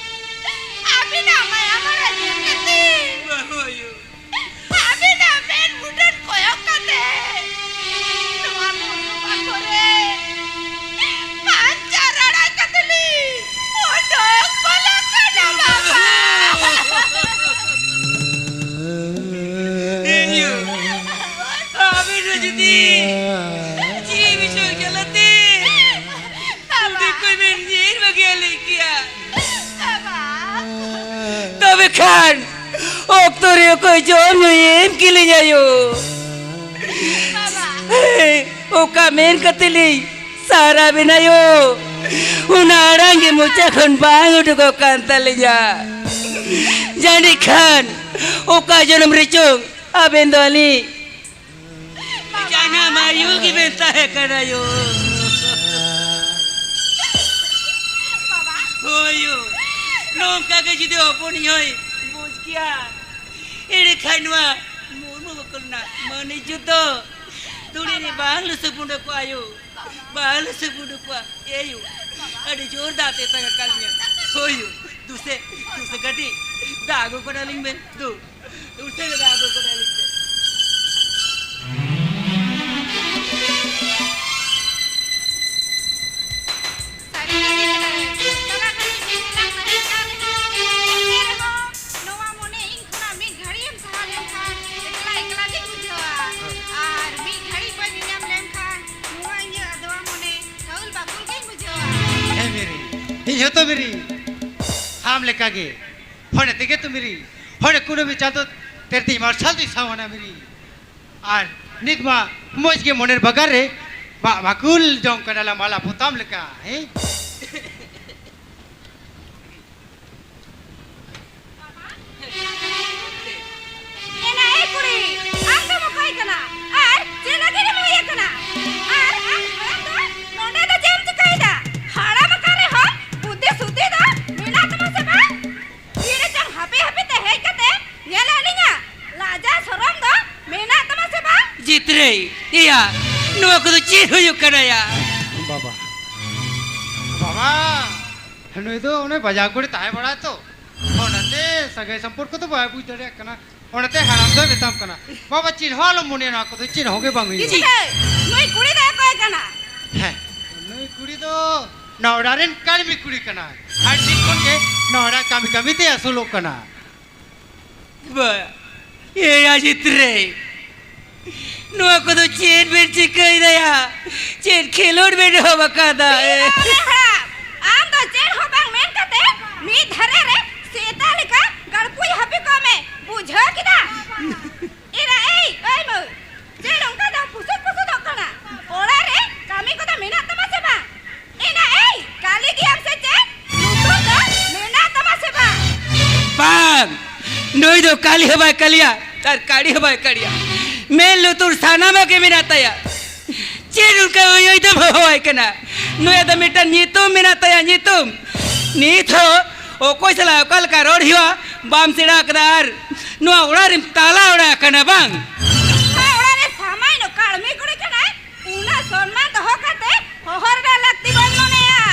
ᱟᱵᱮᱱᱟᱜ ᱢᱟᱭᱟ ᱢᱟᱲᱟ ᱧᱮᱞ ᱠᱟᱛᱮ ᱵᱟᱹᱦᱩ ᱟᱭᱳ᱾ ᱟᱹᱵᱤᱱᱟᱜ ᱢᱮᱫ ᱢᱩᱴᱟᱹᱱ ᱠᱚᱭᱚᱜ ᱠᱟᱛᱮ ᱱᱚᱣᱟ ᱵᱩᱨᱩ ᱵᱟᱠᱷᱳᱞ ᱨᱮ ᱯᱟᱧᱪᱟᱨ ᱟᱲᱟᱜ ᱠᱟᱛᱮ ᱞᱤᱧ ᱚᱰᱚᱠ ᱵᱚᱞᱚ ᱠᱟᱱᱟ ᱵᱟᱵᱟ᱾ ᱤᱧ ᱟᱹᱵᱤᱱ ᱦᱚᱸ ᱡᱩᱫᱤ ᱡᱤᱣᱤ ᱵᱤᱪᱷᱚᱲ ᱡᱟᱞᱟᱛᱮ ᱵᱟᱵᱟ᱾ ᱩᱱᱤ ᱠᱚᱭ ᱵᱮᱱ ᱧᱤᱨ ᱵᱟᱹᱜᱤᱭᱟᱞᱤᱧ ᱠᱮᱭᱟ᱾ ᱵᱟᱵᱟ᱾ ᱠᱷᱟᱱ ᱚᱠᱛᱚ ᱨᱮ ᱚᱠᱚᱭ ᱡᱚᱢ ᱧᱩᱭ ᱮᱢ ᱠᱮᱞᱤᱧ ᱟᱭᱳ? ᱦᱮᱸ, ᱚᱠᱟ ᱢᱮᱱ ᱠᱟᱛᱮ ᱞᱤᱧ ᱥᱟᱨᱟ ᱵᱮᱱᱟᱭᱳ? ᱚᱱᱟ ᱟᱲᱟᱝ ᱜᱮ ᱢᱚᱪᱟ ᱠᱷᱚᱱ ᱵᱟᱝ ᱩᱰᱩᱠᱚᱜ ᱠᱟᱱ ᱛᱟᱹᱞᱤᱧᱟ᱾ ᱡᱟᱹᱱᱤᱡ ᱠᱷᱟᱱ ᱚᱠᱟ ᱡᱚᱱᱚᱢ ᱨᱮᱪᱚᱝ ᱟᱵᱮᱱ ᱫᱚ ᱟᱹᱞᱤᱧ ᱡᱟᱱᱟᱢ ᱟᱭᱳ ᱜᱮᱵᱮᱱ ᱛᱟᱦᱮᱸ ᱠᱟᱱᱟ ᱭᱳ᱾ ᱦᱳᱭ ᱭᱳ, ᱱᱚᱝᱠᱟ ᱜᱮ ᱡᱩᱫᱤ ᱦᱚᱯᱚᱱᱤᱧ ᱦᱚᱸᱭ ᱵᱩᱡᱽ ᱠᱮᱭᱟ, ᱮᱸᱰᱮᱠᱷᱟᱱ ᱱᱚᱣᱟ ᱢᱩᱨᱢᱩ ᱵᱟᱠᱚ ᱨᱮᱱᱟᱜ ᱢᱟᱹᱱᱤᱡ ᱡᱩᱛᱟᱹ ᱫᱷᱩᱲᱤ ᱨᱮ ᱵᱟᱝ ᱞᱩᱥᱩ ᱵᱩᱰᱟᱹ ᱠᱚᱜᱼᱟ ᱭᱳ᱾ ᱵᱟᱝ ᱞᱩᱥᱩ ᱵᱩᱰᱟᱹ ᱠᱚᱜᱼᱟ᱾ ᱮ ᱭᱳ, ᱟᱹᱰᱤ ᱡᱳᱨ ᱫᱟᱜ ᱛᱮᱛᱟᱝ ᱟᱠᱟᱫ ᱞᱤᱧᱟ᱾ ᱦᱳᱭ ᱭᱳ, ᱫᱩᱥᱮ, ᱫᱩᱥᱮ ᱠᱟᱹᱴᱤᱡ ᱫᱟᱜ ᱟᱹᱜᱩ ᱠᱚᱨᱟᱞᱤᱧ ᱵᱮᱱ ᱫᱩ᱾ ᱩᱞᱴᱟᱹ ᱜᱮ ᱫᱟᱜ ᱟᱹᱜᱩ ᱠᱚᱨᱟᱞᱤᱧ ᱵᱮᱱ᱾ ᱥᱟᱹᱨᱤ ᱜᱮ ᱜᱤᱫᱽᱨᱟᱹ, ᱛᱚᱨᱟ ᱠᱟᱹᱴᱤᱡ ᱢᱤᱫ ᱜᱮᱞᱟᱝ ᱛᱟᱦᱮᱸ ᱠᱟᱱ ᱨᱮᱦᱚᱸ, ᱮᱱᱛᱮ ᱨᱮᱦᱚᱸ ᱱᱚᱣᱟ ᱢᱚᱱᱮ ᱤᱧ ᱠᱷᱚᱱᱟᱜ ᱢᱤᱫ ᱜᱷᱟᱹᱲᱤᱡ ᱮᱢ ᱥᱟᱦᱟ ᱞᱮᱱᱠᱷᱟᱱ ᱮᱠᱞᱟ ᱮᱠᱞᱟ ᱜᱤᱧ ᱵᱩᱡᱷᱟᱹᱣᱟ᱾ ᱟᱨ ᱢᱤᱫ ᱜᱷᱟᱹᱲᱤᱡ ᱵᱟᱹᱧ ᱧᱟᱢ ᱞᱮᱱᱠᱷᱟᱱ ᱱᱚᱣᱟ ᱤᱧᱟᱹᱜ ᱟᱫᱣᱟ ᱢᱚᱱᱮ ᱠᱷᱟᱹᱞ ᱵᱟᱹᱠᱩᱞ ᱜᱤᱧ ᱵᱩᱡᱷᱟᱹᱣᱟ᱾ ᱦᱮᱸ ᱢᱤᱨᱤ, ᱤᱧ ᱦᱚᱸᱛᱚ ᱢᱤᱨᱤ ᱟᱢ ᱞᱮᱠᱟᱜᱮ ᱦᱚᱲᱮ ᱛᱮᱜᱮ ᱛᱚ ᱢᱤᱨᱤ, ᱦᱚᱲᱮ ᱠᱩᱱᱟᱹᱢᱤ ᱪᱟᱸᱫᱚ ᱛᱮᱨᱮ ᱛᱤᱧ ᱢᱟᱨᱥᱟᱞ ᱫᱚᱧ ᱥᱟᱶᱟᱱᱟ ᱢᱤᱨᱤ᱾ ᱟᱨ ᱱᱤᱛ ᱢᱟ ᱢᱚᱡᱽ ᱜᱮ ᱢᱚᱱᱮᱨ ᱵᱟᱜᱟᱱ ᱨᱮ ᱵᱟ-, ᱵᱟᱠᱩᱞ ᱡᱚᱝ ᱠᱟᱱᱟᱞᱮ ᱢᱟᱞᱟ ᱯᱚᱛᱟᱢ ᱞᱮᱠᱟ, ᱦᱮᱸ? ᱮᱱᱟ ᱮ ᱠᱩᱲᱤ, ᱟᱢ ᱫᱚᱢ ᱚᱠᱚᱭ ᱠᱟᱱᱟ? ᱟᱨ ᱪᱮᱫ ᱞᱟᱹᱜᱤᱫ ᱮᱢ ᱦᱮᱡ ᱟᱠᱟᱱᱟ? ᱟᱨ ᱟᱢ ᱦᱟᱲᱟᱢ ᱫᱚ ᱱᱚᱰᱮ ᱫᱚ ᱪᱮᱫ ᱮᱢ ᱪᱤᱠᱟᱹᱭᱮᱫᱟ? ᱦᱟᱲᱟᱢ ᱟᱠᱟᱱ ᱨᱮᱦᱚᱸ ᱵᱩᱫᱽᱫᱷᱤ ᱥᱩᱫᱽᱫᱷᱤ ᱫᱚ ᱢᱮᱱᱟᱜ ᱛᱟᱢᱟ ᱥᱮ ᱵᱟᱝ? ᱛᱤᱨᱮ ᱪᱚᱝ ᱦᱟᱯᱮ ᱦᱟᱯᱮ ᱛᱮ ᱦᱮᱡ ᱠᱟᱛᱮ ᱧᱮᱞᱮᱫ ᱞᱤᱧᱟ᱾ ᱞᱟᱡᱟ ᱥᱚᱨᱚᱢ ᱫᱚ ᱢᱮᱱᱟᱜ ᱛᱟᱢᱟ ᱥᱮ ᱵᱟᱝ? ᱡᱤᱛᱨᱟᱹᱭ, ᱮᱭᱟ, ᱱᱚᱣᱟ ᱠᱚᱫᱚ ᱪᱮᱫ ᱦᱩᱭᱩᱜ ᱠᱟᱱᱟ ᱭᱟ? ᱵᱟᱵᱟ, ᱵᱟᱵᱟ, ᱱᱩᱭ ᱫᱚ ᱚᱱᱮ ᱵᱟᱡᱟᱣ ᱠᱩᱲᱤ ᱛᱟᱦᱮᱸ ᱵᱟᱲᱟ ᱛᱚ, ᱚᱱᱟᱛᱮ ᱥᱟᱹᱜᱟᱹᱭ ᱥᱚᱢᱯᱚᱨᱠᱚ ᱫᱚ ᱵᱟᱭ ᱵᱩᱡᱽ ᱫᱟᱲᱮᱭᱟᱜ ᱠᱟᱱᱟ᱾ ᱚᱱᱟᱛᱮ ᱦᱟᱲᱟᱢ ᱫᱚᱭ ᱢᱮᱛᱟᱢ ᱠᱟᱱᱟ, ᱵᱟᱵᱟ, ᱪᱮᱫ ᱦᱚᱸ ᱟᱞᱚᱢ ᱢᱚᱱᱮᱭᱟ, ᱱᱚᱣᱟ ᱠᱚᱫᱚ ᱪᱮᱫ ᱦᱚᱸ ᱜᱮ ᱵᱟᱝ ᱦᱩᱭᱩᱜᱼᱟ᱾ ᱤᱧ ᱫᱚ ᱱᱩᱭ ᱠᱩᱲᱤ ᱫᱚ ᱚᱠᱚᱭ ᱠᱟᱱᱟ? ᱦᱮᱸ, ᱱᱩᱭ ᱠᱩᱲᱤ ᱫᱚ ᱱᱚᱣᱟ ᱚᱲᱟᱜ ᱨᱮᱱ ᱠᱟᱹᱲᱢᱤ ᱠᱩᱲᱤ ᱠᱟᱱᱟᱭ᱾ ᱟᱹᱰᱤ ᱫᱤᱱ ᱠᱷᱚᱱ ᱜᱮ ᱱᱚᱣᱟ ᱚᱲᱟᱜ ᱠᱟᱹᱢᱤ ᱠᱟᱹᱢᱤ ᱛᱮ ᱟᱹᱥᱩᱞᱚᱜ ᱠᱟᱱᱟ᱾ ᱵᱟ, ᱮᱭᱟ ᱡᱤᱛᱨᱟᱹᱭ, ᱱᱚᱣᱟ ᱠᱚᱫᱚ ᱪᱮᱫ ᱵᱮᱱ ᱪᱤᱠᱟᱹᱭᱮᱫᱟ ᱭᱟ? ᱪᱮᱫ ᱠᱷᱮᱞᱳᱰ ᱵᱮᱱ ᱮᱦᱚᱵ ᱟᱠᱟᱫᱟ? ᱮ? ᱵᱤᱞᱟᱹᱣ ᱨᱮ ᱦᱟᱸᱜ, ᱟᱢ ᱫᱚ ᱪᱮᱫ ᱦᱚᱸ ᱵᱟᱝ ᱢᱮᱱ ᱠᱟᱛᱮ ᱢᱤᱫ ᱫᱷᱟᱨᱮ ᱨᱮ ᱥᱮᱛᱟ ᱞᱮᱠᱟ ᱜᱟᱲ ᱩᱱᱤ ᱫᱚ ᱠᱟᱹᱞᱤ ᱦᱚᱸ ᱵᱟᱭ ᱠᱟᱹᱞᱤᱭᱟ ᱟᱨ ᱠᱟᱹᱲᱤ ᱦᱚᱸ ᱵᱟᱭ ᱠᱟᱹᱲᱤᱭᱟ᱾ ᱢᱮᱫ ᱞᱩᱛᱩᱨ ᱥᱟᱱᱟᱢᱟᱜ ᱜᱮ ᱢᱮᱱᱟᱜ ᱛᱟᱭᱟ᱾ ᱪᱮᱫ ᱚᱱᱠᱟ ᱩᱭᱩᱭ ᱫᱚᱢ ᱦᱚᱦᱚᱣᱟᱭ ᱠᱟᱱᱟ? ᱱᱩᱭᱟᱜ ᱫᱚ ᱢᱤᱫᱴᱟᱝ ᱧᱩᱛᱩᱢ ᱢᱮᱱᱟᱜ ᱛᱟᱭᱟ, ᱧᱩᱛᱩᱢ᱾ ᱱᱤᱛ ᱦᱚᱸ ᱚᱠᱚᱭ ᱥᱟᱞᱟᱜ ᱚᱠᱟ ᱞᱮᱠᱟ ᱨᱚᱲ ᱦᱩᱭᱩᱜᱼᱟ ᱵᱟᱢ ᱥᱮᱬᱟ ᱟᱠᱟᱫᱟ᱾ ᱟᱨ ᱱᱚᱣᱟ ᱚᱲᱟᱜ ᱨᱮᱢ ᱛᱟᱞᱟ ᱚᱲᱟᱜ ᱟᱠᱟᱱᱟ ᱵᱟᱝ? ᱱᱚᱣᱟ ᱚᱲᱟᱜ ᱨᱮ ᱥᱟᱢᱟᱭ ᱱᱚ ᱠᱟᱹᱲᱢᱤ ᱠᱩᱲᱤ ᱠᱟᱱᱟᱭ, ᱩᱱᱟᱹᱜ ᱥᱚᱱᱢᱟᱱ ᱫᱚᱦᱚ ᱠᱟᱛᱮ ᱦᱚᱦᱚ ᱨᱮᱱᱟᱜ ᱞᱟᱹᱠᱛᱤ ᱵᱟᱹᱧ ᱢᱚᱱᱮᱭᱟ᱾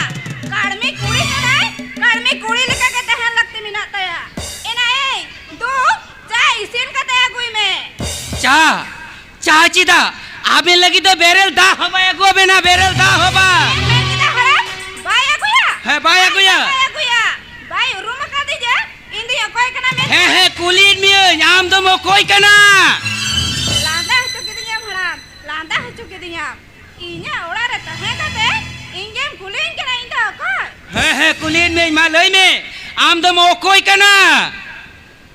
ᱠᱟᱹᱲᱢᱤ ᱠᱩᱲᱤ ᱠᱟᱱᱟᱭ, ᱠᱟᱹᱲᱢᱤ ᱠᱩᱲᱤ ᱞᱮᱠᱟ ᱜᱮ ᱛᱟᱦᱮᱱ ᱞᱟᱹᱠᱛᱤ ᱢᱮᱱᱟᱜ ᱛᱟᱭᱟ᱾ ᱮᱱᱟ ᱮᱭ, ᱫᱩ, ᱪᱟ ᱤᱥᱤᱱ ᱠᱟᱛᱮ ᱟᱹᱜᱩᱭ ᱢᱮ᱾ ᱪᱟ? ᱪᱟ ᱪᱮᱫᱟᱜ? ᱟᱵᱮᱱ ᱞᱟᱹᱜᱤᱫ ᱫᱚ ᱵᱮᱨᱮᱞ ᱫᱟᱜ ᱦᱚᱸ ᱵᱟᱭ ᱟᱹᱜᱩ ᱟᱵᱮᱱᱟ, ᱵᱮᱨᱮᱞ ᱫᱟᱜ ᱦᱚᱸ ᱵᱟᱝ᱾ ᱪᱮᱫ ᱢᱮᱱ ᱠᱮᱫᱟ ᱦᱟᱲᱟᱢ? ᱵᱟᱭ ᱟᱹᱜᱩᱭᱟ? ᱦᱮᱸ, ᱵᱟᱭ ᱟᱹᱜᱩᱭᱟ᱾ ᱵᱟᱭ ᱟᱹᱜᱩᱭᱟ? ᱵᱟᱭ ᱩᱨᱩᱢ ᱟᱠᱟᱫᱤᱧᱟ ᱤᱧ ᱫᱩᱧ ᱚᱠᱚᱭ ᱠᱟᱱᱟ ᱢᱮᱱᱛᱮ? ᱦᱮᱸ, ᱦᱮᱸ, ᱠᱩᱞᱤᱭᱮᱫ ᱢᱤᱭᱟᱹᱧ, ᱟᱢ ᱫᱚᱢ ᱚᱠᱚᱭ ᱠᱟᱱᱟ? ᱞᱟᱸᱫᱟ ᱦᱚᱪᱚ ᱠᱤᱫᱤᱧᱟᱢ ᱦᱟᱲᱟᱢ, ᱞᱟᱸᱫᱟ ᱦᱚᱪᱚ ᱠᱤᱫᱤᱧᱟᱢ᱾ ᱤᱧᱟᱹᱜ ᱚᱲᱟᱜ ᱨᱮ ᱛᱟᱦᱮᱸ ᱠᱟᱛᱮ ᱤᱧ ᱜᱮᱢ ᱠᱩᱞᱤᱧ ᱠᱟᱱᱟ ᱤᱧ ᱫᱚ ᱚᱠᱚᱭ? ᱦᱮᱸ, ᱦᱮᱸ, ᱠᱩᱞᱤᱭᱮᱫ ᱢᱤᱭᱟᱹᱧ, ᱢᱟ ᱞᱟᱹᱭ ᱢᱮ, ᱟᱢ ᱫᱚᱢ ᱚᱠᱚᱭ ᱠᱟᱱᱟ?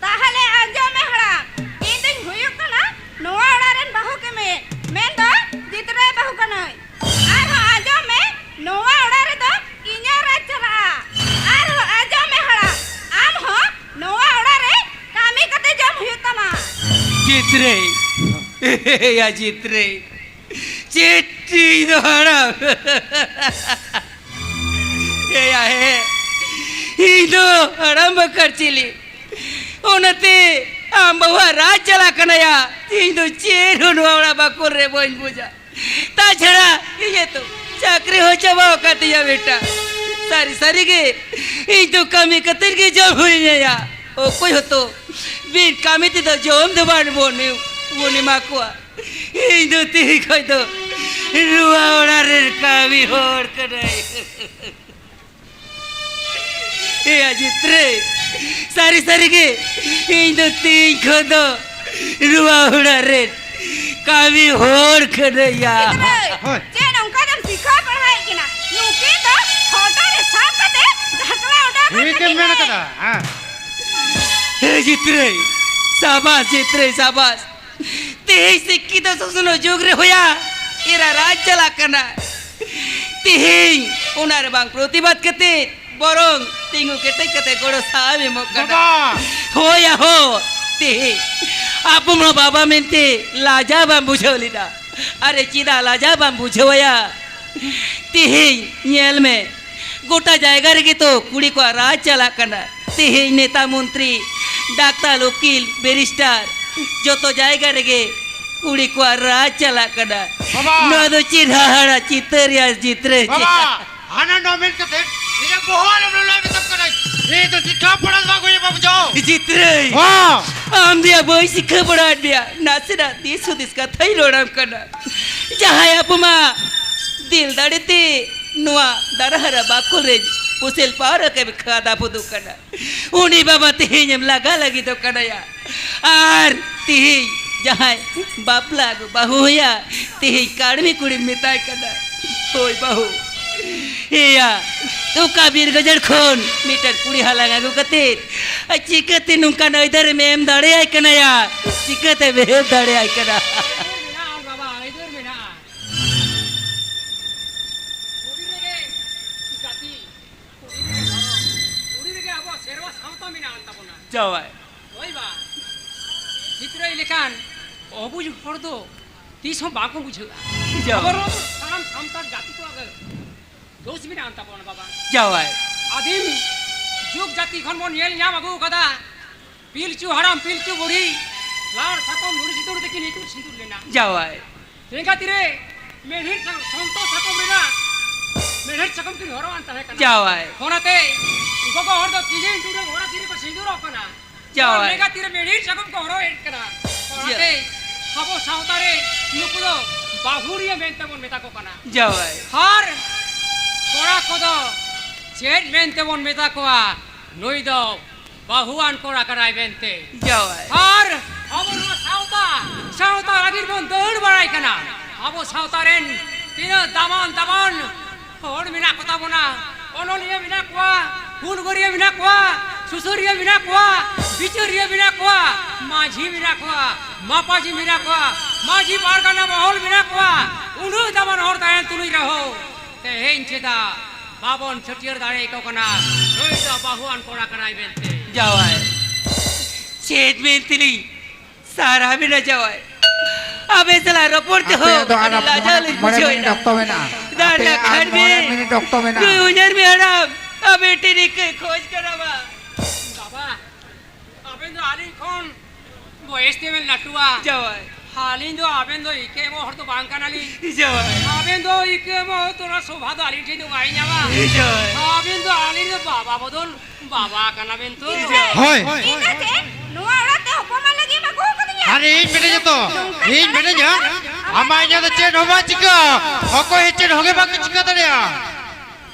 ᱛᱟᱦᱞᱮ ᱟᱸᱡᱚᱢ ᱢᱮ ᱦᱟᱲᱟᱢ, ᱤᱧ ᱫᱩᱧ ᱦᱩᱭᱩᱜ ᱠᱟᱱᱟ ᱱᱚᱣᱟ ᱚᱲᱟᱜ ᱨᱮᱱ ᱵᱟᱹᱦᱩ ᱠᱤᱢᱤᱱ, ᱢᱮᱱᱫᱚ ᱡᱤᱛᱨᱟᱹ ᱵᱟᱹᱦᱩ ᱠᱟᱹᱱᱟᱹᱧ᱾ ᱟᱨᱦᱚᱸ ᱟᱸᱡᱚᱢ ᱢᱮ, ᱱᱚᱣᱟ ᱚᱲᱟᱜ ᱨᱮᱫᱚ ᱤᱧᱟᱹᱜ ᱨᱟᱡᱽ ᱪᱟᱞᱟᱜᱼᱟ᱾ ᱟᱨᱦᱚᱸ ᱟᱸᱡᱚᱢ ᱢᱮ ᱦᱟᱲᱟᱢ, ᱟᱢ ᱦᱚᱸ ᱱᱚᱣᱟ ᱚᱲᱟᱜ ᱨᱮ ᱠᱟᱹᱢᱤ ᱠᱟᱛᱮ ᱡᱚᱢ ᱦᱩᱭᱩᱜ ᱛᱟᱢᱟ᱾ ᱡᱤᱛᱨᱟᱹᱭ, ᱮᱭᱟ ᱡᱤᱛᱨᱟᱹᱭ, ᱪᱮᱫ ᱤᱧ ᱫᱚ ᱦᱟᱲᱟᱢ? ᱮᱭᱟ ᱦᱮ, ᱤᱧ ᱫᱚ ᱦᱟᱲᱟᱢ ᱵᱟᱠᱟᱨ ᱪᱤᱞᱤ? ᱚᱱᱟᱛᱮ ᱟᱢ ᱵᱟᱹᱦᱩᱣᱟᱜ ᱨᱟᱡᱽ ᱪᱟᱞᱟᱜ ᱠᱟᱱᱟᱭᱟ᱾ ᱤᱧ ᱫᱚ ᱪᱮᱫ ᱦᱚᱸ ᱱᱚᱣᱟ ᱚᱲᱟᱜ ᱵᱟᱠᱚ ᱨᱮ ᱵᱟᱹᱧ ᱵᱩᱡᱟ᱾ ᱛᱟᱪᱷᱟᱲᱟ ᱤᱧᱟᱹᱜ ᱛᱚ ᱪᱟᱹᱠᱨᱤ ᱦᱚᱸ ᱪᱟᱵᱟ ᱟᱠᱟᱫ ᱛᱤᱧᱟ ᱵᱮᱴᱟ᱾ ᱥᱟᱹᱨᱤ ᱥᱟᱹᱨᱤ ᱜᱮ ᱤᱧ ᱫᱚ ᱠᱟᱹᱢᱤ ᱠᱟᱛᱮᱫ ᱜᱮ ᱡᱚᱢ ᱦᱩᱭ ᱧᱟᱭᱟ᱾ ᱚᱠᱚᱭ ᱦᱚᱸᱛᱚ ᱵᱤᱱ ᱠᱟᱹᱢᱤ ᱛᱮᱫᱚ ᱡᱚᱢ ᱫᱚ ᱵᱟᱝ ᱵᱚᱱ ᱵᱚᱱ ᱮᱢᱟ ᱠᱚᱣᱟ᱾ ᱤᱧ ᱫᱚ ᱛᱮᱦᱮᱧ ᱠᱷᱚᱱ ᱫᱚ ᱱᱚᱣᱟ ᱚᱲᱟᱜ ᱨᱮᱱ ᱠᱟᱹᱢᱤ ᱦᱚᱲ ᱠᱟᱹᱱᱟᱹᱧ᱾ ᱮᱭᱟ ᱡᱤᱛᱨᱮ, ᱥᱟᱹᱨᱤ ᱥᱟᱹᱨᱤ ᱜᱮ ᱤᱧ ᱫᱚ ᱛᱮᱦᱮᱧ ᱠᱷᱚᱱ ᱫᱚ ᱱᱚᱣᱟ ᱚᱲᱟᱜ ᱨᱮᱱ ᱠᱟᱹᱢᱤ ᱦᱚᱲ ᱠᱟᱹᱱᱟᱹᱧᱟ᱾ ᱜᱤᱫᱽᱨᱟᱹ, ᱦᱳᱭ᱾ ᱪᱮᱫ ᱚᱱᱠᱟ ᱫᱚᱢ ᱥᱤᱠᱷᱟᱹᱣ ᱯᱟᱲᱦᱟᱣᱮᱫ ᱠᱤᱱᱟ? ᱱᱩᱠᱤᱱ ᱫᱚ ᱦᱚᱴᱚᱜ ᱨᱮ ᱥᱟᱵ ᱠᱟᱛᱮ ᱰᱷᱟᱠᱞᱟ ᱚᱰᱚᱠ ᱴᱷᱤᱠ ᱮᱢ ᱠᱟᱹᱠᱤᱱ ᱢᱮᱱ ᱢᱮ᱾ ᱠᱟᱫᱟ, ᱦᱮᱸ᱾ ᱦᱮ ᱡᱤᱛᱨᱮ, ᱥᱟᱵᱟᱥ ᱡᱤᱛᱨᱮ, ᱥᱟᱵᱟᱥ᱾ ᱛᱮᱦᱮᱧ ᱥᱤᱠᱠᱷᱤᱛᱚ ᱥᱚᱥᱱᱚ ᱡᱩᱜᱽ ᱨᱮ ᱦᱚᱭᱟ ᱮᱨᱟ ᱨᱟᱡᱽ ᱪᱟᱞᱟᱜ ᱠᱟᱱᱟ᱾ ᱛᱮᱦᱮᱧ ᱚᱱᱟ ᱨᱮ ᱵᱟᱝ ᱯᱨᱚᱛᱤᱵᱟᱫ ᱠᱟᱛᱮ ᱵᱚᱨᱚᱝ ᱛᱤᱸᱜᱩ ᱠᱮᱴᱮᱡ ᱠᱟᱛᱮ ᱜᱚᱲᱚ ᱥᱟᱦᱟᱣ ᱮᱢᱚᱜ ᱠᱟᱱᱟ᱾ ᱵᱟᱵᱟ! ᱦᱳᱭ ᱭᱟ ᱦᱳ, ᱛᱮᱦᱮᱧ ᱟᱯᱚᱢᱟ ᱵᱟᱵᱟ ᱢᱮᱱᱛᱮ ᱞᱟᱡᱟ ᱵᱟᱢ ᱵᱩᱡᱷᱟᱹᱣ ᱞᱮᱫᱟ᱾ ᱟᱨᱮ ᱪᱮᱫᱟᱜ ᱞᱟᱡᱟ ᱵᱟᱢ ᱵᱩᱡᱷᱟᱹᱣᱟᱭᱟ? ᱛᱮᱦᱮᱧ ᱧᱮᱞ ᱢᱮ, ᱜᱚᱴᱟ ᱡᱟᱭᱜᱟ ᱨᱮᱜᱮ ᱛᱚ ᱠᱩᱲᱤ ᱠᱚᱣᱟᱜ ᱨᱟᱡᱽ ᱪᱟᱞᱟᱜ ᱠᱟᱱᱟ᱾ ᱛᱮᱦᱮᱧ ᱱᱮᱛᱟ ᱢᱚᱱᱛᱨᱤ, ᱰᱟᱠᱛᱟᱨ, ᱩᱠᱤᱞ, ᱵᱮᱨᱤᱥᱴᱟᱨ, ᱡᱚᱛᱚ ᱡᱟᱭᱜᱟ ᱨᱮᱜᱮ ᱠᱩᱲᱤ ᱠᱚᱣᱟᱜ ᱨᱟᱡᱽ ᱪᱟᱞᱟᱜ ᱠᱟᱱᱟ᱾ ᱵᱟᱵᱟ! ᱱᱚᱣᱟ ᱫᱚ ᱪᱮᱫ ᱦᱟᱦᱟᱲᱟ ᱪᱤᱛᱟᱹᱨ ᱭᱟ ᱡᱤᱛᱨᱟᱹ? ᱵᱟᱵᱟ! ᱦᱟᱱᱟ ᱱᱚᱣᱟ ᱢᱮᱱ ᱠᱟᱛᱮ ᱤᱧᱟᱹᱜ ᱵᱚᱦᱚᱜ ᱟᱞᱚᱢ ᱞᱚᱞᱚᱭ ᱢᱮᱛᱟᱢ ᱠᱟᱱᱟ᱾ ᱤᱧ ᱫᱚ ᱪᱮᱫ ᱠᱟᱢ ᱯᱟᱲᱦᱟᱣ ᱵᱟᱝ ᱦᱩᱭᱩᱜᱼᱟ ᱵᱟᱹᱵᱩ ᱡᱚ᱾ ᱡᱤᱛᱨᱟᱹᱭ! ᱦᱚᱸ! ᱟᱢ ᱫᱚᱭᱟ ᱵᱟᱹᱧ ᱥᱤᱠᱷᱟᱹ ᱵᱟᱲᱟᱭᱮᱫ ᱢᱮᱭᱟ, ᱱᱟᱥᱮᱱᱟᱜ ᱫᱤᱥ ᱦᱩᱫᱤᱥ ᱠᱟᱛᱷᱟᱧ ᱨᱚᱲᱟᱢ ᱠᱟᱱᱟ᱾ ᱡᱟᱦᱟᱸᱭ ᱟᱵᱚ ᱢᱟ ᱫᱤᱞ ᱫᱟᱲᱮ ᱛᱮ ᱱᱚᱣᱟ ᱫᱟᱨᱦᱟᱨᱟ ᱵᱟᱠᱚᱞ ᱨᱮ ᱯᱩᱥᱮᱞ ᱯᱟᱣᱨᱟ ᱠᱟᱹᱢᱤ ᱠᱷᱟᱫᱟ ᱵᱩᱫᱩ ᱠᱟᱱᱟ, ᱩᱱᱤ ᱵᱟᱵᱟ ᱛᱮᱦᱮᱧ ᱮᱢ ᱞᱟᱜᱟ ᱞᱟᱹᱜᱤᱫᱚᱜ ᱠᱟᱱᱟᱭᱟ᱾ ᱟᱨ ᱛᱮᱦᱮᱧ ᱡᱟᱦᱟᱸᱭ ᱵᱟᱯᱞᱟ ᱟᱹᱜᱩ ᱵᱟᱹᱦᱩᱭᱟ, ᱛᱮᱦᱮᱧ ᱠᱟᱹᱲᱢᱤ ᱠᱩᱲᱤᱢ ᱢᱮᱛᱟᱭ ᱠᱟᱱᱟ, ᱦᱳᱭ ᱵᱟᱹᱦᱩ, ᱮᱭᱟ, ᱚᱠᱟ ᱵᱤᱨ ᱜᱟᱡᱟᱲ ᱠᱷᱚᱱ ᱢᱤᱫᱴᱮᱱ ᱠᱩᱲᱤ ᱦᱟᱞᱟᱝ ᱟᱹᱜᱩ ᱠᱟᱛᱮ ᱟᱨ ᱪᱤᱠᱟᱹᱛᱮ ᱱᱚᱝᱠᱟᱱ ᱟᱹᱭᱫᱟᱹᱨᱮᱢ ᱮᱢ ᱫᱟᱲᱮᱭᱟᱭ ᱠᱟᱱᱟᱭᱟ? ᱪᱤᱠᱟᱹᱛᱮᱢ ᱮᱢ ᱫᱟᱲᱮᱭᱟᱭ ᱠᱟᱱᱟ? ᱟᱹᱭᱫᱟᱹᱨ ᱢᱮᱱᱟᱜᱼᱟ ᱵᱟᱵᱟ, ᱟᱹᱭᱫᱟᱹᱨ ᱢᱮᱱᱟᱜᱼᱟ᱾ ᱠᱩᱲᱤ ᱨᱮᱜᱮ ᱡᱟᱹᱛᱤ, ᱠᱩᱲᱤ ᱨᱮᱜᱮ ᱫᱷᱚᱨᱚᱢ, ᱠᱩᱲᱤ ᱨᱮᱜᱮ ᱟᱵᱚᱣᱟᱜ ᱥᱮᱨᱣᱟ ᱥᱟᱶᱛᱟ ᱢᱮᱱᱟᱜ ᱟᱱ ᱛᱟᱵᱚᱱᱟ᱾ ᱡᱟᱶᱟᱭ᱾ ᱦᱳᱭ ᱵᱟ, ᱪᱤᱛᱨᱟᱹᱭ ᱞᱮᱠᱟᱱ ᱚᱵᱩᱡᱽ ᱦᱚᱲ ᱫᱚ ᱛᱤᱥ ᱦᱚᱸ ᱵᱟᱠᱚ ᱵᱩᱡᱷᱟᱹᱜᱼᱟ᱾ ᱡᱟᱶᱟᱭ᱾ ᱟᱵᱚ ᱱᱚᱣᱟ ᱥᱟᱱᱟᱢ ᱥᱟᱱᱛᱟᱲ ᱡᱟᱹᱛᱤ ᱠᱚᱣᱟᱜ ᱜᱮ ᱫᱳᱥ ᱢᱮᱱᱟᱜ ᱟᱱ ᱛᱟᱵᱚᱱᱟ ᱵᱟᱵᱟ᱾ ᱡᱟᱶᱟᱭ᱾ ᱟᱹᱫᱤᱢ ᱡᱩᱜᱽ ᱡᱟᱹᱛᱤ ᱠᱷᱚᱱ ᱵᱚᱱ ᱧᱮᱞ ᱧᱟᱢ ᱟᱹᱜᱩ ᱟᱠᱟᱫᱟ, ᱯᱤᱞᱪᱩ ᱦᱟᱲᱟᱢ ᱯᱤᱞᱪᱩ ᱵᱩᱲᱦᱤ ᱞᱟᱲ ᱥᱟᱠᱚᱢ ᱱᱩᱲᱤ ᱥᱤᱸᱫᱩᱨ ᱛᱟᱹᱠᱤᱱ ᱤᱛᱩᱫ ᱥᱤᱸᱫᱩᱨ ᱞᱮᱱᱟ᱾ ᱡᱟᱶᱟᱭ᱾ ᱞᱮᱸᱜᱟ ᱛᱤᱨᱮ ᱢᱮᱬᱦᱮᱫ ᱥᱟ-, ᱥᱚᱱᱛᱚ ᱥᱟᱠᱚᱢ ᱨᱮᱱᱟᱜ ᱢᱮᱬᱦᱮᱫ ᱥᱟᱠᱚᱢ ᱠᱤᱱ ᱦᱚᱨᱚᱜ ᱟᱱ ᱛᱟᱦᱮᱸ ᱠᱟᱱᱟ᱾ ᱡᱟᱶᱟᱭ᱾ ᱚᱱᱟᱛᱮ ᱜᱚᱜᱚ ᱦᱚᱲ ᱫᱚ ᱛᱤᱦᱤᱧ ᱴᱩᱰᱟᱹᱝ ᱦᱚᱨᱟ ᱥᱤᱨᱤ ᱠᱚ ᱥᱤᱸᱫᱩᱨᱚᱜ ᱠᱟᱱᱟ᱾ ᱡᱟᱶᱟᱭ᱾ ᱞᱮᱸᱜᱟ ᱛᱤᱨᱮ ᱢᱮᱬᱦᱮᱫ ᱥᱟᱠᱚᱢ ᱠᱚ ᱦᱚᱨᱚᱜ ᱮᱫ ᱠᱟᱱᱟ᱾ ᱚᱱᱟᱛᱮ ᱡᱟ- ᱟᱵᱚ ᱥᱟᱶᱛᱟ ᱨᱮ ᱱᱩᱠᱩ ᱫᱚ ᱵᱟᱹᱦᱩᱲᱤᱭᱟᱹ ᱢᱮᱱᱛᱮ ᱵᱚᱱ ᱢᱮᱛᱟ ᱠᱚ ᱠᱟᱱᱟ᱾ ᱡᱟᱶᱟᱭ᱾ ᱟᱨ ᱠᱚᱲᱟ ᱠᱚᱫᱚ ᱪᱮᱫ ᱢᱮᱱᱛᱮ ᱵᱚᱱ ᱢᱮᱛᱟ ᱠᱚᱣᱟ? ᱱᱩᱭ ᱫᱚ ᱵᱟᱹᱦᱩᱣᱟᱱ ᱠᱚᱲᱟ ᱠᱟᱱᱟᱭ ᱢᱮᱱᱛᱮ᱾ ᱡᱟᱶᱟᱭ᱾ ᱟᱨ ᱟᱵᱚ ᱱᱚᱣᱟ ᱥᱟᱶᱛᱟ, ᱥᱟᱶᱛᱟ ᱞᱟᱹᱜᱤᱫ ᱵᱚᱱ ᱫᱟᱹᱲ ᱵᱟᱲᱟᱭ ᱠᱟᱱᱟ᱾ ᱟᱵᱚ ᱥᱟᱶᱛᱟ ᱨᱮᱱ ᱛᱤᱱᱟᱹᱜ ᱫᱟᱢᱟᱱ ᱫᱟᱢᱟᱱ ᱦᱚᱲ ᱢᱮᱱᱟᱜ ᱠᱚ ᱛᱟᱵᱚᱱᱟ, ᱚᱱᱚᱞᱤᱭᱟᱹ ᱢᱮᱱᱟᱜ ᱠᱚᱣᱟ, ᱦᱩᱞᱜᱟᱹᱨᱤᱭᱟᱹ ᱢᱮᱱᱟᱜ ᱠᱚᱣᱟ, ᱥᱩᱥᱟᱹᱨᱤᱭᱟᱹ ᱢᱮᱱᱟᱜ ᱠᱚᱣᱟ, ᱵᱤᱪᱟᱹᱨᱤᱭᱟᱹ ᱢᱮᱱᱟᱜ ᱠᱚᱣᱟ, ᱢᱟᱹᱡᱷᱤ ᱢᱮᱱᱟᱜ ᱠᱚᱣᱟ, ᱢᱟᱯᱟᱡᱷᱤ ᱢᱮᱱᱟᱜ ᱠᱚᱣᱟ, ᱢᱟᱹᱡᱷᱤ ᱯᱟᱨᱜᱟᱱᱟ ᱢᱚᱦᱚᱞ ᱢᱮᱱᱟᱜ ᱠᱚᱣᱟ᱾ ᱩᱱᱟᱹᱜ ᱫᱟᱢᱟᱱ ᱦᱚᱲ ᱛᱟᱦᱮᱱ ᱛᱩᱞᱩᱡ ᱨᱮᱦᱚᱸ ᱛᱮᱦᱮᱧ ᱪᱮᱫᱟᱜ ᱵᱟᱵᱚᱱ ᱪᱷᱟᱹᱴᱭᱟᱹᱨ ᱫᱟᱲᱮᱭᱟᱠᱚ ᱠᱟᱱᱟ, ᱱᱩᱭ ᱫᱚ ᱵᱟᱹᱦᱩᱣᱟᱱ ᱠᱚᱲᱟ ᱠᱟᱱᱟᱭ ᱢᱮᱱᱛᱮ᱾ ᱡᱟᱶᱟᱭ, ᱪᱮᱫ ᱢᱮᱱᱛᱮᱞᱤᱧ ᱥᱟᱨᱦᱟᱣ ᱵᱮᱱᱟ ᱡᱟᱶᱟᱭ? ᱟᱵᱮᱱ ᱥᱟᱞᱟᱜ ᱨᱚᱯᱚᱲ ᱟᱯᱮ ᱛᱮᱦᱚᱸ ᱫᱚ ᱟᱨ ᱟᱹᱰᱤ ᱞᱟᱡᱟᱣ ᱢᱚᱬᱮ, ᱞᱤᱧ ᱢᱚᱬᱮ ᱵᱩᱡᱷᱟᱹᱣ ᱢᱤᱱᱤᱴ ᱮᱫᱟ᱾ ᱚᱠᱛᱚ ᱢᱮᱱᱟᱜᱼᱟ᱾ ᱫᱟᱲᱮ ᱟᱯᱮ ᱟᱨ ᱠᱷᱟᱱ ᱢᱚᱬᱮ ᱵᱮᱱ ᱢᱤᱱᱤᱴ ᱚᱠᱛᱚ ᱢᱮᱱᱟᱜᱼᱟ᱾ ᱱᱩᱭ ᱩᱭᱦᱟᱹᱨ ᱢᱮ ᱦᱟᱲᱟᱢ, ᱟᱵᱮᱱ ᱴᱷᱮᱱ ᱤᱠᱟᱹ ᱠᱷᱚᱡᱽ ᱠᱟᱱᱟ ᱵᱟ᱾ ᱵᱟᱵᱟ, ᱟᱵᱮᱱ ᱫᱚ ᱟᱹᱞᱤᱧ ᱠᱷᱚᱱ ᱵᱚᱭᱮᱥ ᱛᱮᱵᱮᱱ ᱞᱟᱹᱴᱩᱣᱟ᱾ ᱡᱟᱶᱟᱭ᱾ ᱟᱹᱞᱤᱧ ᱫᱚ ᱟᱵᱮᱱ ᱫᱚ ᱤᱠᱟᱹ ᱮᱢᱚᱜ ᱦᱚᱲ ᱫᱚ ᱵᱟᱝ ᱠᱟᱱᱟᱞᱤᱧ᱾ ᱡᱟᱶᱟᱭ᱾ ᱟᱵᱮᱱ ᱫᱚ ᱤᱠᱟᱹ ᱮᱢᱚᱜ ᱛᱚᱨᱟ ᱥᱚᱵᱷᱟ ᱫᱚ ᱟᱹᱞᱤᱧ ᱴᱷᱮᱱ ᱫᱚ ᱵᱟᱭ ᱧᱟᱢᱟ᱾ ᱡᱟᱶᱟᱭ᱾ ᱟᱵᱮᱱ ᱫᱚ ᱟᱹᱞᱤᱧ ᱫᱚ ᱵᱟᱵᱟ ᱵᱚᱫᱚᱞ ᱵᱟᱵᱟ ᱠᱟᱱᱟ ᱵᱮᱱ ᱛᱚ᱾ ᱦᱳᱭ᱾ ᱤᱧ ᱫᱚ ᱪᱮᱫ ᱱᱚᱣᱟ ᱚᱲᱟᱜ ᱛᱮ ᱦᱚᱯᱚᱱ ᱢᱟ ᱞᱟᱹᱜᱤᱫ ᱮᱢ ᱟᱹᱜᱩ ᱟᱠᱟᱫᱤᱧᱟ? ᱟᱨᱮ ᱤᱧ ᱢᱮᱱᱟᱹᱧᱟ ᱛᱚ, ᱱᱚᱝᱠᱟ ᱤᱧ ᱠᱟᱱᱟ ᱢᱮᱱᱟᱹᱧᱟ, ᱪᱮᱫ? ᱟᱢᱟᱜ ᱤᱧᱟᱹᱜ ᱫᱚ ᱪᱮᱫ ᱦᱚᱸ ᱵᱟᱝ ᱪᱤᱠᱟᱹᱜᱼᱟ, ᱚᱠᱚᱭ ᱦᱚᱸ ᱪᱮᱫ ᱦᱚᱸ ᱜᱮ ᱵᱟᱝ ᱠᱚ ᱪᱤᱠᱟᱹ ᱫᱟᱲᱮᱭᱟᱜᱼᱟ᱾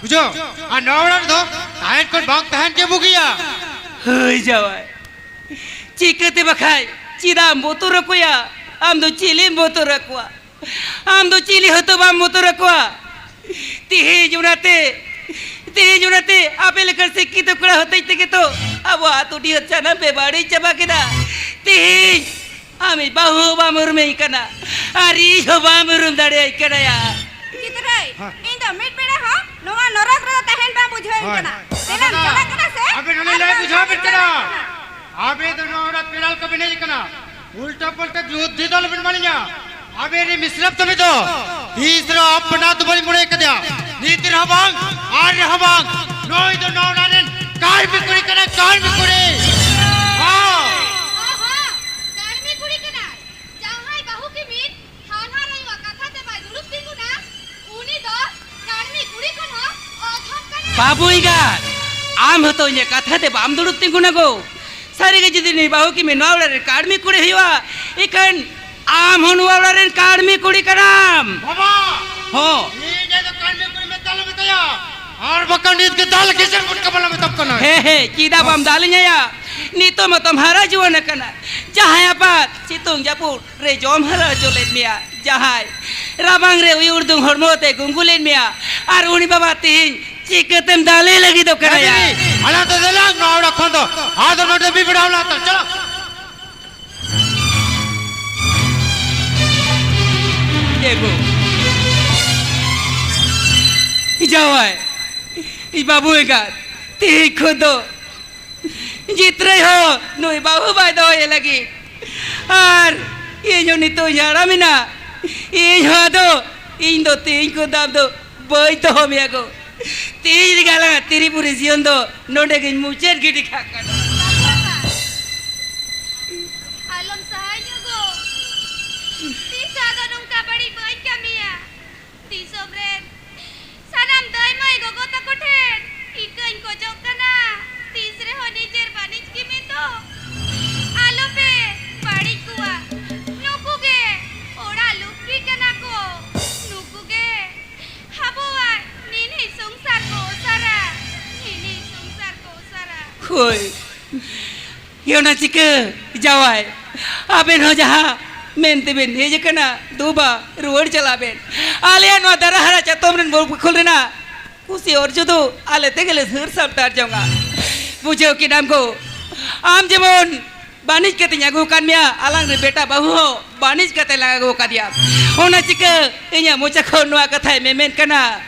ᱵᱩᱡᱷᱟᱹᱣ? ᱟᱨ ᱱᱚᱣᱟ ᱚᱲᱟᱜ ᱨᱮᱫᱚ ᱛᱟᱦᱮᱱ ᱠᱷᱚᱱ ᱵᱟᱝ ᱛᱟᱦᱮᱱ ᱜᱮ ᱵᱩᱜᱤᱭᱟ᱾ ᱦᱳᱭ ᱡᱟᱶᱟᱭ, ᱪᱤᱠᱟᱹᱛᱮ ᱵᱟᱠᱷᱟᱡ? ᱪᱮᱫᱟᱜ ᱮᱢ ᱵᱚᱛᱚᱨ ᱟᱠᱚᱭᱟ? ᱟᱢ ᱫᱚ ᱪᱤᱞᱤᱢ ᱵᱚᱛᱚᱨ ᱟᱠᱚᱣᱟ? ᱟᱢ ᱫᱚ ᱪᱤᱞᱤ ᱦᱚᱸᱛᱚ ᱵᱟᱢ ᱵᱚᱛᱚᱨ ᱟᱠᱚᱣᱟ᱾ ᱛᱮᱦᱮᱧ ᱚᱱᱟᱛᱮ, ᱛᱮᱦᱮᱧ ᱚᱱᱟᱛᱮ ᱟᱯᱮ ᱞᱮᱠᱟᱱ ᱥᱤᱠᱠᱷᱤᱛᱚ ᱠᱚᱲᱟ ᱦᱚᱛᱮᱡ ᱛᱮᱜᱮ ᱛᱚ ᱟᱵᱚ ᱟᱹᱛᱩ ᱰᱤᱦᱟᱹᱛ ᱥᱟᱱᱟᱢ ᱯᱮ ᱵᱟᱹᱲᱤᱡ ᱪᱟᱵᱟ ᱠᱮᱫᱟ᱾ ᱛᱮᱦᱮᱧ ᱟᱢᱤᱡ ᱵᱟᱹᱦᱩ ᱦᱚᱸ ᱵᱟᱢ ᱩᱨᱩᱢᱮᱧ ᱠᱟᱱᱟ, ᱟᱨ ᱤᱧ ᱦᱚᱸ ᱵᱟᱢ ᱩᱨᱩᱢ ᱫᱟᱲᱮᱭᱟᱹᱧ ᱠᱟᱱᱟ ᱭᱟ᱾ ᱪᱤᱛᱨᱟᱹᱭ, ᱦᱮᱸ᱾ ᱤᱧ ᱫᱚ ᱢᱤᱫ ᱵᱮᱲᱟ ᱦᱚᱸ ᱱᱚᱣᱟ ᱱᱚᱨᱚᱠ ᱨᱮᱫᱚ ᱛᱟᱦᱮᱱ ᱵᱟᱝ ᱵᱩᱡᱷᱟᱹᱣᱟᱹᱧ ᱦᱳᱭ᱾ ᱠᱟᱱᱟ᱾ ᱫᱮᱞᱟᱢ ᱫᱟᱫᱟ, ᱪᱟᱞᱟᱜ ᱠᱟᱱᱟ ᱥᱮ? ᱟᱵᱮᱱ ᱚᱱᱮ ᱟᱨ ᱞᱟᱹᱭ ᱵᱟᱝ ᱵᱩᱡᱷᱟᱹᱣ ᱟᱵᱮᱱ ᱪᱟᱞᱟᱜ ᱠᱟᱱᱟ᱾ ᱠᱟᱱᱟ᱾ ᱟᱵᱮ ᱫᱚ ᱱᱚᱣᱟ ᱚᱲᱟᱜ ᱯᱮᱲᱟ ᱞᱮᱠᱟ ᱵᱮᱱ ᱦᱮᱡ ᱟᱠᱟᱱᱟ᱾ ᱩᱞᱴᱟ ᱯᱟᱞᱴᱟ ᱵᱩᱫᱽᱫᱷᱤ ᱫᱚ ᱟᱞᱚᱵᱮᱱ ᱮᱢᱟᱞᱤᱧᱟ᱾ ᱟᱵᱮ ᱨᱮ ᱢᱤᱥᱨᱟᱯ ᱛᱟᱵᱮ ᱫᱚ ᱛᱤᱥ ᱨᱮᱦᱚᱸ ᱟᱯᱱᱟᱨ ᱫᱚ ᱵᱟᱹᱞᱤᱧ ᱢᱚᱱᱮ ᱠᱟᱫᱮᱭᱟ᱾ ᱱᱤᱛ ᱨᱮᱦᱚᱸ ᱵᱟᱝ, ᱟᱨ ᱨᱮᱦᱚᱸ ᱵᱟᱝ᱾ ᱱᱩᱭ ᱫᱚ ᱱᱚᱣᱟ ᱚᱲᱟᱜ ᱨᱮᱱ ᱠᱟᱹᱲᱢᱤ ᱠᱩᱲᱤ ᱠᱟᱱᱟᱭ, ᱠᱟᱹᱲᱢᱤ ᱠᱩᱲᱤ᱾ ᱦᱚᱸ᱾ ᱦᱚᱸ, ᱦᱚᱸ, ᱠᱟᱹᱲᱢᱤ ᱠᱩᱲᱤ ᱠᱟᱱᱟᱭ᱾ ᱡᱟᱦᱟᱸᱭ ᱵᱟᱹᱦᱩ ᱠᱤᱢᱤᱱ ᱦᱟᱱᱦᱟᱨ ᱟᱭᱳᱣᱟᱜ ᱠᱟᱛᱷᱟ ᱛᱮ ᱵᱟᱭ ᱫᱩᱲᱩᱵ ᱛᱤᱸᱜᱩᱱᱟ, ᱩᱱᱤ ᱫᱚ ᱠᱟᱹᱲᱢᱤ ᱠᱩᱲᱤ ᱠᱷᱚᱱ ᱦᱚᱸ ᱚᱫᱷᱚᱢ ᱠᱟᱱᱟᱭ᱾ ᱵᱟᱹᱵᱩ ᱮᱸᱜᱟᱛ, ᱟᱢ ᱦᱚᱸᱛᱚ ᱤᱧᱟᱹᱜ ᱠᱟᱛᱷᱟ ᱛᱮ ᱵᱟᱢ ᱫᱩᱲᱩᱵ ᱛᱤᱸᱜᱩᱱᱟ ᱜᱳ᱾ ᱥᱟᱹᱨᱤᱜᱮ ᱡᱩᱫᱤ ᱱᱩᱭ ᱵᱟᱹᱦᱩ ᱠᱤᱢᱤᱱ ᱱᱚᱣᱟ ᱚᱲᱟᱜ ᱨᱮ ᱠᱟᱹᱲᱢᱤ ᱠᱩᱲᱤ ᱦᱩᱭᱩᱜᱼᱟ, ᱮᱱᱠᱷᱟᱱ ᱟᱢ ᱦᱚᱸ ᱱᱚᱣᱟ ᱚᱲᱟᱜ ᱨᱮᱱ ᱠᱟᱹᱲᱢᱤ ᱠᱩᱲᱤ ᱠᱟᱱᱟᱢ᱾ ᱵᱟᱵᱟ! ᱦᱚᱸ᱾ ᱤᱧ ᱫᱚ ᱠᱟᱹᱲᱢᱤ ᱠᱩᱲᱤ ᱢᱮᱱᱛᱮ ᱟᱞᱚ ᱢᱮᱛᱟᱭᱟ᱾ ᱟᱨ ᱵᱟᱠᱷᱟᱱ ᱱᱤᱛ ᱜᱮ ᱫᱟᱞ ᱜᱮᱡᱮᱨ ᱜᱚᱫ ᱠᱟᱢᱟ ᱞᱟᱝ ᱢᱮᱛᱟᱢ ᱠᱟᱱᱟ᱾ ᱦᱮᱸ, ᱦᱮᱸ, ᱪᱮᱫᱟᱜ ᱵᱟᱢ ᱫᱟᱞᱤᱧᱟ ᱭᱟ? ᱱᱤᱛᱚᱜ ᱢᱟᱛᱚᱢ ᱦᱟᱨᱟ ᱡᱩᱣᱟᱹᱱ ᱟᱠᱟᱱᱟ᱾ ᱡᱟᱦᱟᱸᱭ ᱟᱯᱟᱛ ᱥᱤᱛᱩᱝ ᱡᱟᱹᱯᱩᱫ ᱨᱮ ᱡᱚᱢ ᱦᱟᱨᱟ ᱦᱚᱪᱚ ᱞᱮᱫ ᱢᱮᱭᱟ, ᱡᱟᱦᱟᱸᱭ ᱨᱟᱵᱟᱝ ᱨᱮ ᱩᱭᱩᱲ ᱫᱩᱝ ᱦᱚᱲᱢᱚ ᱛᱮ ᱜᱩᱝᱜᱩ ᱞᱮᱫ ᱢᱮᱭᱟ, ᱟᱨ ᱩᱱᱤ ᱵᱟᱵᱟ ᱛᱮᱦᱮᱧ ᱪᱤᱠᱟᱹᱛᱮᱢ ᱫᱟᱞᱮ ᱞᱟᱹᱜᱤᱫᱚᱜ ᱠᱟᱱᱟ ᱭᱟ? ᱫᱟᱫᱤ, ᱟᱞᱟᱝ ᱫᱚ ᱫᱮᱞᱟᱝ ᱱᱚᱣᱟ ᱚᱲᱟᱜ ᱠᱷᱚᱱ ᱫᱚ ᱟᱫᱚ ᱱᱚᱰᱮ ᱢᱤᱫ ᱵᱮᱲᱟ ᱦᱚᱸ ᱞᱟᱝ ᱛᱟᱦᱮᱸ ᱪᱟᱞᱟᱜ᱾ ᱮ ᱜᱳ᱾ ᱡᱟᱶᱟᱭ, ᱤᱧ ᱵᱟᱹᱵᱩ ᱮᱸᱜᱟᱛ, ᱛᱮᱦᱮᱧ ᱠᱷᱚᱱ ᱫᱚ ᱡᱤᱛᱨᱟᱹᱭ ᱦᱚᱸ ᱱᱩᱭ ᱵᱟᱹᱦᱩ ᱵᱟᱭ ᱫᱚᱦᱚᱭᱮ ᱞᱟᱹᱜᱤᱫ᱾ ᱟᱨ ᱤᱧ ᱦᱚᱸ ᱱᱤᱛᱚᱜ ᱤᱧ ᱦᱟᱲᱟᱢ ᱮᱱᱟ, ᱤᱧ ᱦᱚᱸ ᱟᱫᱚ, ᱤᱧ ᱫᱚ ᱛᱮᱦᱮᱧ ᱠᱷᱚᱱ ᱫᱚ ᱟᱢ ᱫᱚ ᱵᱟᱹᱧ ᱫᱚᱦᱚ ᱢᱮᱭᱟ ᱜᱚ᱾ ᱛᱮᱦᱮᱧ ᱨᱮᱜᱮ ᱟᱞᱟᱝᱟᱜ ᱛᱤᱨᱤ ᱯᱩᱨᱤ ᱡᱤᱭᱚᱱ ᱫᱚ ᱱᱚᱰᱮ ᱜᱤᱧ ᱢᱩᱪᱟᱹᱫ ᱜᱤᱰᱤ ᱠᱟᱜ ᱠᱟᱱᱟ᱾ ᱟᱞᱚᱢ ᱥᱟᱦᱟᱭᱤᱧᱟ ᱜᱚ, ᱛᱤᱥ ᱟᱫᱚ ᱱᱚᱝᱠᱟ ᱵᱟᱹᱲᱤᱡ ᱵᱟᱹᱧ ᱠᱟᱹᱢᱤᱭᱟ᱾ ᱫᱤᱥᱚᱢ ᱨᱮᱱ ᱥᱟᱱᱟᱢ ᱫᱟᱹᱭ ᱢᱟᱹᱭ ᱜᱚᱜᱚ ᱛᱟᱠᱚ ᱴᱷᱮᱱ ᱤᱠᱟᱹᱧ ᱠᱷᱚᱡᱚᱜ ᱠᱟᱱᱟ, ᱛᱤᱥ ᱨᱮᱦᱚᱸ ᱱᱤᱡᱮᱨ ᱵᱟᱹᱱᱤᱡ ᱜᱮ ᱢᱮᱱᱫᱚ ᱟᱞᱚᱯᱮ ᱵᱟᱹᱲᱤᱡ ᱠᱚᱣᱟ᱾ ᱱᱩᱠᱩ ᱜᱮ ᱚᱲᱟᱜ ᱞᱚᱠᱠᱷᱤ ᱠᱟᱱᱟ ᱠᱚ, ᱱᱩᱠᱩ ᱜᱮ ᱟᱵᱚᱣᱟᱜ ᱱᱤᱱᱦᱤ ᱥᱚᱝᱥᱟᱨ ᱠᱚ ᱚᱥᱟᱨᱟ, ᱱᱤᱱᱦᱤ ᱥᱚᱝᱥᱟᱨ ᱠᱚ ᱚᱥᱟᱨᱟ᱾ ᱦᱳᱭ, ᱜᱮ ᱚᱱᱟ ᱪᱤᱠᱟᱹ ᱡᱟᱶᱟᱭ, ᱟᱵᱮᱱ ᱦᱚᱸ ᱡᱟᱦᱟᱸ ᱢᱮᱱ ᱛᱮᱵᱮᱱ ᱦᱮᱡ ᱟᱠᱟᱱᱟ, ᱫᱩᱵᱟ ᱨᱩᱣᱟᱹᱲ ᱪᱟᱞᱟᱜ ᱵᱮᱱ᱾ ᱟᱞᱮᱭᱟᱜ ᱱᱚᱣᱟ ᱫᱟᱨᱟ ᱦᱟᱨᱟ ᱪᱟᱛᱚᱢ ᱨᱮᱱ ᱵᱚᱠᱷᱚᱞ ᱨᱮᱱᱟᱜ ᱠᱩᱥᱤ ᱚᱨᱡᱚ ᱫᱚ ᱟᱞᱮ ᱛᱮᱜᱮ ᱞᱮ ᱥᱟᱹᱨ ᱥᱟᱢᱴᱟᱣ ᱡᱚᱝᱟ᱾ ᱵᱩᱡᱷᱟᱹᱣ ᱠᱮᱫᱟᱢ ᱜᱚ, ᱟᱢ ᱡᱮᱢᱚᱱ ᱵᱟᱹᱱᱤᱡ ᱠᱟᱛᱮᱧ ᱟᱹᱜᱩ ᱟᱠᱟᱫ ᱢᱮᱭᱟ, ᱟᱞᱟᱝ ᱨᱮ ᱵᱮᱴᱟ ᱵᱟᱹᱦᱩ ᱦᱚᱸ ᱵᱟᱹᱱᱤᱡ ᱠᱟᱛᱮ ᱞᱟᱝ ᱟᱹᱜᱩ ᱟᱠᱟᱫᱮᱭᱟ᱾ ᱚᱱᱟ ᱪᱤᱠᱟᱹ ᱤᱧᱟᱹᱜ ᱢᱚᱪᱟ ᱠᱷᱚᱱ ᱱᱚᱣᱟ ᱠᱟᱛᱷᱟᱭ ᱢᱮᱢᱮᱱ ᱠᱟᱱᱟ,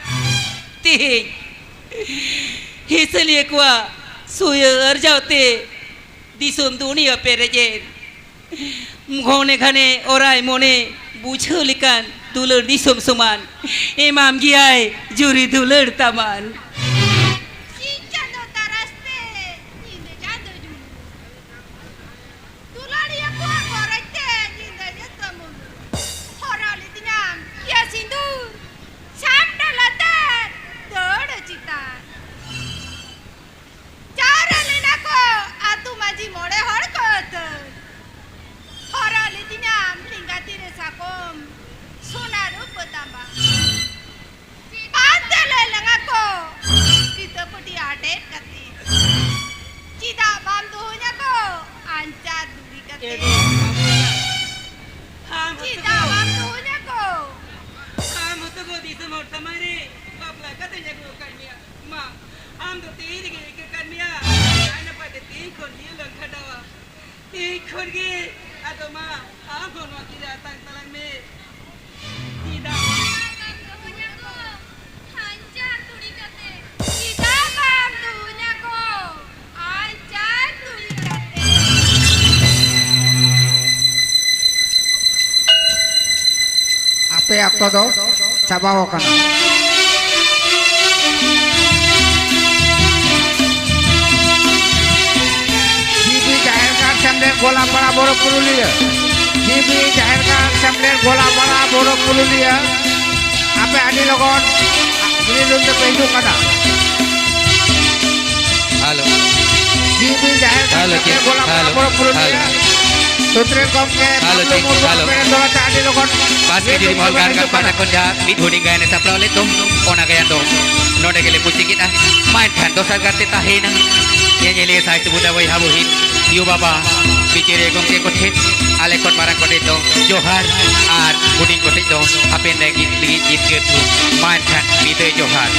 ᱛᱮᱦᱮᱧ ᱦᱤᱥᱟᱹᱞᱤᱭᱟᱹ ᱠᱚᱣᱟᱜ ᱥᱩᱭᱟᱹ ᱟᱨᱡᱟᱣ ᱛᱮ ᱫᱤᱥᱚᱢ ᱫᱩᱱᱤᱭᱟᱹ ᱯᱮᱨᱮᱡᱮᱱ᱾ ᱜᱷᱚᱱᱮ ᱜᱷᱟᱱᱮ ᱚᱨᱟᱭ ᱢᱚᱱᱮ ᱵᱩᱡᱷᱟᱹᱣ ᱞᱮᱠᱟᱱ ᱫᱩᱞᱟᱹᱲ ᱫᱤᱥᱚᱢ ᱥᱚᱢᱟᱱ ᱮᱢᱟᱢ ᱜᱮᱭᱟᱭ ᱡᱩᱨᱤ ᱫᱩᱞᱟᱹᱲ ᱛᱟᱢᱟᱱ᱾ ᱥᱤᱧ ᱪᱟᱸᱫᱚ ᱛᱟᱨᱟᱥ ᱛᱮ ᱧᱤᱫᱟᱹ ᱪᱟᱸᱫᱚ ᱡᱩᱞᱩᱜ᱾ ᱫᱩᱞᱟᱹᱲᱤᱭᱟᱹ ᱠᱚᱣᱟᱜ ᱜᱚᱨᱚᱡ ᱛᱮ ᱧᱤᱫᱟᱹ ᱧᱩᱛᱟᱹᱢ ᱩᱞᱩᱜ᱾ ᱦᱚᱨᱚᱜ ᱞᱤᱫᱤᱧᱟᱢ ᱤᱭᱟᱹ ᱥᱤᱸᱫᱩᱨ ᱥᱟᱢᱰᱟ ᱞᱟᱛᱟᱨ ᱫᱟᱹᱲ ᱪᱮᱛᱟᱱ᱾ ᱡᱟᱣᱨᱟ ᱞᱮᱱᱟ ᱠᱚ ᱟᱹᱛᱩ ᱢᱟᱹᱡᱷᱤ ᱢᱚᱬᱮ ᱦᱚᱲ ᱠᱚ ᱟᱹᱛᱟᱹᱨ᱾ ᱦᱚᱨᱚᱜ ᱞᱤᱫᱤᱧᱟᱢ ᱞᱮᱸᱜᱟ ᱛᱤ ᱨᱮ ᱥᱟᱠᱚᱢ, ᱥᱚᱱᱟ ᱨᱩᱯᱟᱹ ᱛᱟᱢᱵᱟ᱾ ᱯᱟᱱᱛᱮ ᱞᱮ ᱞᱟᱸᱜᱟ ᱠᱚ ᱠᱤᱛᱟᱹ ᱯᱟᱹᱴᱤ ᱟᱴᱮᱫ ᱠᱟᱛᱮ᱾ ᱪᱮᱫᱟᱜ ᱵᱟᱢ ᱫᱚᱦᱚᱧᱟ ᱠᱚ ᱟᱧᱪᱟᱨ ᱫᱩᱲᱤ ᱠᱟᱛᱮ? ᱮ ᱜᱚ, ᱟᱢ ᱦᱚᱸᱛᱚ ᱪᱮᱫᱟᱜ ᱜᱚ᱾ ᱵᱟᱢ ᱫᱚᱦᱚᱧᱟ ᱠᱚ? ᱟᱢ ᱦᱚᱸᱛᱚ ᱜᱚ ᱫᱤᱥᱚᱢ ᱦᱚᱲ ᱥᱟᱢᱟᱝ ᱨᱮ ᱵᱟᱯᱞᱟ ᱠᱟᱛᱮᱧ ᱟᱹᱜᱩ ᱟᱠᱟᱫ ᱢᱮᱭᱟ᱾ ᱢᱟ, ᱟᱢ ᱫᱚ ᱛᱮᱦᱮᱧ ᱨᱮᱜᱮ ᱤᱠᱟᱹ ᱠᱟᱱ ᱢᱮᱭᱟ᱾ ᱱᱟᱭ ᱱᱟᱯᱟᱭ ᱛᱮ ᱛᱮᱦᱮᱧ ᱠᱷᱚᱱ ᱡᱤᱭᱚᱱ ᱞᱟᱝ ᱠᱷᱟᱸᱰᱟᱣᱟ᱾ ᱛᱮᱦᱮᱧ ᱠᱷᱚᱱ ᱜᱮ ᱟᱫᱚ ᱢᱟ, ᱟᱢ ᱦᱚᱸ ᱱᱚᱣᱟ ᱛᱤᱨᱮ ᱟᱛᱟᱝ ᱛᱟᱞᱟᱝ ᱢᱮ᱾ ᱪᱮᱫᱟᱜ? ᱟᱢ ᱫᱚᱦᱚᱧᱟ ᱠᱚ ᱦᱟᱧᱪᱟᱨ ᱫᱩᱲᱤ ᱠᱟᱛᱮ᱾ ᱚᱠᱛᱚ ᱫᱚ ᱪᱟᱵᱟᱣ ᱟᱠᱟᱱᱟ᱾ ᱡᱤᱵᱤ ᱡᱟᱦᱮᱨ ᱜᱟᱲ ᱥᱮᱢᱞᱮᱫ ᱜᱳᱞᱟᱯᱟᱲᱟ ᱵᱚᱨᱚ ᱯᱩᱨᱩᱞᱤᱭᱟᱹ, ᱡᱤᱵᱤ ᱡᱟᱦᱮᱨ ᱜᱟᱲ ᱥᱮᱢᱞᱮᱫ ᱜᱳᱞᱟᱯᱟᱲᱟ ᱵᱚᱨᱚ ᱯᱩᱨᱩᱞᱤᱭᱟᱹ, ᱟᱯᱮ ᱟᱹᱰᱤ ᱞᱚᱜᱚᱱ ᱢᱤᱫ ᱨᱩᱢ ᱛᱮᱯᱮ ᱦᱤᱡᱩᱜ ᱠᱟᱱᱟ᱾ ᱦᱮᱞᱳ᱾ ᱡᱤᱵᱤ ᱡᱟᱦᱮᱨ ᱜᱟᱲ ᱦᱮᱞᱳ, ᱥᱮᱢᱞᱮᱫ ᱜᱳᱞᱟᱯᱟᱲᱟ ᱦᱮᱞᱳ, ᱵᱚᱨᱚ ᱯᱩᱨᱩᱞᱤᱭᱟᱹ, ᱦᱮᱞᱳ᱾ ᱥᱩᱛᱨᱮᱛ ᱜᱚᱢᱠᱮ ᱦᱮᱞᱳ, ᱵᱟᱵᱞᱩ ᱢᱩᱨᱢᱩ ᱦᱮᱞᱳ᱾ ᱟᱯᱮ ᱨᱮᱱ ᱫᱚᱞᱟ ᱛᱮ ᱟᱹᱰᱤ ᱞᱚᱜᱚᱱ ᱯᱟᱸᱪ ᱠᱮᱡᱤ ᱨᱤᱢ ᱦᱚᱞ ᱜᱟᱱ ᱠᱟᱱ ᱯᱟᱦᱴᱟ ᱠᱷᱚᱱ ᱡᱟᱦᱟᱸ ᱢᱤᱫ ᱦᱩᱰᱤᱧ ᱜᱟᱭᱟᱱ ᱮ ᱥᱟᱯᱲᱟᱣ ᱞᱮᱫ ᱫᱚ, ᱚᱱᱟ ᱜᱟᱭᱟᱱ ᱫᱚ ᱱᱚᱰᱮ ᱜᱮᱞᱮ ᱢᱩᱪᱟᱹᱫ ᱠᱮᱫᱼᱟ᱾ ᱢᱟ ᱮᱱᱠᱷᱟᱱ ᱫᱚᱥᱟᱨ ᱜᱟᱨᱛᱮ ᱛᱟᱦᱮᱸᱭᱮᱱᱟ ᱧᱮᱧᱮᱞᱤᱭᱟᱹ ᱥᱟᱭ ᱥᱩᱵᱩᱫᱟ ᱵᱚᱭᱦᱟ ᱵᱩᱦᱤᱱ, ᱭᱩ ᱵᱟᱵᱟ, ᱵᱤᱪᱟᱹᱨᱤᱭᱟᱹ ᱜᱚᱢᱠᱮ ᱠᱚᱴᱷᱮᱱ ᱟᱞᱮ ᱠᱷᱚᱱ ᱢᱟᱨᱟᱝ ᱠᱚᱴᱷᱮᱱ ᱫᱚ ᱡᱚᱦᱟᱨ ᱟᱨ ᱦᱩᱰᱤᱧ ᱠᱚᱴᱷᱮᱱ ᱫᱚ ᱦᱟᱯᱮᱱ ᱞᱟᱹᱜᱤᱫ ᱞᱟᱹᱜᱤᱫ ᱡᱤᱛᱠᱟᱹᱨ ᱫᱷᱩᱯ᱾ ᱢᱟ ᱮᱱᱠᱷᱟᱱ ᱵᱤᱫᱟᱹᱭ ᱡᱚᱦᱟᱨ᱾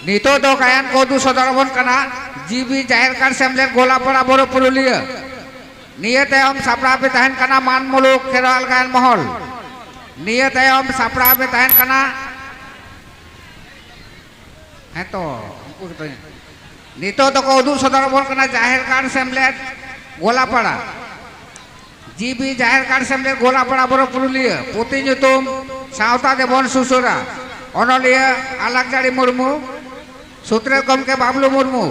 ᱱᱤᱛᱚᱜ ᱫᱚ ᱜᱟᱭᱟᱱ ᱠᱚ ᱩᱫᱩᱜ ᱥᱚᱫᱚᱨ ᱟᱵᱚᱱ ᱠᱟᱱᱟ ᱡᱤᱵᱤ ᱡᱟᱦᱮᱨ ᱜᱟᱲ ᱥᱮᱢᱞᱮᱫ ᱜᱳᱞᱟᱯᱟᱲᱟ ᱵᱚᱨᱚ ᱯᱩᱨᱩᱞᱤᱭᱟᱹ᱾ ᱱᱤᱭᱟᱹ ᱛᱟᱭᱚᱢ ᱥᱟᱯᱲᱟᱣ ᱯᱮ ᱛᱟᱦᱮᱱ ᱠᱟᱱᱟ ᱢᱟᱱ ᱢᱩᱞᱩᱠ ᱠᱷᱮᱨᱣᱟᱞ ᱜᱟᱭᱟᱱ ᱢᱚᱦᱚᱞ᱾ ᱱᱤᱭᱟᱹ ᱛᱟᱭᱚᱢ ᱥᱟᱯᱲᱟᱣ ᱯᱮ ᱛᱟᱦᱮᱱ ᱠᱟᱱᱟ, ᱦᱮᱸ ᱛᱚ, ᱩᱱᱠᱩ ᱜᱮᱛᱚ᱾ ᱱᱤᱛᱚᱜ ᱫᱚᱠᱚ ᱩᱫᱩᱜ ᱥᱚᱫᱚᱨ ᱟᱵᱚᱱ ᱠᱟᱱᱟ ᱡᱟᱦᱮᱨ ᱜᱟᱲ ᱥᱮᱢᱞᱮᱫ ᱜᱳᱞᱟᱯᱟᱲᱟ, ᱡᱤᱵᱤ ᱡᱟᱦᱮᱨ ᱜᱟᱲ ᱥᱮᱢᱞᱮᱫ ᱜᱳᱞᱟᱯᱟᱲᱟ ᱵᱚᱨᱚ ᱯᱩᱨᱩᱞᱤᱭᱟᱹ, ᱯᱩᱛᱷᱤ ᱧᱩᱛᱩᱢ ᱥᱟᱶᱛᱟ ᱫᱮᱵᱚᱱ ᱥᱩᱥᱟᱹᱨᱟ, ᱚᱱᱚᱞᱤᱭᱟᱹ ᱟᱞᱟᱠᱡᱟᱲᱤ ᱢᱩᱨᱢᱩ, ᱥᱩᱛᱨᱮᱛ ᱜᱚᱢᱠᱮ ᱵᱟᱵᱞᱩ ᱢᱩᱨᱢᱩ,